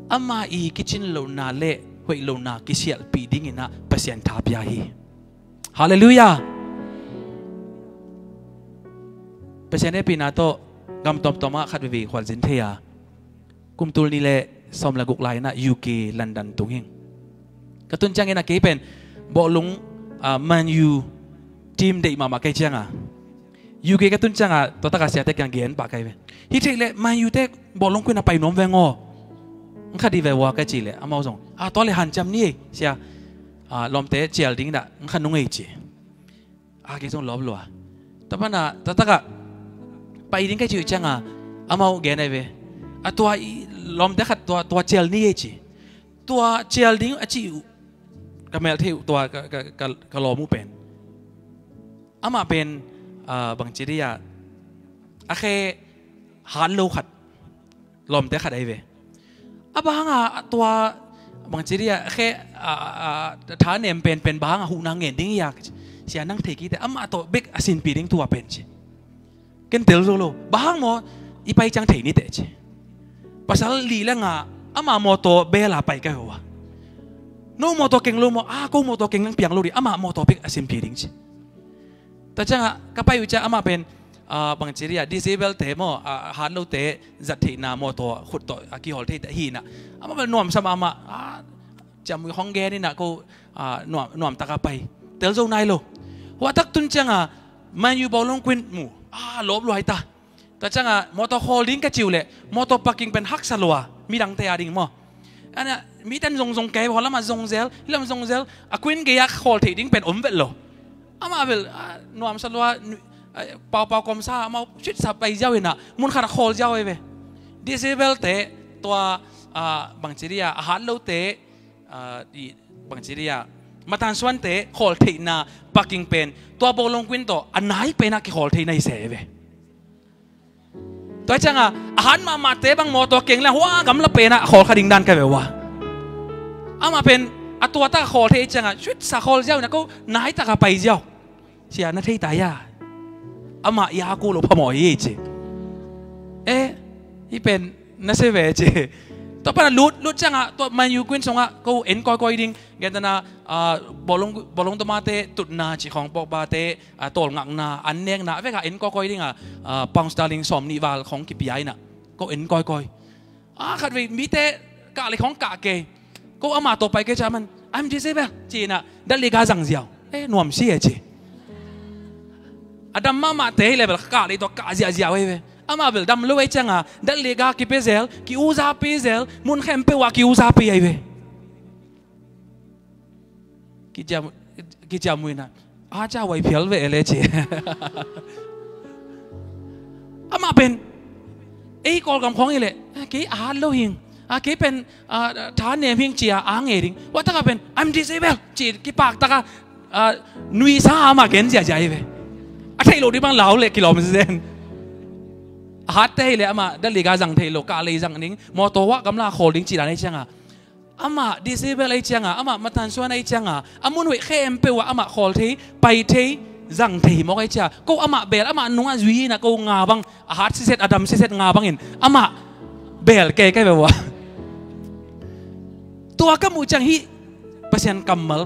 ama i kicin lohna le hoih lohna kisialhpih dinginah Pasian tha pia hi. Halleluiah. Pasian hehpihna tawh gam tuamtuamah khat veivei khualzin thei a, kum tul nih le sawm le guk lai inah U K London tung hing. Ka tun ciangin a kei pen bawlung, ah, Man U team deih mahmah kei cianga U K ka tun cianga tua taka siate kiang gen pah kai ve. Hi theih leh Man U te bawlung kuin a pai nuam veng aw. Ng kha dih ve ua ka cih leh amau zong, a, tua le hanciam ni ei sia, a, lawmte cial ding dah ng kha nung ei ci. A, kei zong lawp lua. Tua pana tua taka pai ding ka cih uh cianga amau gen ai ve. A, tua i lawmte khat tua, tua cial ni ei ci. Tua cial ding a cih uh ka mel thei uh tua ka, ka, ka, ka lawm uh pen, amah pen, ah, bangci dih ah, a khe hat lo khat lawmte khat ahi ve. A bang hanga tua bangci dih ah, a khe, ah, ah, tha nem penpen bang hanga huhna ngen ding hi a, sia nang thei kite amah tawh bek a sinpi ding tua pen ci. Ken tel zo lo. Bang hang maw, i pai ciang thei niteh ci. Pasal li le nga ama mawtaw bela pai ka hi uh a. No mawtaw keng lo maw, a, ko mawtaw keng nang piang lo dih, ama mawtaw bek a sinpi ding ci. Tua cianga ka pai uh ciang ama pen, ah, bangci dih ah, disable te maw, ah, hat lote zat theihna mawtaw khut tawh a kihawl theite hi inah. Ama bel nuamsa mahmah, ah, ciamui khong gen inah ko, ah, nuam, nuamtaka pai. Tel zo nai lo. Huahtak tun cianga Man U bawlung kuin mu, ah, lawp luai ta. Tua cianga mawtaw khawl ding ka cih uh leh mawtaw parking pen haksa lua, midangte a ding maw. Ana miten zongzong kei, hualam a zongzel, hilam zongzel, a kuin gei a khawl theih ding pen om vet lo. Amah bel, ah, nuamsa lua, nu-, ah, paupau kawmsa amau suitsa pai ziau inah mun khat a khawl ziau ahi ve. Disable te tua, ah, bangci dih ah, a hat lote, ah, i bangci dih ah, Matan suante khawl theihna paking pen tua bawlung kuin tawh a nai penah kikhawl theihna hi se ve. Tua hi cianga a hat mahmahte bang mawtaw keng le hua gamla penah khawl kha ding dan ka ve ua. Amah pen a tuatak a khawl thei hi cianga suitsa khawl ziau inah ko naitak a pai ziau. Sia na thei ta ia? Amah ia ku lo phamawh hi ci. Eh, hi pen na se ve ci. Tua pana lut lut cianga tua Man U kuin sungah ko en kawikawi ding. Gentana bawlung bawlung tumate tutna ci khawng Pogba te tawlngakna an nekna veka en kawikawi dinga pound sterling sawm nih val khawng kipia inah ko en kawikawi. A khatvei mite kah le khawng kah kei. Ko amah tawh pai kei ca man I'm disabled ci inah datliga zang ziau. Eh, nuam si e ci. A dam mahmahte hi le bel kah le tawh kah ziahziah ei ve. Amah bel dam lo ei cianga datliga kipia zel, ki-uzapi zel, mun khempeuh ah ki-uzapi ei ve. Kiciam uh inah a ca wai phial ve le ci. Amah pen ei Kawlgam khawng hi leh kei a hat lo hing, a kei pen tha nem hing cia a ngei ding. Ua taka pen I'm disabled ci kipak taka nuisa amah gen ziahziah hi ve. A theih loh ding bang lau le kilawm zen. A hatte hi leh amah datliga zang thei lo, kah lei zang ding, mawtaw ah gamla khawl ding ci dan ei cianga amah disabled ei cianga, amah matan suan ei cianga a mun hoih khempeuh ah amah khawl thei, pai thei, zang thei mawk ei cia. Ko amah bel amah nungah zui inah ko nga bang a hat siset a dam siset nga bangin amah bel kei kei ve ua. Tua ka muh ciang hih Pasian kammal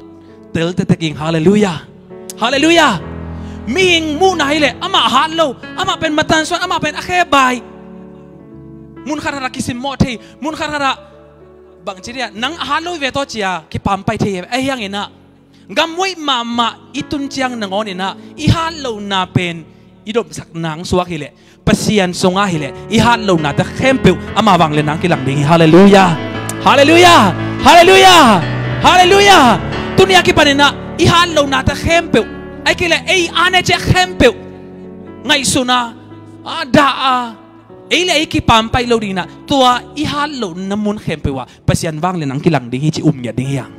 tel tektek ing. Halleluiah. Halleluiah. Mihing muhna hi leh amah a hat lo, amah pen matan suan, amah pen a khebai, mun khat khat ah kisimmawh thei, mun khat khat ah bangci dia nang a hat lo hi ve tawh cia kipampai thei hi ve. Ahi hanginah gam hoih mahmah i tun ciang nangawn inah i hat lohna pen i domsak nang suak hi leh Pasian sungah hi leh i hat lohnate khempeuh amah vanglian nang kilang ding hi. Halleluiah. Halleluiah. Halleluiah. Halleluiah. Tuni a kipan inah i hat lohnate khempeuh, ahi kei leh ei a ne ciah khempeuh ngaihsun a, a dah a, ei le ei kipampai lo ding inah tua i hat lohna mun khempeuh ah Pasian vanglian nang kilang ding hi ci um ngiat ding hi hang.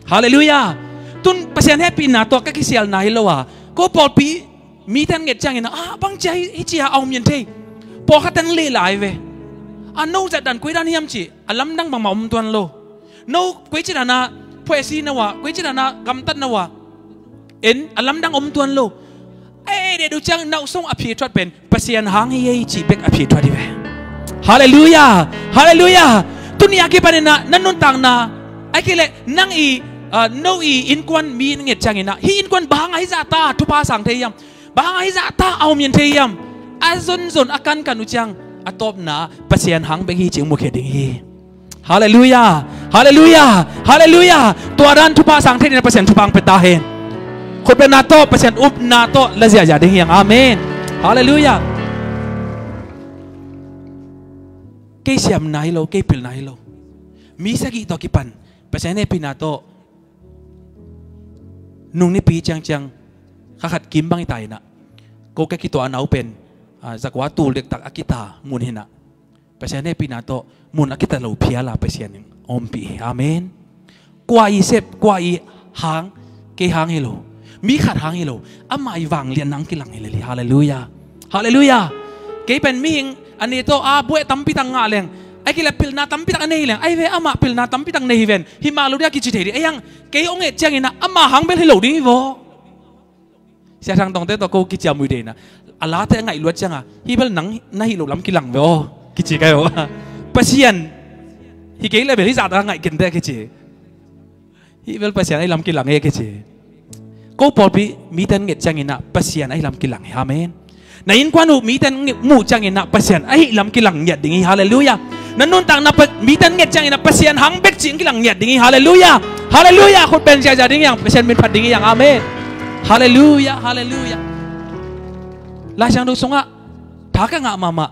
Halleluiah. Tun Pasian hehpihna tawh ka kisialna hi lo a, ko pawlpi mite an nget ciangin ah bang cia hi cia a om in thei. Pawlkhat teng leh lai ve. A no zat dan koi dan hiam ci a lamdang bangmah om tuan lo. No koi ci dan a phuaisi no a, koi ci dan a gamtat no a en a lamdang om tuan lo. A ei deh duh ciang nauhsung a phithuat pen Pasian hang hi ei cih bek a phithuat hi ve. Halleluiah. Halleluiah. Tuni a kipan inah na nuntakna, ahi kei leh nang i no i innkuan mi in nget ciangin ah hih innkuan bang hang a hih zahta thupha sang thei hiam? Bang hang a hih zahta a om in thei hiam? A zonzon a kankan uh ciang a tawpna Pasian hang bek hi cih mukhia ding hi. Halleluiah. Halleluiah. Halleluiah. Tua dan thupha sang thei dingin Pasian thupha ang pia ta hen. Khutbetna tawh Pasian upna tawh la ziahziah ding hi hang. Amen. Halleluiah. Kei siamna hi lo, kei pilna hi lo. Mi sagih tawh kipan Pasian hehpihna tawh nung nipi ciangciang kha khat kim bang hi ta inah ko ka kituahna uh pen zakua tul dektak a kita mun hinah Pasian hehpihna tawh mun a kita lo phial a Pasian in a ompih hi. Amen. Kua i sep, kua i hang, kei hang hi lo, mi khat hang hi lo, amah i vanglian nang kilang hi lel hi. Halleluiah. Halleluiah. Kei pen mihing a ne tawh a buaih tampi tak ngah leng, ahi kei leh pilna tampi tak a nei leng, ahi ve amah pilna tampi tak nei hi ven, hih mah lo dia kici thei dih. Ahi hang kei hong et ciangin ah amah hang bel hi lo ding hi vaw. Sia Thang Tawngte tawh ko kiciam uh hi deh inah a late a ngaih luat cianga hih bel nang na hih loh lam kilang ve aw kici kai aw. Pasian hi kei leh bel hih zahta ngaih kenteh kici. Hih bel Pasian ahi lam kilang e kici. Ko pawlpi mite an nget ciangin ah Pasian ahi lam kilang hi. Amen. Na innkuan uh mite an muh ciangin ah Pasian ahi lam kilang ngiat ding hi. Halleluiah. Na nuntakna mite an nget ciangin ah Pasian hang bek cih kilang ngiat ding hi. Halleluiah. Halleluiah. Khut beng ziahziah ding hi hang, Pasian min phat ding hi hang. Amen. Halleluiah. Halleluiah. Lai Siangtho sungah tha ka ngah mahmah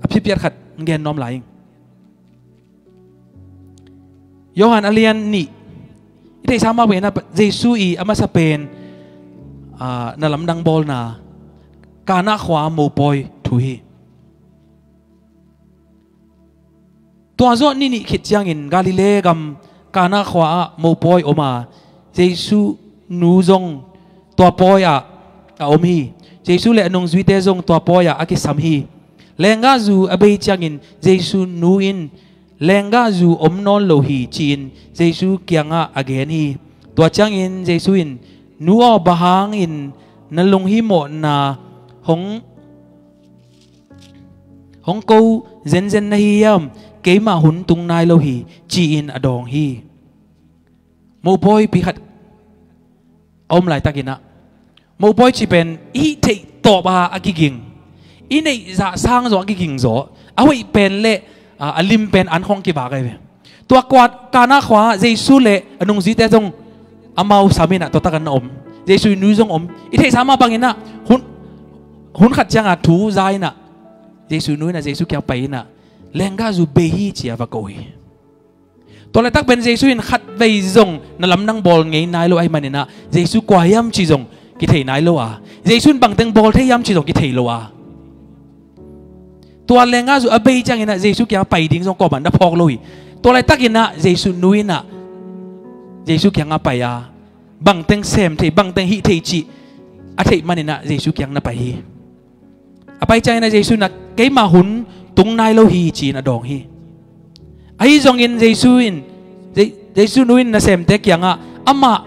a phipiat khat gen nuam lai ing. Johan a lian nih i theihsa mah bangin ah Jesu i a masa pen na lamdang bawlna Kana khua mopawi thu hi. Tua zawh ni nih khit ciangin Galilee gam Kana khua ah mopawi om a, Jesu nu zong tua pawi ah a om hi. Jesu le a nungzuite zong tua pawi ah a kisam hi. Lenggahzu a bei ciangin Jesu nu in, "Lenggahzu om nawn lo hi," ci-in Jesu kiangah a gen hi. Tua ciangin Jesu in, "Nu aw, bang hangin na lunghimawhna hong, hong ko zenzen na hi hiam? Keimah hun tung nai lo hi," ci-in a dawng hi. Mopawi pi khat a om laitakin ah, mopawi cih pen i hih theih tawp a a kiging, i neih zah sang zaw a kiging zaw, a hoih pen le, a, a lim pen an khawng kivak ahi ve. Tua kua, Kana khua ah Jesu le a nungzuite zong amau sam in ah tua tak an na om. Jesu nu zong om. I theihsa mah bangin ah hun, hun khat ciangah thu za in ah, Jesu nu in ah Jesu kiang pai in ah, "Lenggahzu bei hi," ci-a va ko hi. Tua laitak pen Jesu in khatvei zong na lamdang bawl ngei nai lo ahih manin ah, Jesu kua hiam cih zong kithei nai lo a, Jesu in bangteng bawl thei hiam cih zong kithei lo a, tua lenggahzu a bei ciangin ah Jesu kiangah pai ding zong kuamah na phawk lo hi. Tua laitakin ah Jesu nu in ah Jesu kiangah pai a, bangteng sem thei, bangteng hih thei cih a theih manin ah Jesu kiang na pai hi. A pai ciangin ah Jesu in ah, "Keimah hun tung nai lo hi," ci-in a dawng hi. Ahi zongin Jesu in, Je-, Jesu nu in nasemte kiangah, "Amah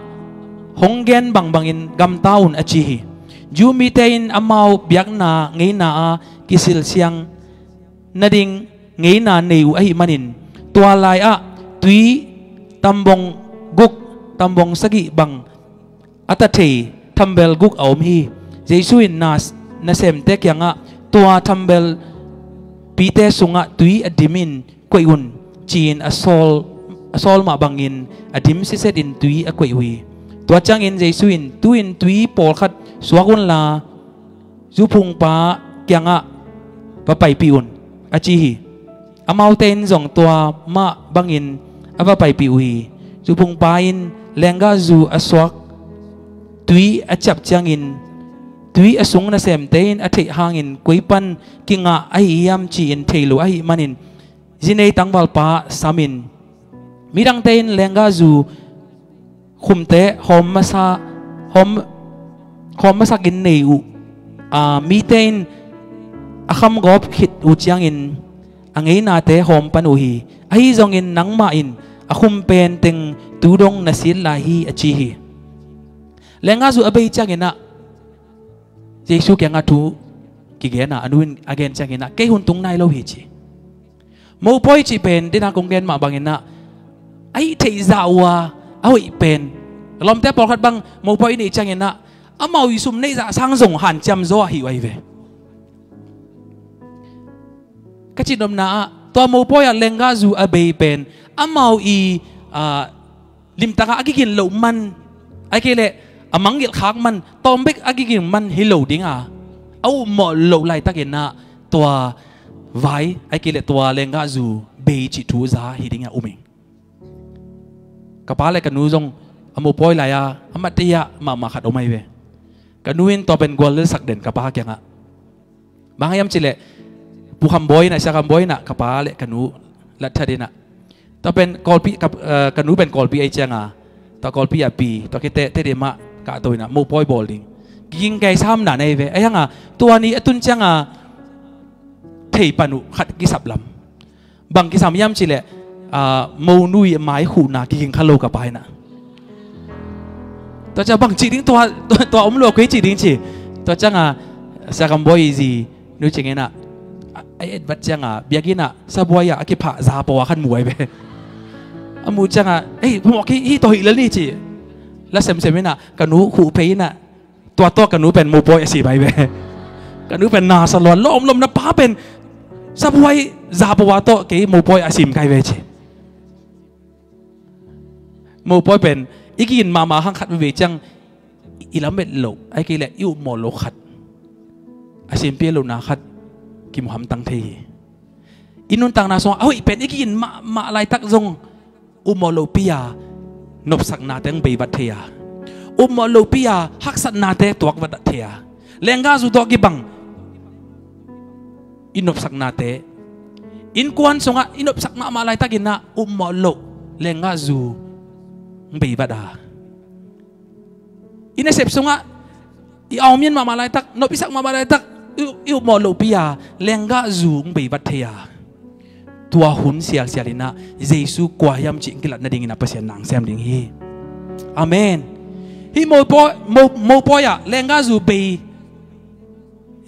hong gen bangbangin gamta un," a ci hi. Jew mite in amau biakna ngeina a kisilsiang nading ngeina nei uh ahih manin, tua lai-ah tui tambong guk, tambong sagih bang a ta thei thambel guk a om hi. Jesu in na, nasemte kiangah, "Tua thambelpite sungah tui a dimin koih un," ci-in a sawl, a sawl mah bangin a dim sisetin tui a koih uh hi. Tua ciangin Jesu in, "Tu-in tui pawlkhat suak unla, zuphungpa kiangah va paipih un," a ci hi. Amaute in zong tua mah bangin a va paipih uh hi. Zuphungpa in lenggahzu a suak tui a ciap ciangin, tui a sung nasemte in a theih hangin koi pan kingah ahi hiam ci-in thei lo ahih manin, zinei tangvalpa samin, midangte in lenggahzu khumte hawm masa, hawm, hawm masakin nei uh, a, mite in a khamgawp khit uh ciangin a ngeinate hawm pan uh hi. Ahi zongin nangmah in a khum pen teng tu dong na sit lai hi, a ci hi. Lenggahzu a bei ciangin ah Jesu kiangah thu kigen a, a nu in a gen ciangin ah, "Kei hun tung nai lo hi," ci. Mopawi cih pen, dena kong gen mah bangin ah, a hih theih zah uh a, a hoih pen. Lawmte pawlkhat bang mopawi i neih ciangin ah, amau i sum neih zah sang zong hanciam zaw ahi uh ahi ve. Ka cihnopna ah, tua mopawi ah lenggahzu a bei pen, amau i, ah, limtangah a kigin loh man, ahih kei leh a mangngilh khak man, tawm bek a kigin man hi lo ding a, a upmawh loh laitakin ah tua vai, ahih kei leh tua lenggahzu bei cih thu za hi ding a um ing. Ka pa le ka nu zong a mopawi lai-a a matei ah mahmah khat om ahi ve. Ka nu in tua pen guallelsak den ka pa kiangah. Bang hiam cih leh Pu Kham Bawi in ah, Sia Kham Bawi in ah ka pa le ka nu latthat in ah, tua pen Kawlpi, ka, eh, ka nu pen Kawlpi ahi cianga, tua Kawlpi ah pi, tua khit teh Tedim ah kahto in ah mopawi bawl ding kiging kei sam na nei ve. Ahi hanga tua ni a tun cianga thei pan uh khat kisap lam. Bang kisam hiam cih leh, ah, mo nui mai khuhna kiging kha lo ka pa in ah. Tua ciang bang cih ding, tua, tua, tua om lo kei cih ding ci. Tua cianga Sia Kham Bawi zi Nu Cing in ah, a, a et vat cianga biakinn ah sabuai ah a kiphah za pua khat mu ahi ve. A muh cianga, "Ei, phamawh kei hi, tua hi lel ni," ci. La semsem in ah ka nu khuh phei in ah, tua tawh ka nu pen mopawi a sim ahi ve. Ka nu pen na sa lua, "Lawm, lawm, na pa pen sabuai za pua tawh kei mopawi a sim ka hi ve," ci. Mopawi pen i kigin mahmah hang khat veve ciang i lamet loh, ahih kei leh i upmawh loh khat, a simpia lohna khat kimu hamtang thei hi. I nuntakna sungah a hoih pen i kigin mahmah laitak zong upmawh lohpi a nopsaknate hong bei vat thei a, upmawh lohpi a haksatnate tuak vat thei a, lenggahzu tawh kibang i nopsaknate, innkuan sungah i nopsak mahmah laitakin ah upmawh loh lenggahzu hong bei vat a, i nasep sungah i aw mian mahmah laitak, nop i sak mahmah laitak, i, i upmawh lohpi a lenggahzu hong bei vat thei a, tua hun sialsial inah Jesu kua hiam cih hong kilat nadingin ah Pasian na hong sem ding hi. Amen. Hih mopawi, mo, mopawi ah lenggahzu bei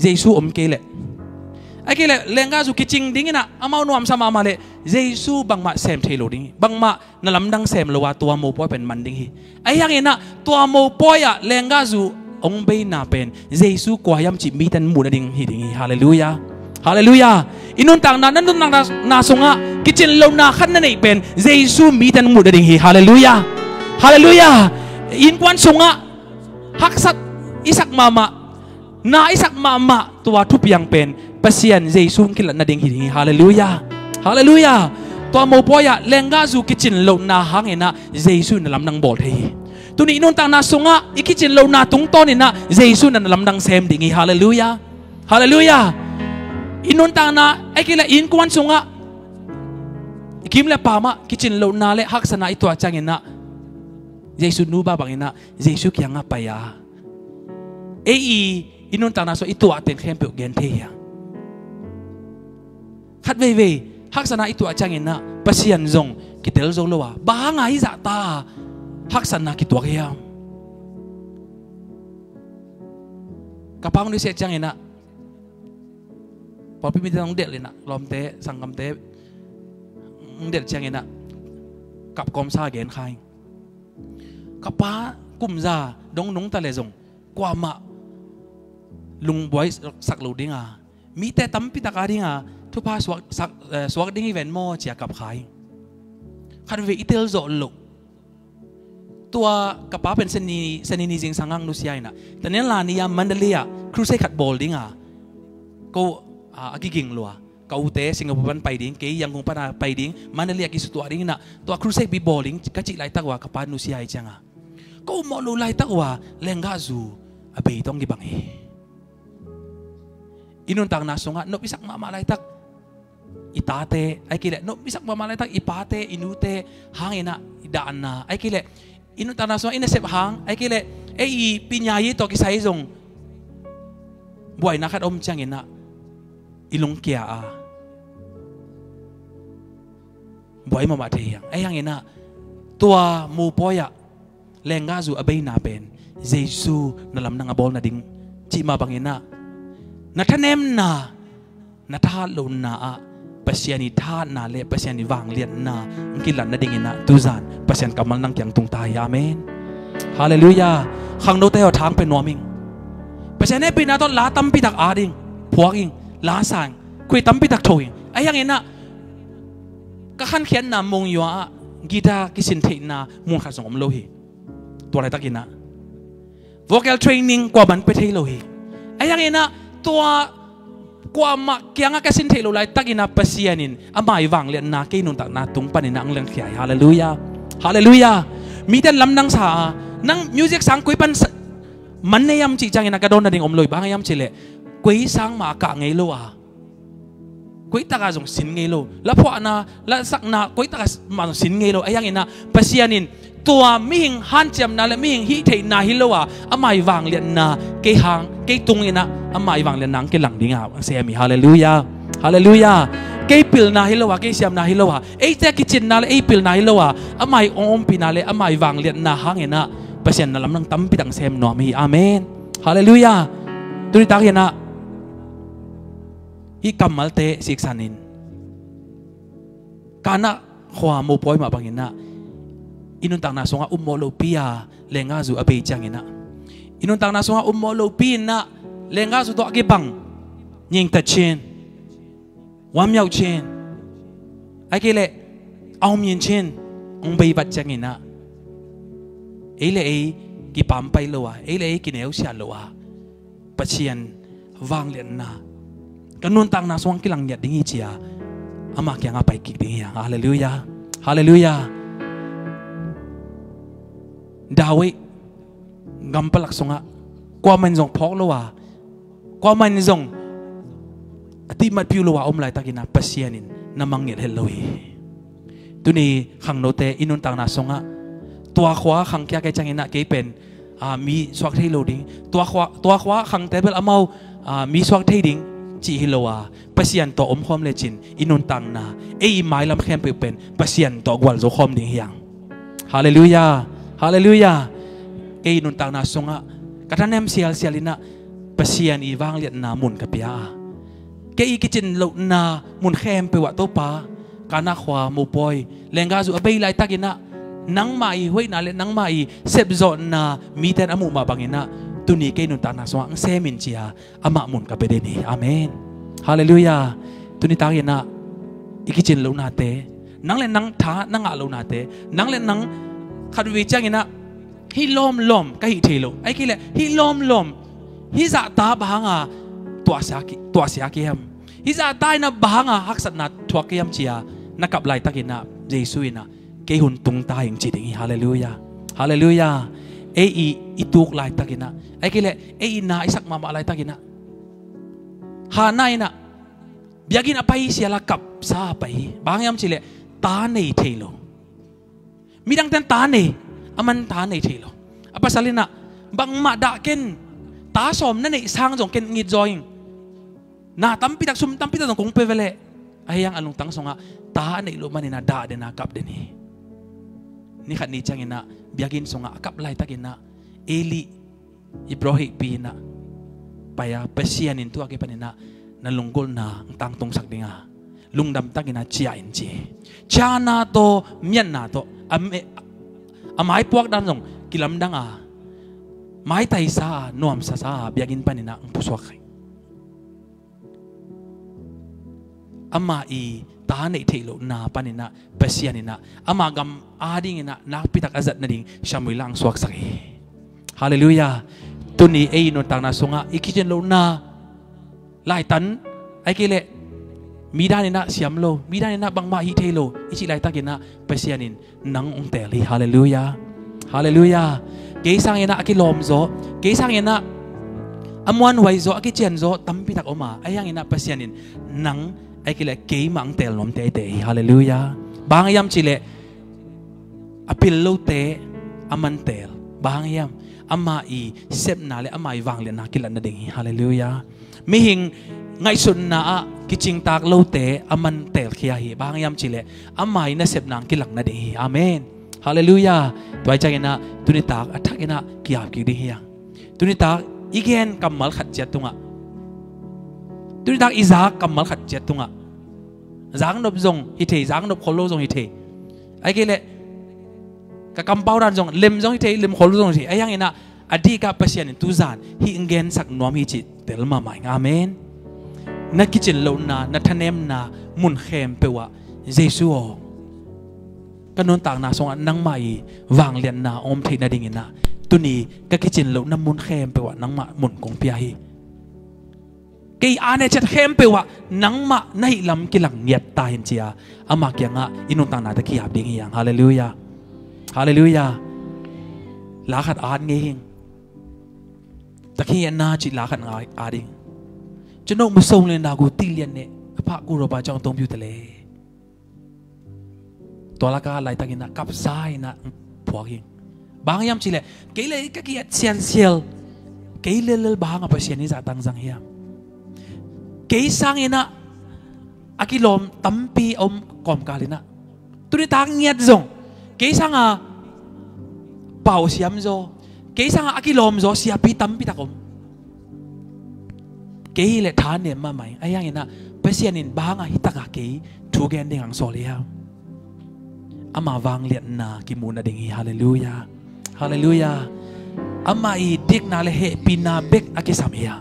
Jesu om kei leh, ahih kei leh lenggahzu kicing dingin ah amau nuamsa mahmah leh Jesu bangmah sem thei lo ding hi. Bangmah na lamdang sem lo a tua mopawi pen man ding hi. Ahi hangin ah tua mopawi ah lenggahzu hong beina pen Jesu kua hiam cih mite in muh nading hi ding hi. Halleluiah. Halleluiah. I nuntakna, na nuntakna sungah kicin lohna khat na neih pen Jesu mite in muh nading hi. Halleluiah. Halleluiah. Innkuan sungah haksat i sak mahmah, na i sak mahmah tua thupiang pen Pasian Jesu hong kilat nading hi ding hi. Halleluiah. Halleluiah. Tua mopawi ah lenggahzu kicin lohna hangin ah Jesu in na lamdang bawl thei hi. Tuni i nuntakna sungah i kicin lohna tungtawn inah Jesu in na lamdang sem ding hi. Halleluiah. Halleluiah. I nuntakna, ahih kei leh innkuan sungah i kim le pam ah kicin lohna le haksatna i tuah ciangin ah Jesu nupa bangin ah Jesu kiangah pai a, ei i, i nuntakna sungah i tuah teng khempeuh gen thei hi a. Khat veivei haksatna i tuah ciangin ah Pasian zong kitel zo lo a, bang hanga hih zahta haksatna kituak hiam? Ka pa hong nusia ciangin ah, pawlpi mite hong delh inah, lawmte, sanggamte hong delh ciangin ah kapkawmsa gen kha hi. Ka pa kumza dong nungta le zong kuamah lungbuai sak lo ding a, mite tampi tak a ding a thupha suak, sak, eh, suak ding hi ven maw, ci-a kap kha hi. Khat veivei i tel zawh loh. Tua ka pa pen Sani, Sani ni zingsang hong nusia inah, Taniela ni a Mandalay ah crusade khat bawl ding a, ko, a, a kiging lua. Ka ute Singapore pan pai ding, kei Yangon pana pai ding, Mandalay ah kisutuah ding inah, tua crusade pi bawl ding ka cih laitak uh a ka pa nusia hi cianga, ka upmawh loh laitak uh a lenggahzu a bei tawh hong kibang hi. I nuntakna sungah nop i sak mahmah laitak i tate, ahih kei leh nop i sak mahmah laitak i pate, i nute hangin ah i dahna, ahih kei leh i nuntakna sungah i nasep hang, ahih kei leh ei i pinyayi tawh kisai zong buaina khat om ciangin ah i lungkia a, buai mahmah thei hi hang. Ahi hangin ah tua mopawi ah lenggahzu a beina pen Jesu na lamdang a bawl nading cih mah bangin ah, na thanemna, na thahat lohna ah Pasian i thahatna le Pasian i vangliatna hong kilat nadingin ah tuzan Pasian kammal nang kiang tung ta hi. Amen. Halleluiah. Khangnote aw, thang pia nuam ing. Pasian hehpihna tawh la tampi tak at ing, phuak ing, la sa ing, khui tampi tak tho ing. Ahi hangin ah ka khankhiatna Monywa ah guitar kisin theihna mun khat zong om lo hi. Tua laitakin ah vocal training kuamah in pia thei lo hi. Ahi hangin ah tua kuamah kiangah ka sin theih loh laitakin ah Pasian in ama i vangliatna kei nuntakna tung panin ah hong lengkhia hi. Halleluiah. Halleluiah. Mite in lamdang sa a, nang music sang koi pan sa, man nei hiam cih ciangin ah ka dawn nading om lo hi. Bang hiam cih leh koi sang mah a kah ngei lo a, koi takah zong sin ngei lo. La phuahna, la sakna, koi takah mah zong sin ngei lo. Ahi hangin ah Pasian in tua mihing hanciamna le mihing hih theihna hi lo a, ama i vangliatna kei hang, kei tungin ah ama i vangliatna hong kilang ding a hong sem hi. Halleluiah. Halleluiah. Kei pilna hi lo a, kei siamna hi lo a, eite kicinna le ei pilna hi lo a, ama i hong ompihna le ama i vangliatna hangin ah Pasian na lamdang tampi tak hong sem nuam hi. Amen. Halleluiah. Tuni takin ah hih kammalte siksanin, Kana khua mopawi mah bangin ah i nuntakna sungah upmawh lohpi a lenggahzu a bei ciangin ah, i nuntakna sungah upmawh lohpi in ah lenggahzu tawh a kibang, nyingtat cin, wamyauh cin, ahih kei leh aumyin cin hong bei vat ciangin ah, ei le ei kipampai lo a, ei le ei kineusia lo a, Pasian vangliatna ka nuntakna sungah kilang ngiat ding hi, ci-a ama kiangah pai kik ding hi hang. Halleluiah. Halleluiah. David gam palak sungah kuamah in zong phawk lo a, kuamah in zong a tihmat piu lo a om laitakin ah Pasian in na mangngilh het lo hi. Tuni khangnote i nuntakna sungah tua khua khangkhia kei cianginah kei pen, ah, mi suak thei lo ding, tua khua, tua khua khangte bel amau, ah, mi suak thei ding cih hi lo a, Pasian tawh omkhawm lecin i nuntakna, ei i mailam khempeuh pen Pasian tawh gualzo khawm ding hi hang. Halleluiah. Halleluiah. Ei i nuntakna sungah ka thanem sialsial inah Pasian i vangliatna mun ka pia a, kei i kicin lohna mun khempeuh ah Topa, ka na khua mopawi lenggazu a bei laitakinah nangmah i hoihna le nangmah i sepzawhna miten a muh mah banginah tuni kei nuntakna sungah ang semin cia amah mun ka pia den hi. Amen. Halleluiah. Tuni takinah i kicin lohnate, nang le nang tha na ngah lohnate, nang le nang khat vei cianginah hih lawmlawm ka hih thei lo, ahih kei leh hih lawmlawm, hih zahta bang hanga tuahsia ki, tuahsia ki hiam, hih zahta inah bang hanga haksatna thuak ki hiam cia na kap laitakinah Jesu inah kei hun tung ta ing ci ding hi. Halleluiah. Halleluiah. Ei i, i tuk laitakinah, ahih kei leh ei i na i sak mahmah laitakinah Hannah inah biakinn a pai siala kapsa a pai hi. Bang hiam cih leh ta nei thei lo. Midangten ta nei, aman ta nei thei lo. A pasal inah bangmah dah ken, ta sawm na neih sang zong ken ngitzaw ing, na tampitak sum tampitak zong kong pia veleh, ahi hang a lungtang sungah ta a neih loh maninah dah dena kap den hi. Nikhat ni cianginah biakinn sungah a kap laitakinah Eli i puahpihpi inah pai a, Pasian in tu-a kipaninah na lunggulhna ang tangtungsak dinga lungdam takinah ciah in ci. Ciahna tawh miatna tawh a me, a maipuak dan zong kilamdang a, maitaisa a, nuamsasa a, biakinn paninah ang pusuak kha hi. Amah i ta neih theih lohna paninah Pasian inah ama gam adinginah nakpitak a zat nading Samuel ah ang suaksak hi. Halleluiah. Tuni ei i nuntakna sungah i kicin lohna laitan, ahih kei leh mi daninah siam lo, mi daninah bangmah hih thei lo i cih laitakinah Pasian in nang ong teel hi. Halleluiah. Halleluiah. Kei sanginah a kilawmzaw, kei sanginah a muanhuaizaw, a kicianzaw tampitak om a, ahi hanginah Pasian in nang, ahih kei leh keimah ang teel nuam teitei hi. Halleluiah. Bang hang hiam cih leh a pil lote aman teel. Bang hang hiam? Ama i sepna le ama i vangliatna kilat nading hi. Halleluiah. Mihing ngaihsutna ah kicingtak lote aman teelkhia hi. Bang hang hiam cih leh ama i nasepna ang kilak nading hi. Amen. Halleluiah. Tua hi cianginah tunitak a thakinah ki-ap kik ding hi hang. Tunitak i gen kammal khat ciat tungah, tunitak i zak kammal khat ciat tungah, zaknop zong hi thei, zaknop khol lo zong hi thei, ahih kei leh ka kampau dan zong lem zong hi thei, lem khol lo zong hi thei, ahi hanginah a dikah Pasian in tuzan hih ang gensak nuam hi cih tel mahmah ing. Amen. Na kicin lohna, na thanemna mun khempeuh ah Jesu aw, ka nuntakna sungah nangmah i vangliatna om theih nadinginah tuni ka kicin lohna mun khempeuh ah nangmah mun kong pia hi. Kei a necet khempeuh ah nangmah na hihlam kilang ngiat ta hen cia ama kiangah i nuntaknate ki-ap ding hi hang. Halleluiah. Halleluiah. La khat at ngei hing. Takhi a na cih la khat ngai at ding. Cunok musong le nagu tilian ne a phah ku ropa ciang tong piu tale. Tua laka laitakinah kapsa inah phuak hi. Bang hiam cih leh kei le ka ki-at siansial, kei lellel bang a Pasian i zahtang zang hiam? Kei sanginah a kilawm tampi om kawmkal inah tunitak ngiat zong kei sanga pau siamzaw, kei sanga a kilawmzaw siapi tampitak om. Kei hi leh thanem mahmah ing. Ahi hanginah Pasian in bang a hi taka kei thu gen ding ang sawl hiam? Ama vangliatna kimuh nading hi. Halleluiah. Halleluiah. Ama i dikna le hehpihna bek a kisam hi a,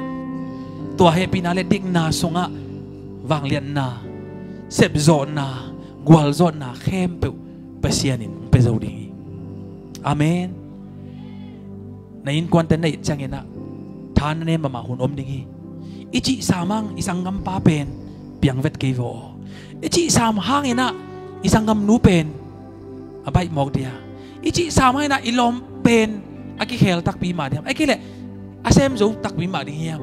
tua hehpihna le dikna sungah vangliatna, sepzawhna, gualzawhna khempeuh Pasian in hong pia zo ding hi. Amen. Na innkuante na it cianginah tha na nem mahmah hun om ding hi. I cih sam hang i sanggampa pen piang vet kei vaw. I cih sam hanginah i sanggamnu pen a baih mawk dia. I cih sam hanginah i lawm pen a kikhel takpi mah diam, ahih kei leh a sem zo takpi mah ding hiam?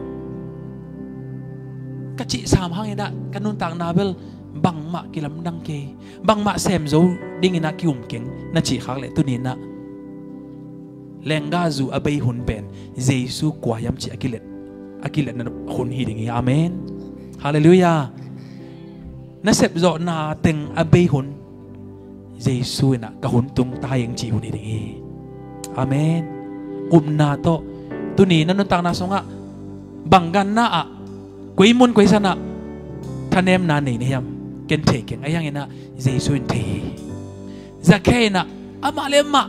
Ka cih sam hanginah ka nuntakna bel bangmah kilamdang kei, bangmah sem zo dingin ah ki-um keng na cih khak leh tuni-in ah lenggahzu a bei hun pen Jesu kua hiam cih a kilet, a kiletna hun hi ding hi. Amen. Halleluiah. Na sepzawhna teng a bei hun Jesu in ah ka hun tung ta hi ing cih hun hi ding hi. Amen. Upna tawh tuni na nuntakna sungah bang ganna ah, koi mun koi sanah thanemna nei na hiam? Ken thei keng, ahi hangin ah Jesu in thei hi. Zakhia in ah amah le amah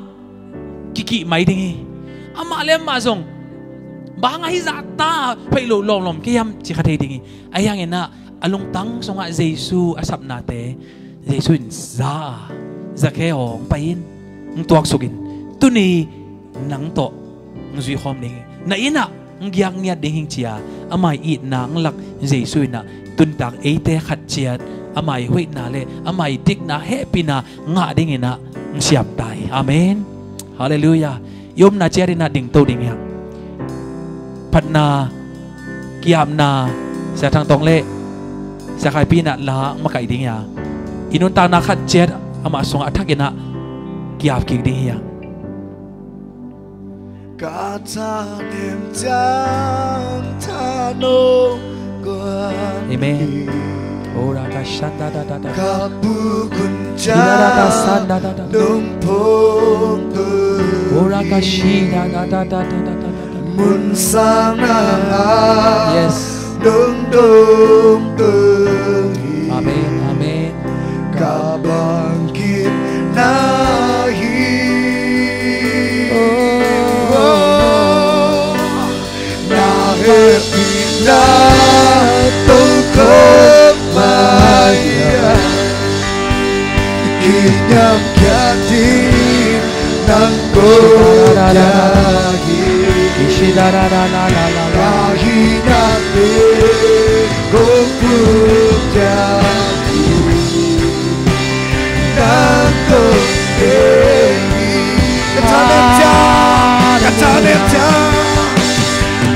kikih mai ding hi. Amah le amah zong bang a hih zahta pheih loh lawmlawm kei hiam ci kha thei ding hi. Ahi hangin ah a lungtang sungah Jesu a sapnate Jesu in za a, Zakhia aw, hong pai in, hong tuaksuk in, tuni nang tawh hong zuikhawm ding hi. Na inn ah hong giak ngiat ding hi ing ci a, ama itna hong lak Jesu in ah tunitak eite khat ciat ama hoihna le ama dikna hehpihna ngah dingin ah hong siam ta hi. Amen. Halleluiah. I omna ciat in ah dingto ding hi hang. Phatna, ki-apna, Sia Thang Tawng le Sia Khai Pi in ah la makaih ding hi a, i nuntakna khat ciat amah sungah a thakin ah ki-ap kik ding hi hang. Ka thanem ciang tha nong guan hi. Amen. Ora ka shanda da da da. Ka puk hun ciang nong phongto hi. Ora ka shi da da da da da da da. Mun sang na, yes, nong dongto hi. Amen, amen. Ka bangkitna hi. Oh. Na hehpihna tawh kong mai a, kiniamkhiat ding nang kong piak hi. Ka hinate kong pukhiat hi. Nang kong piak hi. Ka thanem ciang, ka thanem ciang,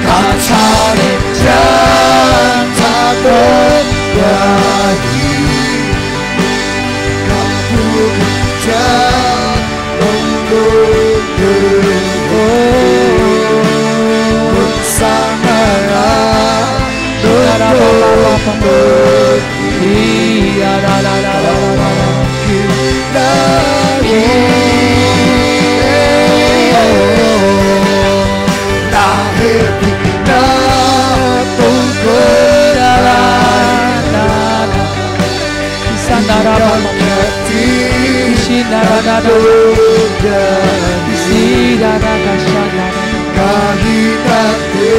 ka thanem ciang tha nong guan hi. Ka puk hun ciang nong dongto hi. Mun sang na, nong dongto hi. Ka hinate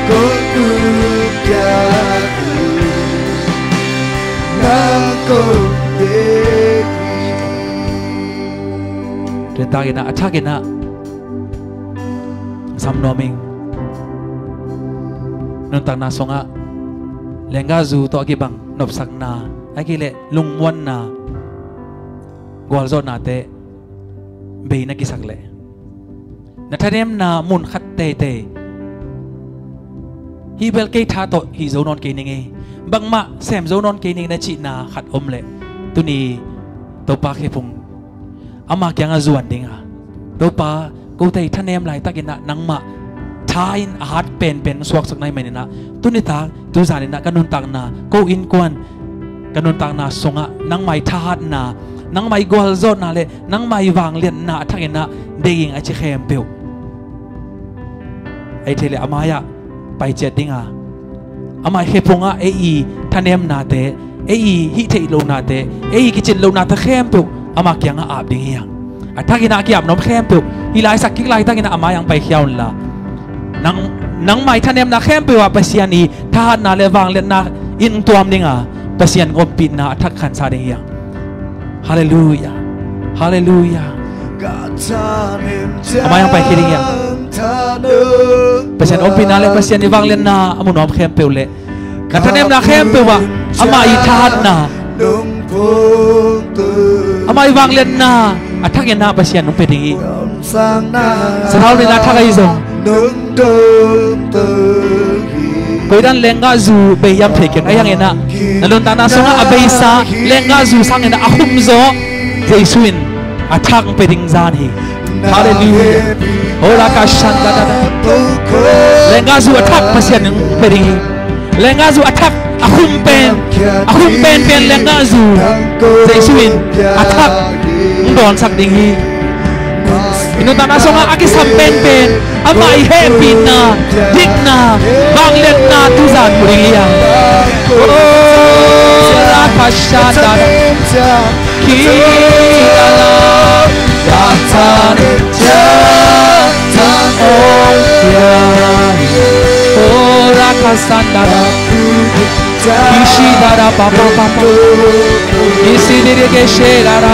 kong pukhiat hi. Nang kong piak hi. Tuni takin ah, a thakin ah sam nuam ing. Nuntakna sungah lenggahzu tawh a kibang nopsakna, ahih kei leh lungmuanna, gualzawhnate bei na kisak leh, na thanemna mun khat teitei, hih bel kei tha tawh hih zo nawn kei ning ei, bangmah sem zo nawn kei ning na cihna khat om leh, tuni Topa khephung ama kiangah zuan ding a, Topa, kote i thanem laitakin ah nangmah tha in a hat penpen suaksak na hih manin ah, tuni tak, tuzan in ah ka nuntakna, ko innkuan, ka nuntakna sungah nangmah i thahatna, nangmah i gualzawhna le nangmah i vangliatna a thakin ah deih ing a ci khempeuh, ei thei leh a mai-ah pai ciat ding a, amah khephungah ei i thanemnate, ei i hih theih lohnate, ei i kicin lohnate khempeuh ama kiangah ap ding hi hang. A thakin ah a ki-ap nuam khempeuh, hih laisak kik laitakin ah a mai-ah hong paikhia unla, nang, nangmah i thanemna khempeuh ah Pasian i thahatna le vangliatna in hong tuam ding a, Pasian ompihna a thak khansa ding hi hang. Halleluiah. Halleluiah. A mai-ah hong paikhia ding hi hang. Pasian ompihna le Pasian i vangliatna a mu nuam khempeuh le na thanemna khempeuh ah amah i thahatna, amah i vangliatna a thakin ah Pasian hong pia ding hi. Sathau nihna thak ahi zong, nong dongto hi. Koidan lenggahzu bei hiam thei keng, ahi hangin ah na nuntakna sungah a beisa lenggahzu sangin ah a khumzaw Jesu in a thak pia ding zan hi. Halleluiah. Ora ka shan da da da. Lenggahzu a thak Pasian in pia ding hi. Lenggahzu a thak a khum pen, a khum penpen lenggahzu Jesu in a thak hong dawnsak ding hi. I nuntakna sungah a kisam penpen amah i hehpihna, dikna, vangliatna tuzan mu ding hi hang. Oh, rakashadara. Kidala. Ong pia. Oh, rakasandara. Kishidara papa papa. Kisidiri keshedara.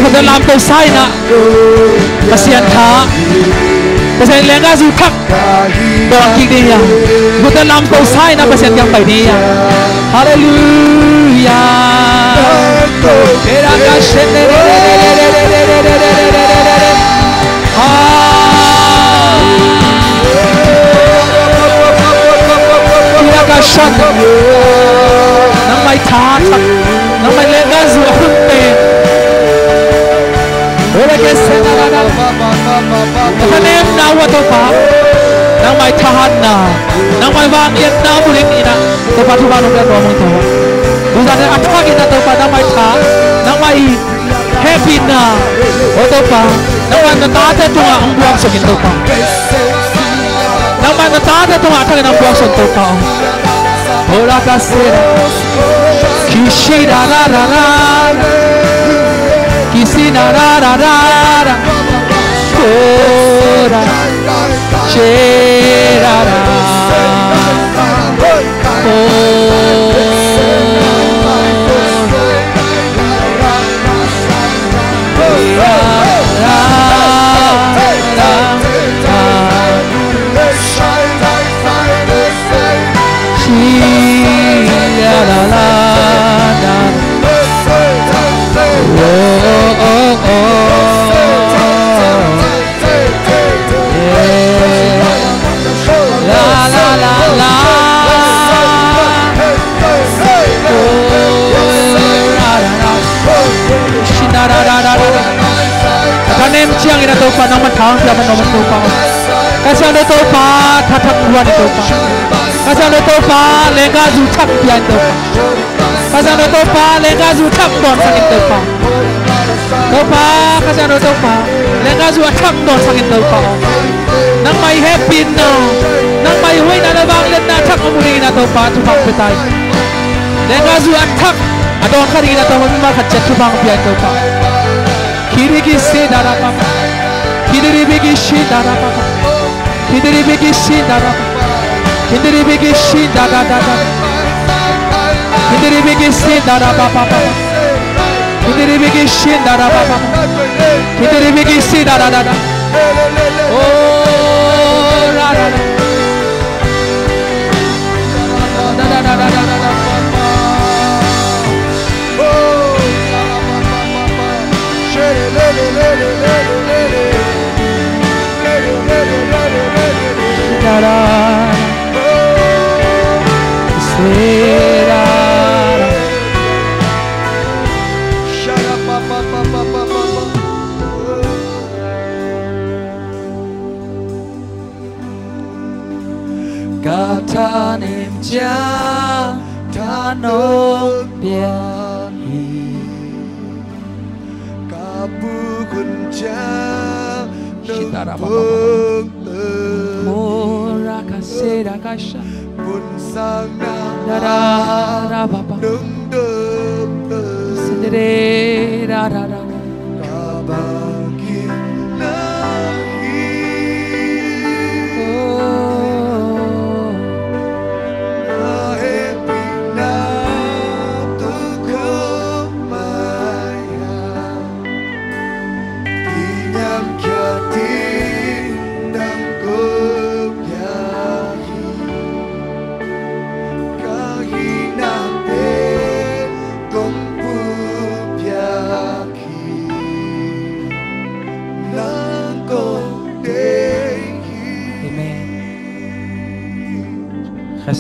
Khuadan lamto sa in ah Pasian tha, Pasian lenggahzu thak dawn kik ding hi hang. Khuadan lamto sa in ah Pasian kiang pai ding hi hang. Halleluiah. Nangmai tha thak, nangmai lenggahzu a hun pen. Ora ke senarada. Na thanemna uh ah Topa, nangmai thahatna, nangmai vangliatna mu ding in ah Topa thupha nong pia nuam ung Topa. Tuzan in a thak in ah Topa nangmai tha, nangmai hehpihna, aw Topa, nangmai na tate tungah hong buangsak in Topa. Nangmai na tate tungah a thak in hong buangsak in Topa. Ora ka sera. Kishida ra ra ra ra. Kishida ra ra ra ra. Ora. Shera ra. Oh. Ka thanem ciangin a Topa nangman thang pia man om Topa. Ka siangtho Topa thathang huan in Topa. Ka siangtho Topa lenggahzu thak pia in Topa. Ka siangtho Topa lenggahzu thak dawnsak in Topa. Topa, ka siangtho Topa lenggahzu a thak dawnsak in Topa. Nangmai hehpihna, nangmai hoihna le vangliatna thak a mu dingin a Topa thupha pia ta in. Lenggahzu a thak a dawn kha dingin a Topa mimal khat ciat thupha pia in Topa. Kiriki si dara papa. Kidiri bigi si dara papa. Kidiri bigi si dara papa. Kidiri bigi si dara dara. Kidiri bigi si dara papa papa. Kidiri bigi si dara papa. Kidiri bigi si dara dara. Oh, ra ra ra. Ka thanem ciang thanop piang hi. Ka puk hun ciang nong puk. Mora ka se da ka sha. Pun sang na da da da ba ba. Nong dop. Sendere da da da.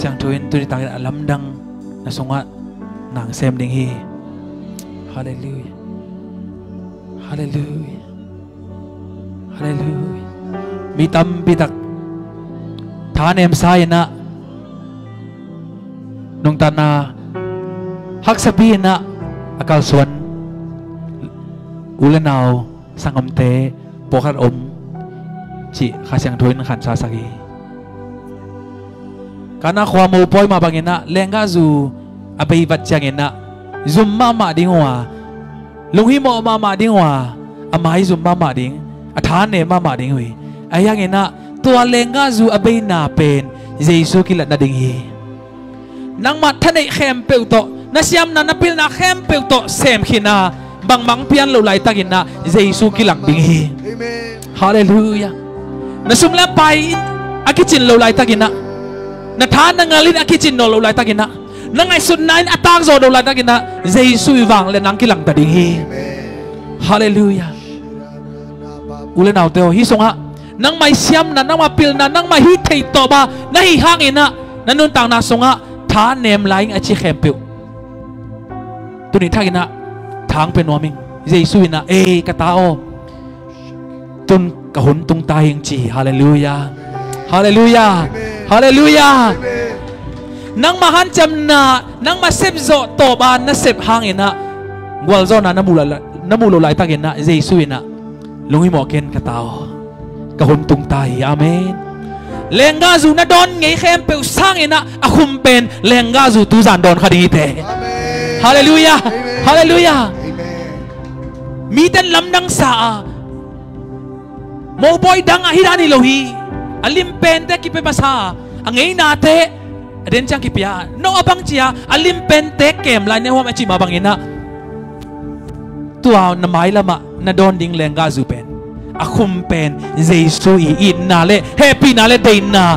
Siangtho in tuni takin a lamdang na sungah nang sem ding hi. Halleluiah. Halleluiah. Halleluiah. Mi tampi tak thanemsa in ah, nungtanna haksapi in ah a kalsuan u le nau, sanggamte pawlkhat om cih Kha Siangtho in khansasak hi. Kana khua mopawi mah bangin ah lenggahzu a bei vat ciangin ah zum mahmah ding uh a, lunghimawh mahmah ding uh a, a maizum mahmah ding, a thanem mahmah ding uh hi. Ahi hangin ah tua lenggahzu a beina pen Jesu kilat nading hi. Nangmah thaneih khempeuh tawh, na siamna, na pilna khempeuh tawh sem khin a, bangmah pian loh laitakin ah Jesu kilang ding hi. Amen. Halleluiah. Na sum le pai in a kicin loh laitakin ah, na tha na ngal in a kicin nawn loh laitakin ah, na ngaihsutna in a takzawh loh laitakin ah, Jesu i vangliatna hong kilangta ding hi. Amen. Halleluiah. U le naute aw, hih sungah nangmah i siamna, nangmah pilna, nangmah hih theih tawp a na hih hangin ah, na nuntakna sungah thanem lai ing a ci khempeuh, tuni takin ah thang pia nuam ing. Jesu in ah, "Ei, ka ta aw, tun ka hun tung ta hi ing," ci hi. Halleluiah. Halleluiah. Amen. Halleluiah. Amen. Nangmah hanciamna, nangmah sepzawh tawp a na sep hangin ah gualzawhna na muh la-, na muh loh laitakin ah, Jesu in ah, "Lunghimawh ken, ka ta aw, ka hun tung ta hi." Amen. Lenggahzu na dawn ngei khempeuh sangin ah a khum pen lenggahzu tuzan dawn kha ding hi teh. Amen. Halleluiah. Amen. Halleluiah. Amen. Mite in lamdang sa a, mopawi dang ah hih dan hi lo hi. A lim pente kipia masa a, a ngeina teh a den ciang kipia, no a bang cia, a lim pente kem lai ne huam a cih mah bangin ah, tua na mailam ah na dawn ding lenggahzu pen, a khum pen Jesu i itna le hehpihna le deihna,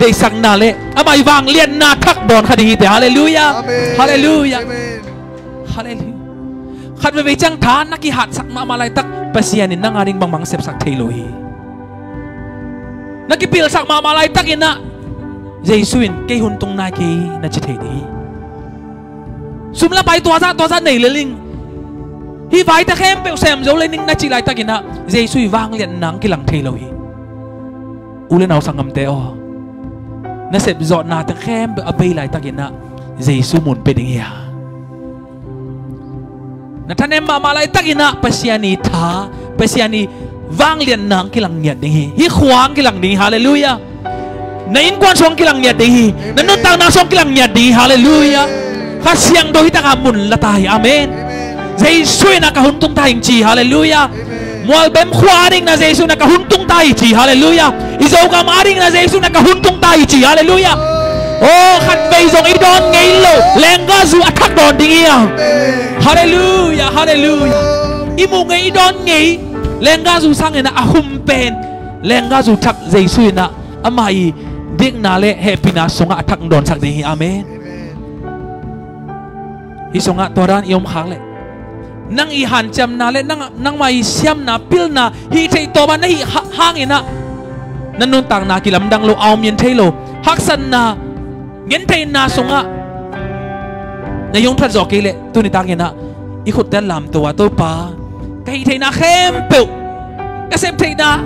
deihsakna le amah i vangliatna thak dawn kha ding hi teh. Halleluiah. Amen. Halleluiah. Amen. Halleluiah. Khat veivei ciang tha na kihatsak mahmah laitak, Pasian in nang a ding bangbang sepsak thei lo hi. Na kipilsak mahmah laitakin ah, Jesu in, "Kei hun tung nai kei," na ci thei ding hi. Sum le pai tuazah tuazah nei lel ing, hih vaite khempeuh sem zo lel ing na cih laitakin ah, Jesu i vangliatna hong kilang thei lo hi. U le nau sanggamte aw, na sepzawhnate khempeuh a bei laitakin ah, Jesu mun pia ding hi a, na thanem mahmah laitakin ah, Pasian i tha, Pasian i vangliatna hong kilang ngiat ding hi. Hih khua hong kilang ding hi. Halleluiah. Na innkuan sung hong kilang ngiat ding hi. Na nuntakna sung hong kilang ngiat ding hi. Halleluiah. Kha Siangtho hih takah mun la ta hi. Amen. Jesu in ah ka hun tung ta hi ing ci. Halleluiah. Mualbem khua a ding in ah Jesu in ah ka hun tung ta hi ci. Halleluiah. I Zogam a ding in ah Jesu in ah ka hun tung ta hi ci. Halleluiah. Oh, khat vei zong i dawn ngei lo lenggahzu a thak dawn ding hi a. Halleluiah. Halleluiah. I muh ngei, i dawn ngei lenggahzu sangin ah a khum pen lenggahzu thak Jesu in ah amah i dikna le hehpihna sungah a thak dawnsak ding hi. Amen. Hih sungah tua dan i om khak leh, nang i hanciamna le nang, nangmah i siamna, pilna, hih theih tawp a na hih ha-, hangin ah na nuntakna kilamdang lo, a om in thei lo, haksatna, gentheihna sungah na hong that zawh kei leh, tuni takin ah i khutte lamto a, Topa, ka hih theihna khempeuh, ka sep theihna,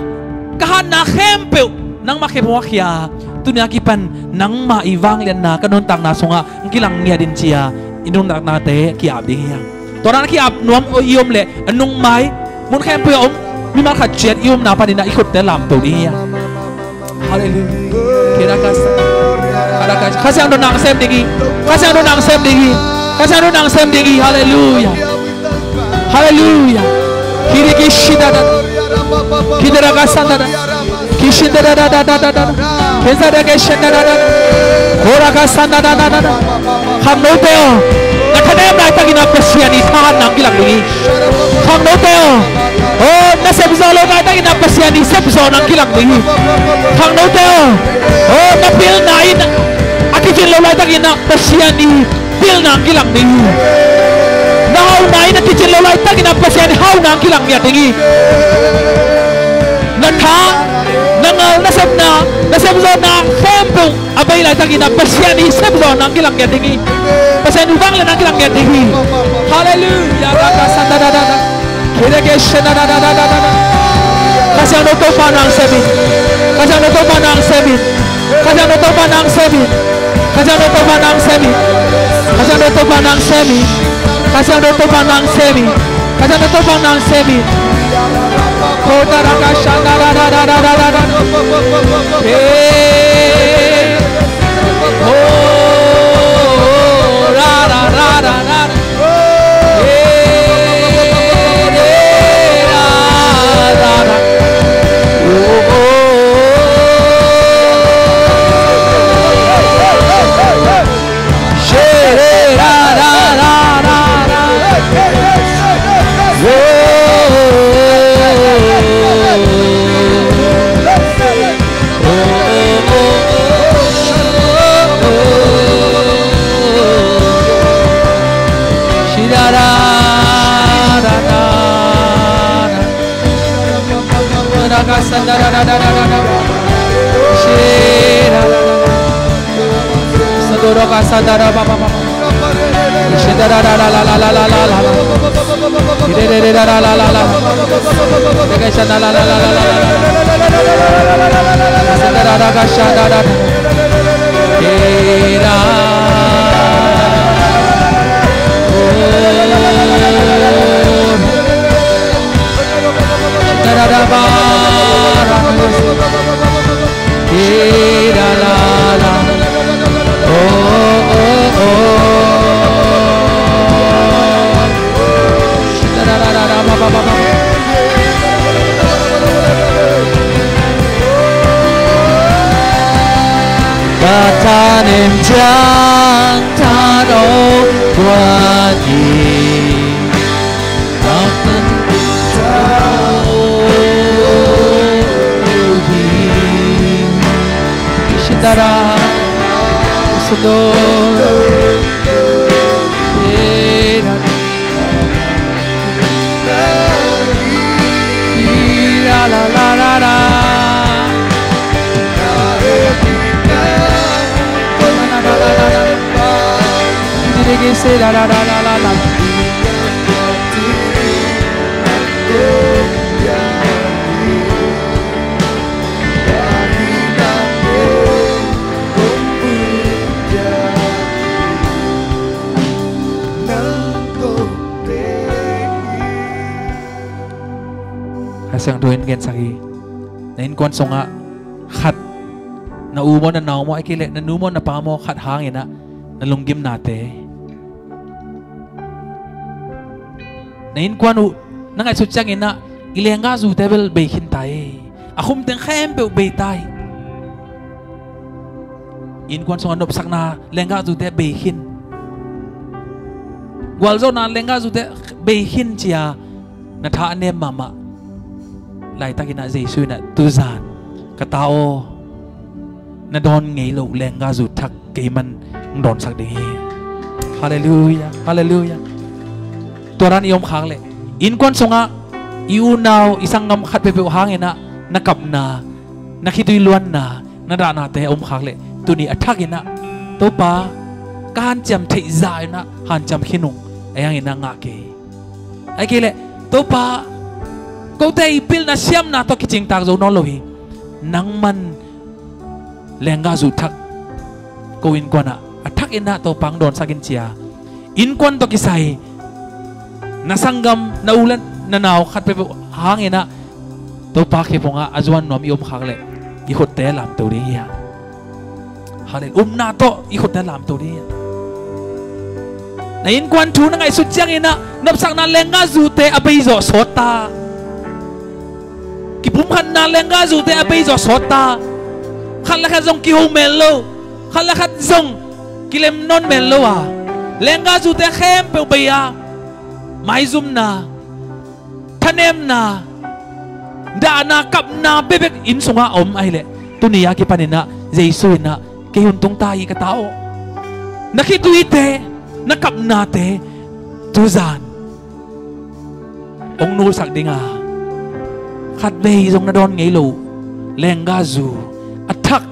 ka hatna khempeuh nangmah khe phawk khia. Tuni a kipan nangmah i vangliatna ka nuntakna sungah hong kilang ngiat in ci a, i nuntaknate ki-ap ding hi hang. Tua dan a ki-ap nuam i om leh, a nungmai mun khempeuh a om mimal khat ciat i omna panin ah i khutte lamto ding hi hang. Halleluiah. Kira kasa. Kira kasa. Kha Siangtho in nang sem ding hi. Kha Siangtho in nang sem ding hi. Kha Siangtho in nang sem ding hi. Halleluiah. Halleluiah. Kiri kishidada. Kidara kasandada. Kishidada. Kezada keshendada. Kora kasandada. Khangnote aw, na thanem laitakin ah Pasian i thahatna hong kilang ding hi. Khangnote aw, oh, na sepzawh loh laitakin ah Pasian i sepzawhna hong kilang ding hi. Khangnote aw, oh, na pilna in a kicin loh laitakin ah Pasian i pilna hong kilang ding hi. Na hauhna in a kicin loh laitakin ah Pasian i hauhna hong kilang ngiat ding hi. Na Na tha, na ngal, na sepna, na sepzawhna khempeuh a bei laitakin ah Pasian i sepzawh nang kilang ngiat ding hi. Pasian i vang le nang kilang ngiat ding hi. Halleluiah. Raka santa da da da. Kira ke shena da da da da da da. Kha Siangtho Topa nang sem in. Kha Siangtho Topa nang sem in. Kha Siangtho Topa nang sem in. Kha Siangtho Topa nang sem in. Kha Siangtho Topa nang sem in. Kha Siangtho Topa nang sem in. Kha Siangtho Topa nang sem in. Ko ta ra ka sha na ra ra ra ra ra ra ra. Hey. Oh, ra ra ra ra ra. Ka thanem ciang than aw guan hi. Ka thanem ciang than aw guan hi. Shitara sudo. Kha Siangtho in gensak hi. Na innkuan sungah khat, na u maw, na nau maw, a kei leh na nu maw, na pa maw, khat hangin ah na lunggimnate, na innkuan uh na ngaihsut ciangin ah i lenggahzute bel bei khin ta hi. A khumteng khempeuh bei ta hi. Innkuan sungah nopsakna lenggahzute bei khin, gualzawhna lenggahzute bei khin ci-a na tha a nem mahmah laitakin ah Jesu in ah tuzan, ka ta aw, na dawn ngei loh lenggahzu thak keiman hong dawnsak ding hi. Halleluiah, halleluiah. Tua dan i om khak leh, innkuan sungah i unau, i sanggam khat peuhpeuh hangin ah na kapna, na khitui luanna, na dahnate a om khak leh, tuni a thakin ah, Topa, ka hanciam theih zah in ah hanciam khin ung, a hangin ah ngah kei. A kei leh, Topa, kote i pilna siamna tawh kicingtak zo nawn lo hi. Nangman lenggahzu thak ko innkuan ah a thakin ah Topa hong dawnsak in ci-a, innkuan tawh kisai na sanggam, na u le na nau khat peuhpeuh hangin ah Topa khe pongah a zuan nuam i om khak leh, i khutte lamto ding hi a. Halleluiah. Upna tawh i khutte lamto ding hi a. Na innkuan thu na ngaihsut ciangin ah nopsakna lenggahzute a beizawh sawt ta. Kipumkhatna lenggahzute a beizawh sawt ta. Khat le khat zong kiho mel lo, khat le khat zong kilem nawn mel lo a, lenggahzute khempeuh bei a, maizumna, thanemna, dahna, kapna bekbek inn sungah a om ahih leh, tuni a kipanin ah Jesu in ah kei hun tung ta hi, ka ta aw. Na khituite, na kapnate tuzan hong nulsak ding a, khatvei zong na dawn ngei lo. Lenggahzu a thak,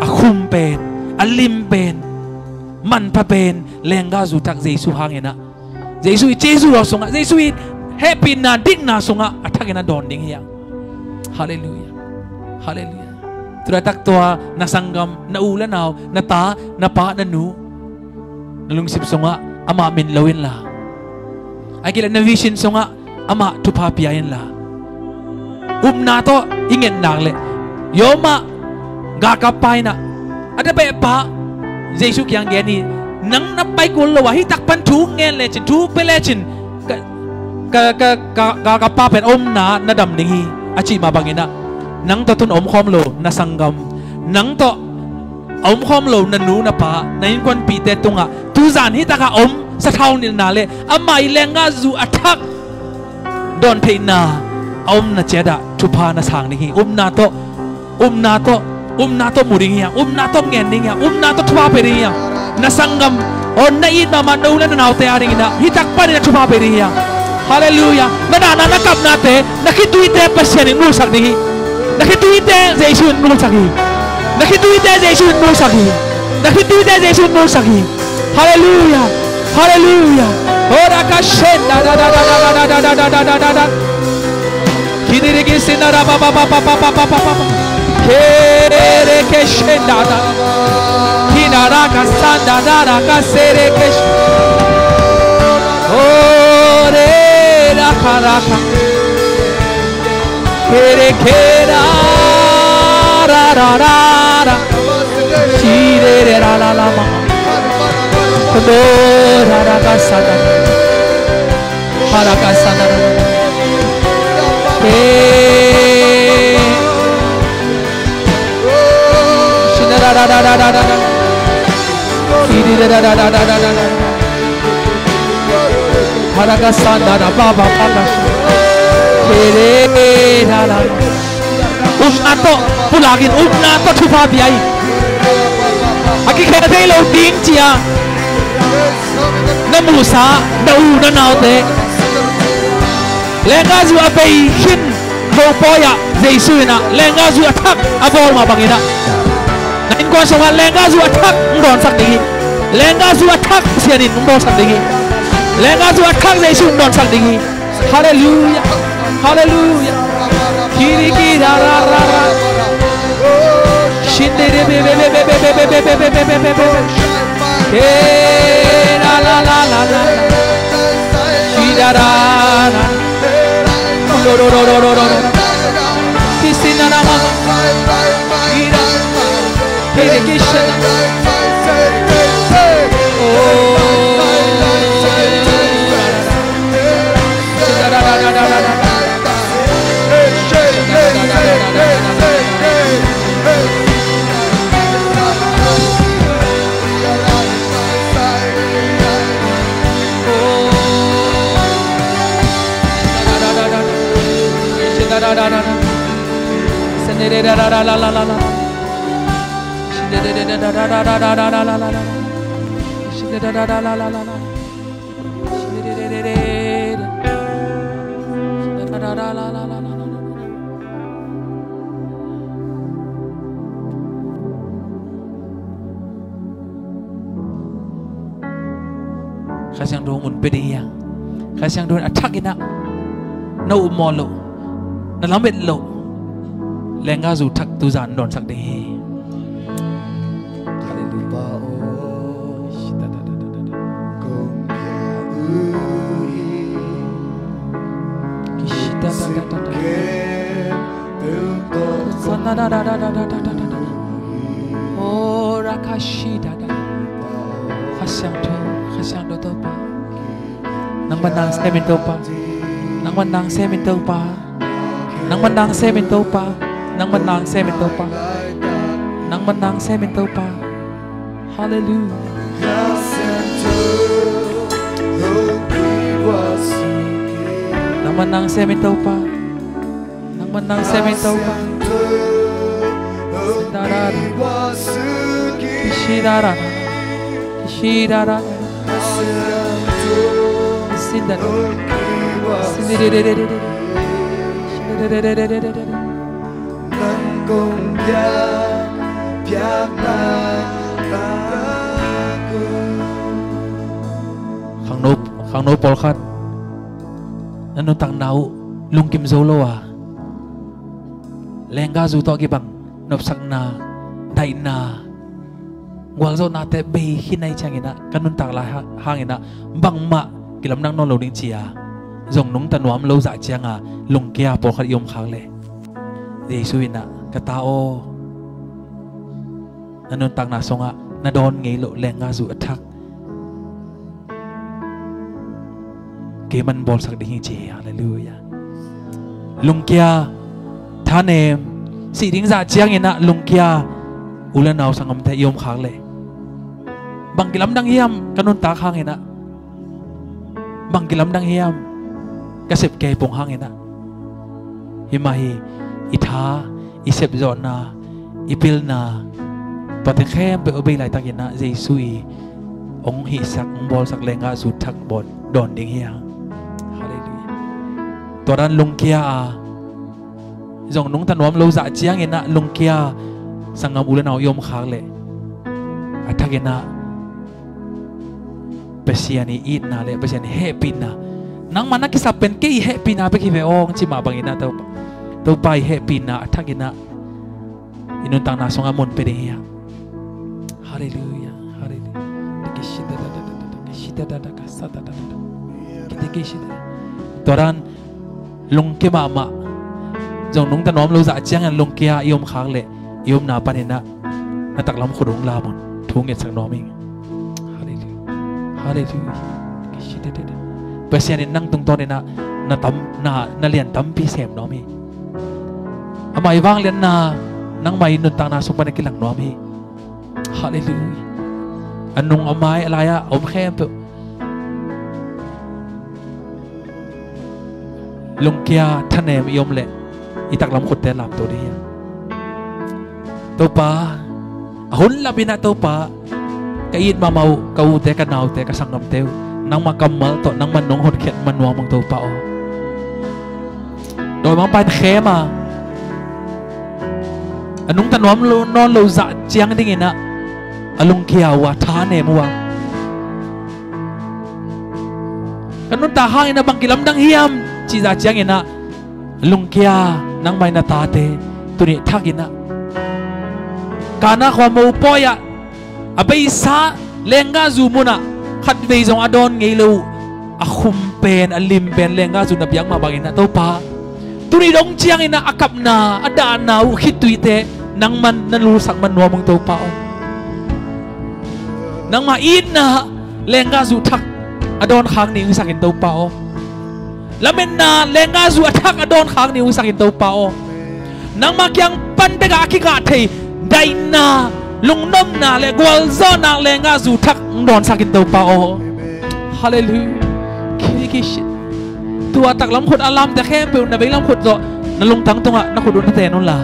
a khum pen, a lim pen, manpha pen, lenggahzu thak Jesu hangin ah, Jesu i Jesu lo sungah, Jesu i hehpihna dikna sungah a thakin a dawn ding hi hang. Halleluiah. Halleluiah. Tulaitak tua na sanggam, na u le nau, na ta, na pa, na nu, na lungsim sungah amah min lo inla, a kileh na vision sungah amah thupha pia inla. Upna tawh i ngetnak le, Roma galkappa in ah, a tepehpa Jesu kiang gen hi. Nang na pai kul lo a, hih tak pan thu ngen lecin, thu pia lecin, ka, ka, ka, ka, galkappa pen a omna na dam ding hi, a cih mah bangin ah, nang tawh tun a omkhawm lo na sanggam, nang tawh a omkhawm lo na nu na pa, na innkuanpihte tungah tuzan hih takah a om sathau nilhna le amah i lenggahzu a thak dawn theihna a omna ciatah thupha na sang ding hi. Upna tawh, upna tawh, upna tawh mu ding hi hang, upna tawh ngen ding hi hang, upna tawh thupha pia ding hi hang. Na sanggam, aw, na it mahmah na u le na naute a dingin ah hih tak panin a thupha pia ding hi hang. Halleluiah. Na dahna, na kapnate, na khituite Pasian in mulsak ding hi. Na khituite Jesu in mulsak hi. Na khituite Jesu in mulsak hi. Na khituite Jesu in mulsak hi. Halleluiah. Halleluiah. Ora ka shenda da da da da da da da da da da da. Kidiri kisina da ba ba ba ba. Kere ke shenda da. Kinara ka sanda da da ka sere ke sh-, ore da ka ra ka. Kere ke da ra ra ra ra. Shi re re ra la la ma. Kodo ra ra ka sa da. Para ka sa da ra. Ke. Shi da ra ra ra ra ra ra. Shi da ra ra ra ra ra ra. Para ka sa da ra ba ba ba ka. Ke re ra ra. Upna tawh pulak in, upna tawh thupha pia in. A kikhel thei lo ding ci-a na muhsa na u na naute, lenggahzu a bei khin mopawi ah Jesu in ah lenggahzu a thak a bawl mah bangin ah, na innkuan sungah lenggahzu a thak hong dawnsak ding hi. Lenggahzu a thak Pasian in hong bawlsak ding hi. Lenggahzu a thak Jesu hong dawnsak ding hi. Halleluiah. Halleluiah. Kiri kira ra ra ra. Shinde de be be be. Ke ra la la la la la. Shida ra ra. Ro ro ro ro ro ro. Kisina na ma. Kira. Kha Siangtho in mun pia ding hi hang. Kha Siangtho in a thak in ah na upmawh loh, na lamet loh lenggahzu thak tuzan dawnsak ding hi. Halleluiah. Ora ka shi da da. Kha Siangtho, Kha Siangtho Topa. Nangmah nang sem in Topa. Nangmah nang sem in Topa. Nangmah nang sem in Topa. Nangmah nang sem in Topa. Nangmah nang sem in Topa. Halleluiah. Nangmah nang sem in Topa. Nangmah nang sem in Topa. Sindara. Sindara. Sindara. Sindara. Nang kong piak, piak na ta ko. Khangno, khangno pawlkhat na nuntakna uh lungkim zo lo a, lenggahzu tawh kibang nopsakna, daihna, gualzawhnate bei khin ahih ciangin ah, ka nuntak lai ha-, hangin ah bangmah kilamdang nawn lo ding ci-a, zong nungta nuam lo zah cianga lungkia pawlkhat i om khak leh, Jesu in ah, "Ka ta aw, na nuntakna sungah na dawn ngei loh lenggahzu a thak keiman bawlsak ding hi," ci hi. Halleluiah. Lungkia, thanem, sih ding zah ciangin ah lungkia u le nau sanggamte i om khak leh, bang kilamdang hiam ka nuntak hangin ah, bang kilamdang hiam ka sep keepung hangin ah? Hi mah hi, i tha, i sepzawhna, i pilna, tuate khempeuh a bei laitakin ah Jesu i hong hihsak, hong bawlsak lenggahzu thak bawt dawn ding hi hang. Halleluiah. Tua dan lungkia a, zong nungta nuam lo zah ciangin ah lungkia sanggam u le nau i om khak leh, a thakin ah Pasian i itna le Pasian i hehpihna, "Nangmah na kisap pen kei i hehpihna bek hi ve aw," hong ci mah bangin ah Topa, Topa i hehpihna a thakin ah i nuntakna sungah mun pia ding hi hang. Halleluiah, halleluiah. Tua dan lungkia mahmah, zong nungta nuam lo zah ciangin lungkia i om khak leh, i omna panin ah na taklam khut hong lam un, thu ngetsak nuam ing. Halleluiah. Halleluiah. Pasian in nang tungtawnin ah na tam, na, na lian tampi sem nuam hi. Amah i vangliatna nangmah i nuntakna sung panin kilang nuam hi. Halleluiah. A nung a mai a lai-ah a om khempeuh lungkia thanem i om leh i taklam khutte lamto ding hi. Topa, a hun lapin ah Topa, ka it mahmah uh ka ute, ka naute, ka sanggamte uh nangmah kammal tawh nangmah nong hotkhiat man nuam ung Topa aw. Dawimangpa in khem a, a nungta nuam lo, nawn lo zah ciang dingin ah a lungkia uh a, thanem uh a, ka nuntak hangin ah bang kilamdang hiam cih zah ciangin ah lungkia nangmah in na tate tuni thakin ah Kana khua mopawi ah a beisa lenggahzu munah khatvei zong a dawn ngei lo uh a khum pen, a lim pen lenggahzu na piak mah bangin ah Topa, tuni dong ciangin ah a kapna, a dahna uh khittuite nangman na lulsak man nuam ung Topa aw. Nangmah itna lenggahzu thak a dawn khak ni ung hisak in Topa aw. Lametna lenggahzu a thak a dawn khak ni ung hisak in Topa aw. Nangmah kiang pan bekah a kikah thei daihna, lungnopna le gualzawhna lenggahzu thak ung dawnsak in Topa aw. Halleluiah. Khirikishit. Tua taklam khut a lamte khempeuh na veilam khut zawh na lungtang tungah na khut un na ten unla,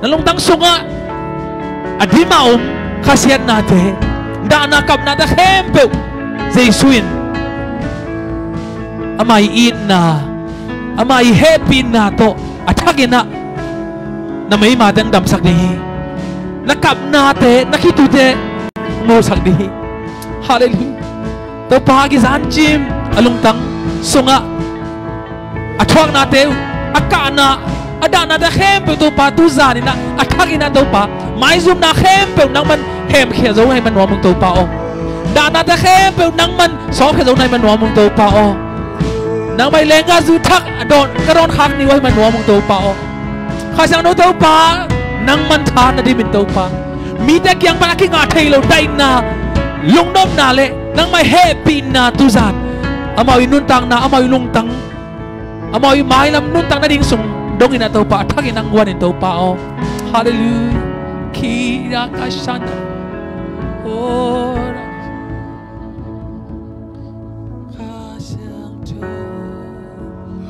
na lungtang sungah a dimah om khasiatnate, dahna kapnate khempeuh Jesu in ama i itna, ama i hehpihna tawh a thakin ah na meima teng damsak ding hi. Na kapnate, na khittuite musak ding hi. Halleluiah. Topa, a kizancim a lungtang sungah a thuaknate uh, a kahna, a dahnate khempeuh Topa, tuzan in ah a thakin ah Topa, maizumna khempeuh nangman hemkhia zo ahih man nuam ung Topa aw. Dahnate khempeuh nangman sawpkhia zo ahih man nuam ung Topa aw. Nangmah i lenggahzu thak a dawn, ka dawn khak ni uh ahih man nuam ung Topa aw. Kha Siangtho Topa, nangman tha na dim in Topa, mite kiang pan a kingah thei lo daihna, lungnopna le nangmah i hehpihna tuzan amau i nuntakna, amau i lungtang, amau i mailam nuntakna ding sung dongin ah Topa, a thakin ah guan in Topa aw. Halleluiah. Kira ka shana. Ora. Kha Siangtho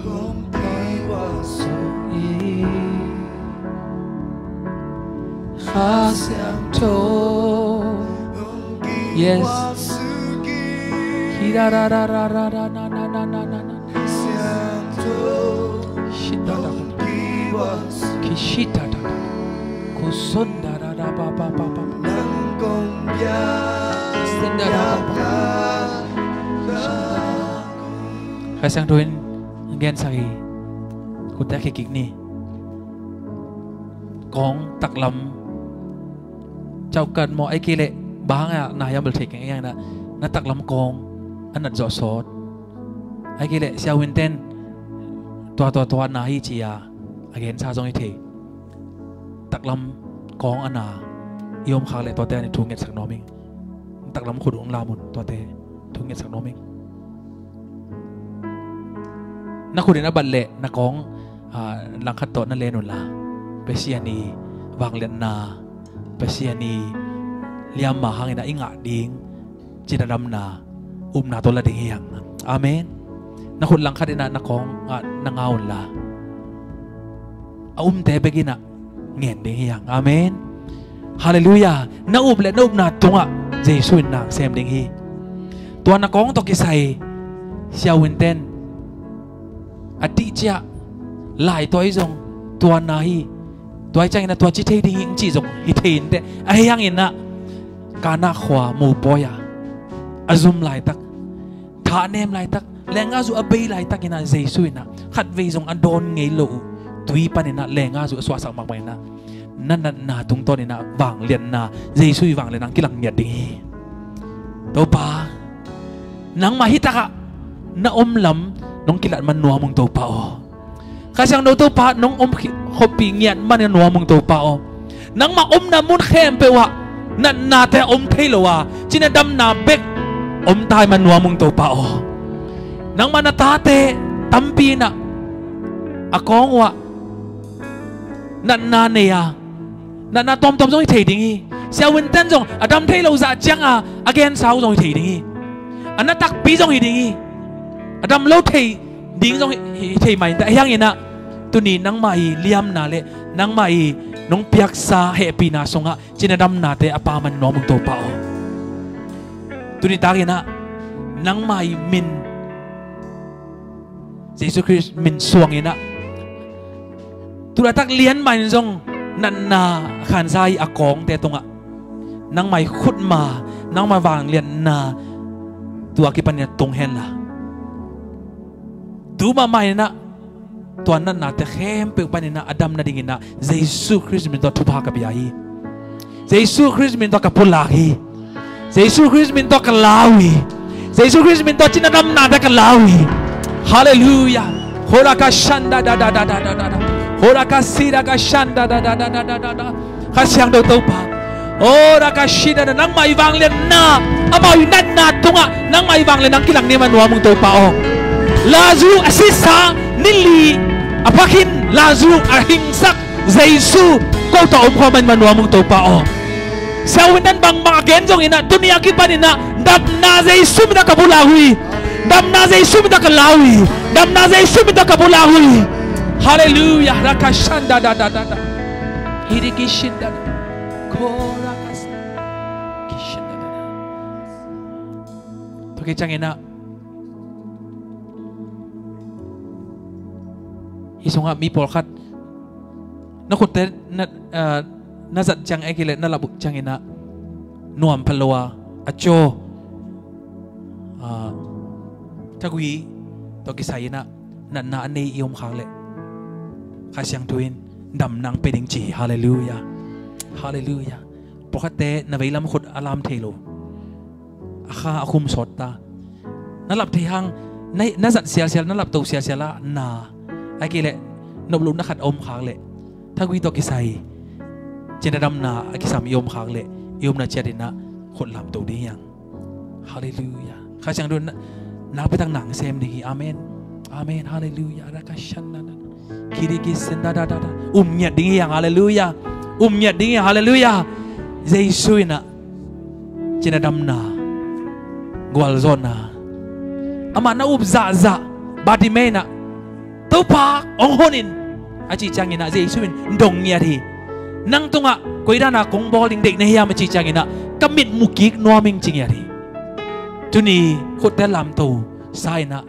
hong pai ua suk in. Kha Siangtho. Yes. Hi da da da da da da na na na na na na. Siangtho. Shi da da. Kishita da da. Kusunda da da ba ba ba ba. Sinda da da ba. Kha Siangtho in gen sak hi. Khutte khikik ni. Kawng taklam cauhkat maw, ahih kei leh bang a na hiam bel thei keng hiang na, na taklam kawng a nat zawh sawt. Ahih kei leh siavuinte in tua tua tua na hi ci a, a gensa zong hi thei. Taklam kawng a na i om khak leh tuate a ni thu ngetsak nuam ing. Taklam khut ung lam un tuate thu ngetsak nuam ing. Na khut in a bat leh na kawng, ah, langkhat tawh na len un la, Pasian i vangliatna, Pasian i liamma hangin a i ngah ding cina damna, upna tawh la ding hi hang. Amen. Na khut langkhat in a na kawng, ah, na nga un la, a umte bek in a ngen ding hi hang. Amen. Halleluiah. Na up le na upna tungah Jesu in nang sem ding hi. Tua na kawng tawh kisai siavuinte in a dih ciah lai tua hi zong tua na hi, tua hi ciangin a tua ci thei ding hi cih zong hi thei inteh. Ahi hangin a Kana khua mopawi a a zum laitak, thah nem laitak, lenggah zu a bei laitakin a Jesu in a khatvei zong a dawn ngei lo uh tui panin a lenggah zu a suahsak mahmah in a, na natna tungtawnin a vangliatna, Jesu i vangliatna hong kilang ngiat ding hi. Topa, nangmah hi takah na om lam nong kilat man nuam ung Topa aw. Kha Siangtho Topa, nong om khuapi ngiat man nuam ung Topa aw. Nangmah omna mun khempeuh ah natnate a om thei lo a, cina damna bek om tai man nuam ung Topa aw. Nangmah na tate tampi in a, a kawng uh ah natna nei a, natna tawmtawm zong hi thei ding hi. Siavuinte in zong a dam thei lo zah ciang a, a gensa uh zong hi thei ding hi. A na takpi zong hi ding hi. A dam lo thei ding zong hi, hi thei mai inteh. Ahi hangin a, tuni nangmah i liamna le nangmah i nong piaksa hehpihna sungah cina damnate a pa man nuam ung Topa aw. Tuni takin a, nangmah i min, Jesu Khrist min suangin a, tu laitak lian mah in zong natna khansa i a kawngte tungah nangmah i khutma, nangmah vangliatna tua kipanin a tung hen la, tu mahmah in a, tua natnate khempeuh panin a, a dam nadingin a, Jesu Khrist min tawh thupha ka pia hi. Jesu Khrist min tawh ka pulak hi. Jesu Khrist min tawh ka lau hi. Jesu Khrist min tawh cina damnate ka lau hi. Halleluiah. Hora ka shanda da da da da da da da. Hora ka sida ka shanda da da da da da da da. Kha Siangtho Topa. Hora ka shida da, nangmah i vangliatna, amau i natna tungah nangmah i vangliatna hong kilang ni man nuam ung Topa aw. Lazarus a sisa ni li a phakhin Lazarus a hingsak Jesu ko tawh om khawm man nuam ung Topa aw. Siavuinte in bangbang a gen zongin a, tuni a kipanin a, damna Jesu min tawh ka pulak uh hi. Damna Jesu min tawh ka lau uh hi. Damna Jesu min tawh ka pulak uh hi. Halleluiah. Rakashanda da da da da. Hiri kishin da da. Korakas. Kishin da da da. Tua khit ciangin a, hih sungah mi pawlkhat na khutte na, ah, na zat ciang, ahih kei leh na lap uh ciangin a, nuam pha lo a, a caw, ah, thagui tawh kisai in a, natna a nei i om khak leh, Kha Siangtho in damna hong pia ding ci hi. Halleluiah. Halleluiah. Pawlkhatte na veilam khut a lam thei lo, a kha a khum sawt ta. Na lap thei hang, na, na zat sialsial, na lap to sialsial a na, ahih kei leh nop lohna khat a om khak leh, thagui tawh kisai cina damna a kisam i om khak leh, i omna ciatin a khut lam to ding hi hang. Halleluiah. Kha Siangtho in a, nakpi tak nang sem ding hi. Amen. Amen. Halleluiah. Rakashanda da da. Kiriki senda da da da. Um ngiat ding hi hang. Halleluiah. Um ngiat ding hi hang. Halleluiah. Jesu in a, cina damna, gualzawhna, amah na up zahzah Bartimai in a, Topa, hong hon in, a cih ciangin a, Jesu in dong ngiat hi. Nang tungah koi dan a kong bawl ding deih na hiam, a cih ciangin a, ka mit mu kik nuam ing, ci ngiat hi. Tuni khutte lamto sa in a,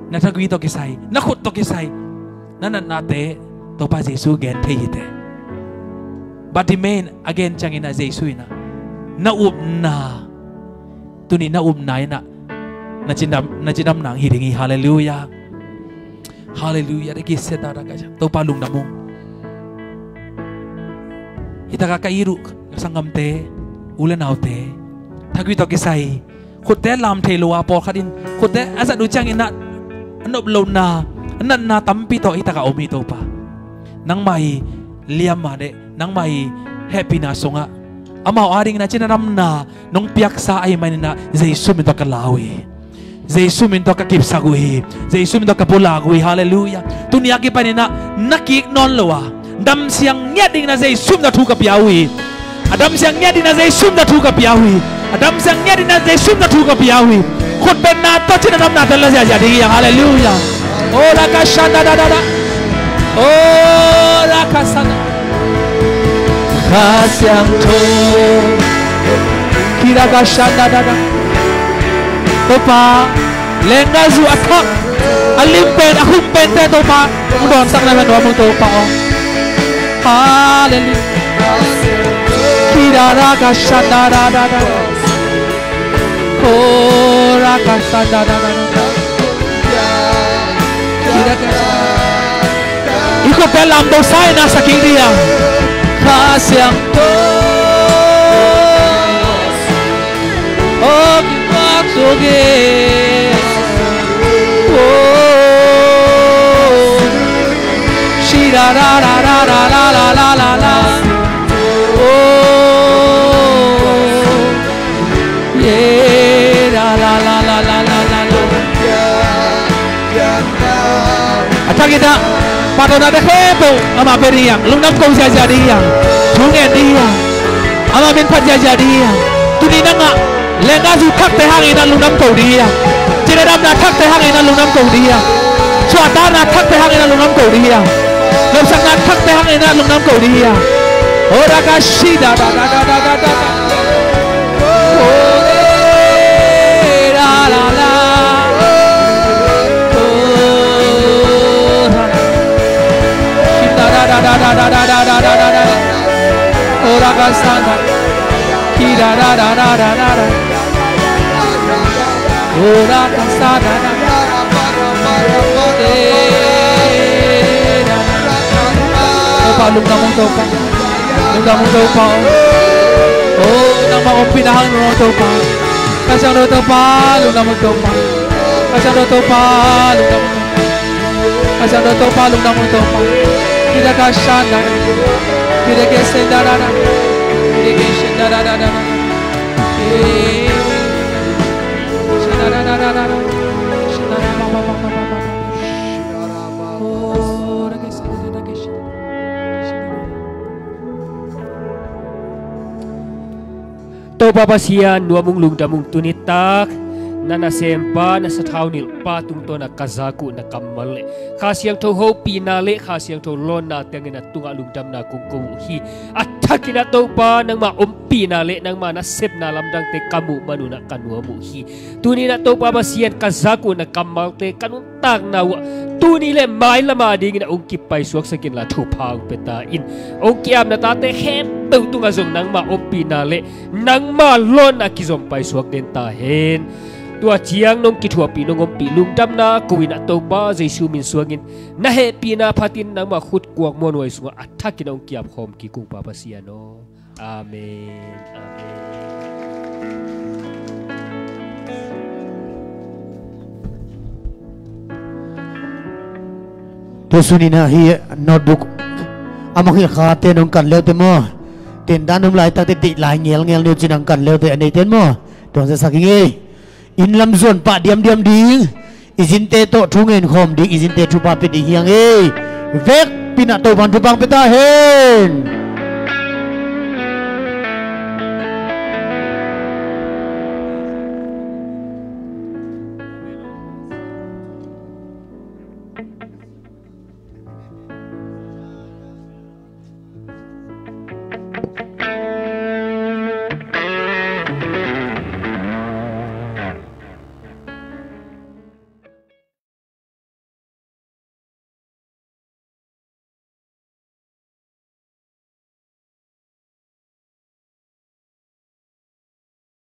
na thagui tawh kisai, na khut tawh kisai, na natnate Topa Jesu gen thei hi teh. Bartimai in a gen ciangin ah Jesu in ah na upna, tuni na upna in ah na cidam, na cidam nang hi ding hi. Halleluiah. Halleluiah. Topa lungdam ung. Hi takah ka it uh ka sanggamte, u le naute, thagui tawh kisai khutte lam thei lo a, pawlkhat in khutte a zat uh ciangin ah a nop lohna, a natna tampi tawh hi takah om hi Topa. Nangmah i liamma le nangmah i hehpihna sungah amau adingin a cidamna nong piaksa ahih manin ah Jesu min tawh ka la uh hi. Jesu min tawh ka kipsak uh hi. Jesu min tawh ka pulak uh hi. Halleluiah. Tuni a kipanin ah na kik nawn lo a, damsiang ngiat dingin ah Jesu min tawh thu ka pia uh hi. A damsiang ngiat dingin ah Jesu min tawh thu ka pia uh hi. A damsiang ngiat dingin ah Jesu min tawh thu ka pia uh hi. Khutbetna tawh cidamna tawh la ziahziah ding hi hang. Halleluiah. Oh, la ka shan da da da da. Oh, la ka shan da. Kha Siangtho. Kira ka shan da da da. Topa, lenggahzu a thak, a lim pen, a khum pente Topa hong dawnsak na hong nuam ung Topa aw. Halleluiah. Kira ra ka shan da da da da. Kora ka shan da da da da. Kira ka shan. I khut pen lam do sa in a sa kik ding a. Kha Siangtho. Oh, kipaktuak e. Oh. Shi da da da da da la la la la la. Oh. Yeah, la la la la la. A thakin ah pahtawina te khempeuh amah pia ding hi hang. Lungdam ko ziahziah ding hi hang. Thu ngen ding hi hang. Amah min phat ziahziah ding hi hang. Tuni nangah lenggahzu thakte hangin ah lungdam ko ding hi hang. Cidamna thakte hangin ah lungdam ko ding hi hang. Suahtakna thakte hangin ah lungdam ko ding hi hang. Lopsakna thakte hangin ah lungdam ko ding hi hang. Ora ka shi da da da da da da. Topa, lungdam ung Topa. Lungdam ung Topa. Oh, nangmah ompihna hang lungdam ung Topa. Kha Siangtho Topa, lungdam ung Topa. Kha Siangtho Topa, lungdam ung Topa. Kha Siangtho Topa, lungdam ung Topa. Kida ka shan da. Kida ke sen da da da. Kida ke sen da da da da. Kida ke sen da da da da. Topa Pasian, nuam ung, lungdam ung. Tuni tak na nasempa, na sathau nilhpa tungtawn a ka zak uh na kammal le Kha Siangtho hopihna le Kha Siangtho lawnna tengin a tungah lungdamna kong ko uh hi. A thakin ah Topa, nangmah ompihna le nangmah nasepna lamdangte ka muh man un ah ka nuam uh hi. Tuni in ah Topa Pasian, ka zak uh na kammalte ka nuntakna uh ah tuni le mailam a dingin ah hong kipaisuaksak inla thupha hong pia ta in. Hong ki-ap na tate khempeuh tungah zong nangmah ompihna le nangmah lawnna kizom paisuak den ta hen. Tua ciang nong kithuahpih, nong ompih lungdamna ko in ah Topa Jesu min suangin na hehpihna phatin nangmah khut kuak muanhuai sungah a thakin ah hong ki-ap khawm kik ung Pa Pasian aw. Amen. Amen. Tua sunin ah hih notebook a mangngilh khate nong kan leute maw? Tendan om laitakte deih lai ngelngel ni uh cin ang kan leute a neite maw? Tuang zesak ing ei. Inn lam zuan pah diamdiam ding. I zinte tawh thu ngen khawm ding, i zinte thupha pia ding hi hang ei. Vekpi in ah Topa'n thupha hong pia ta hen.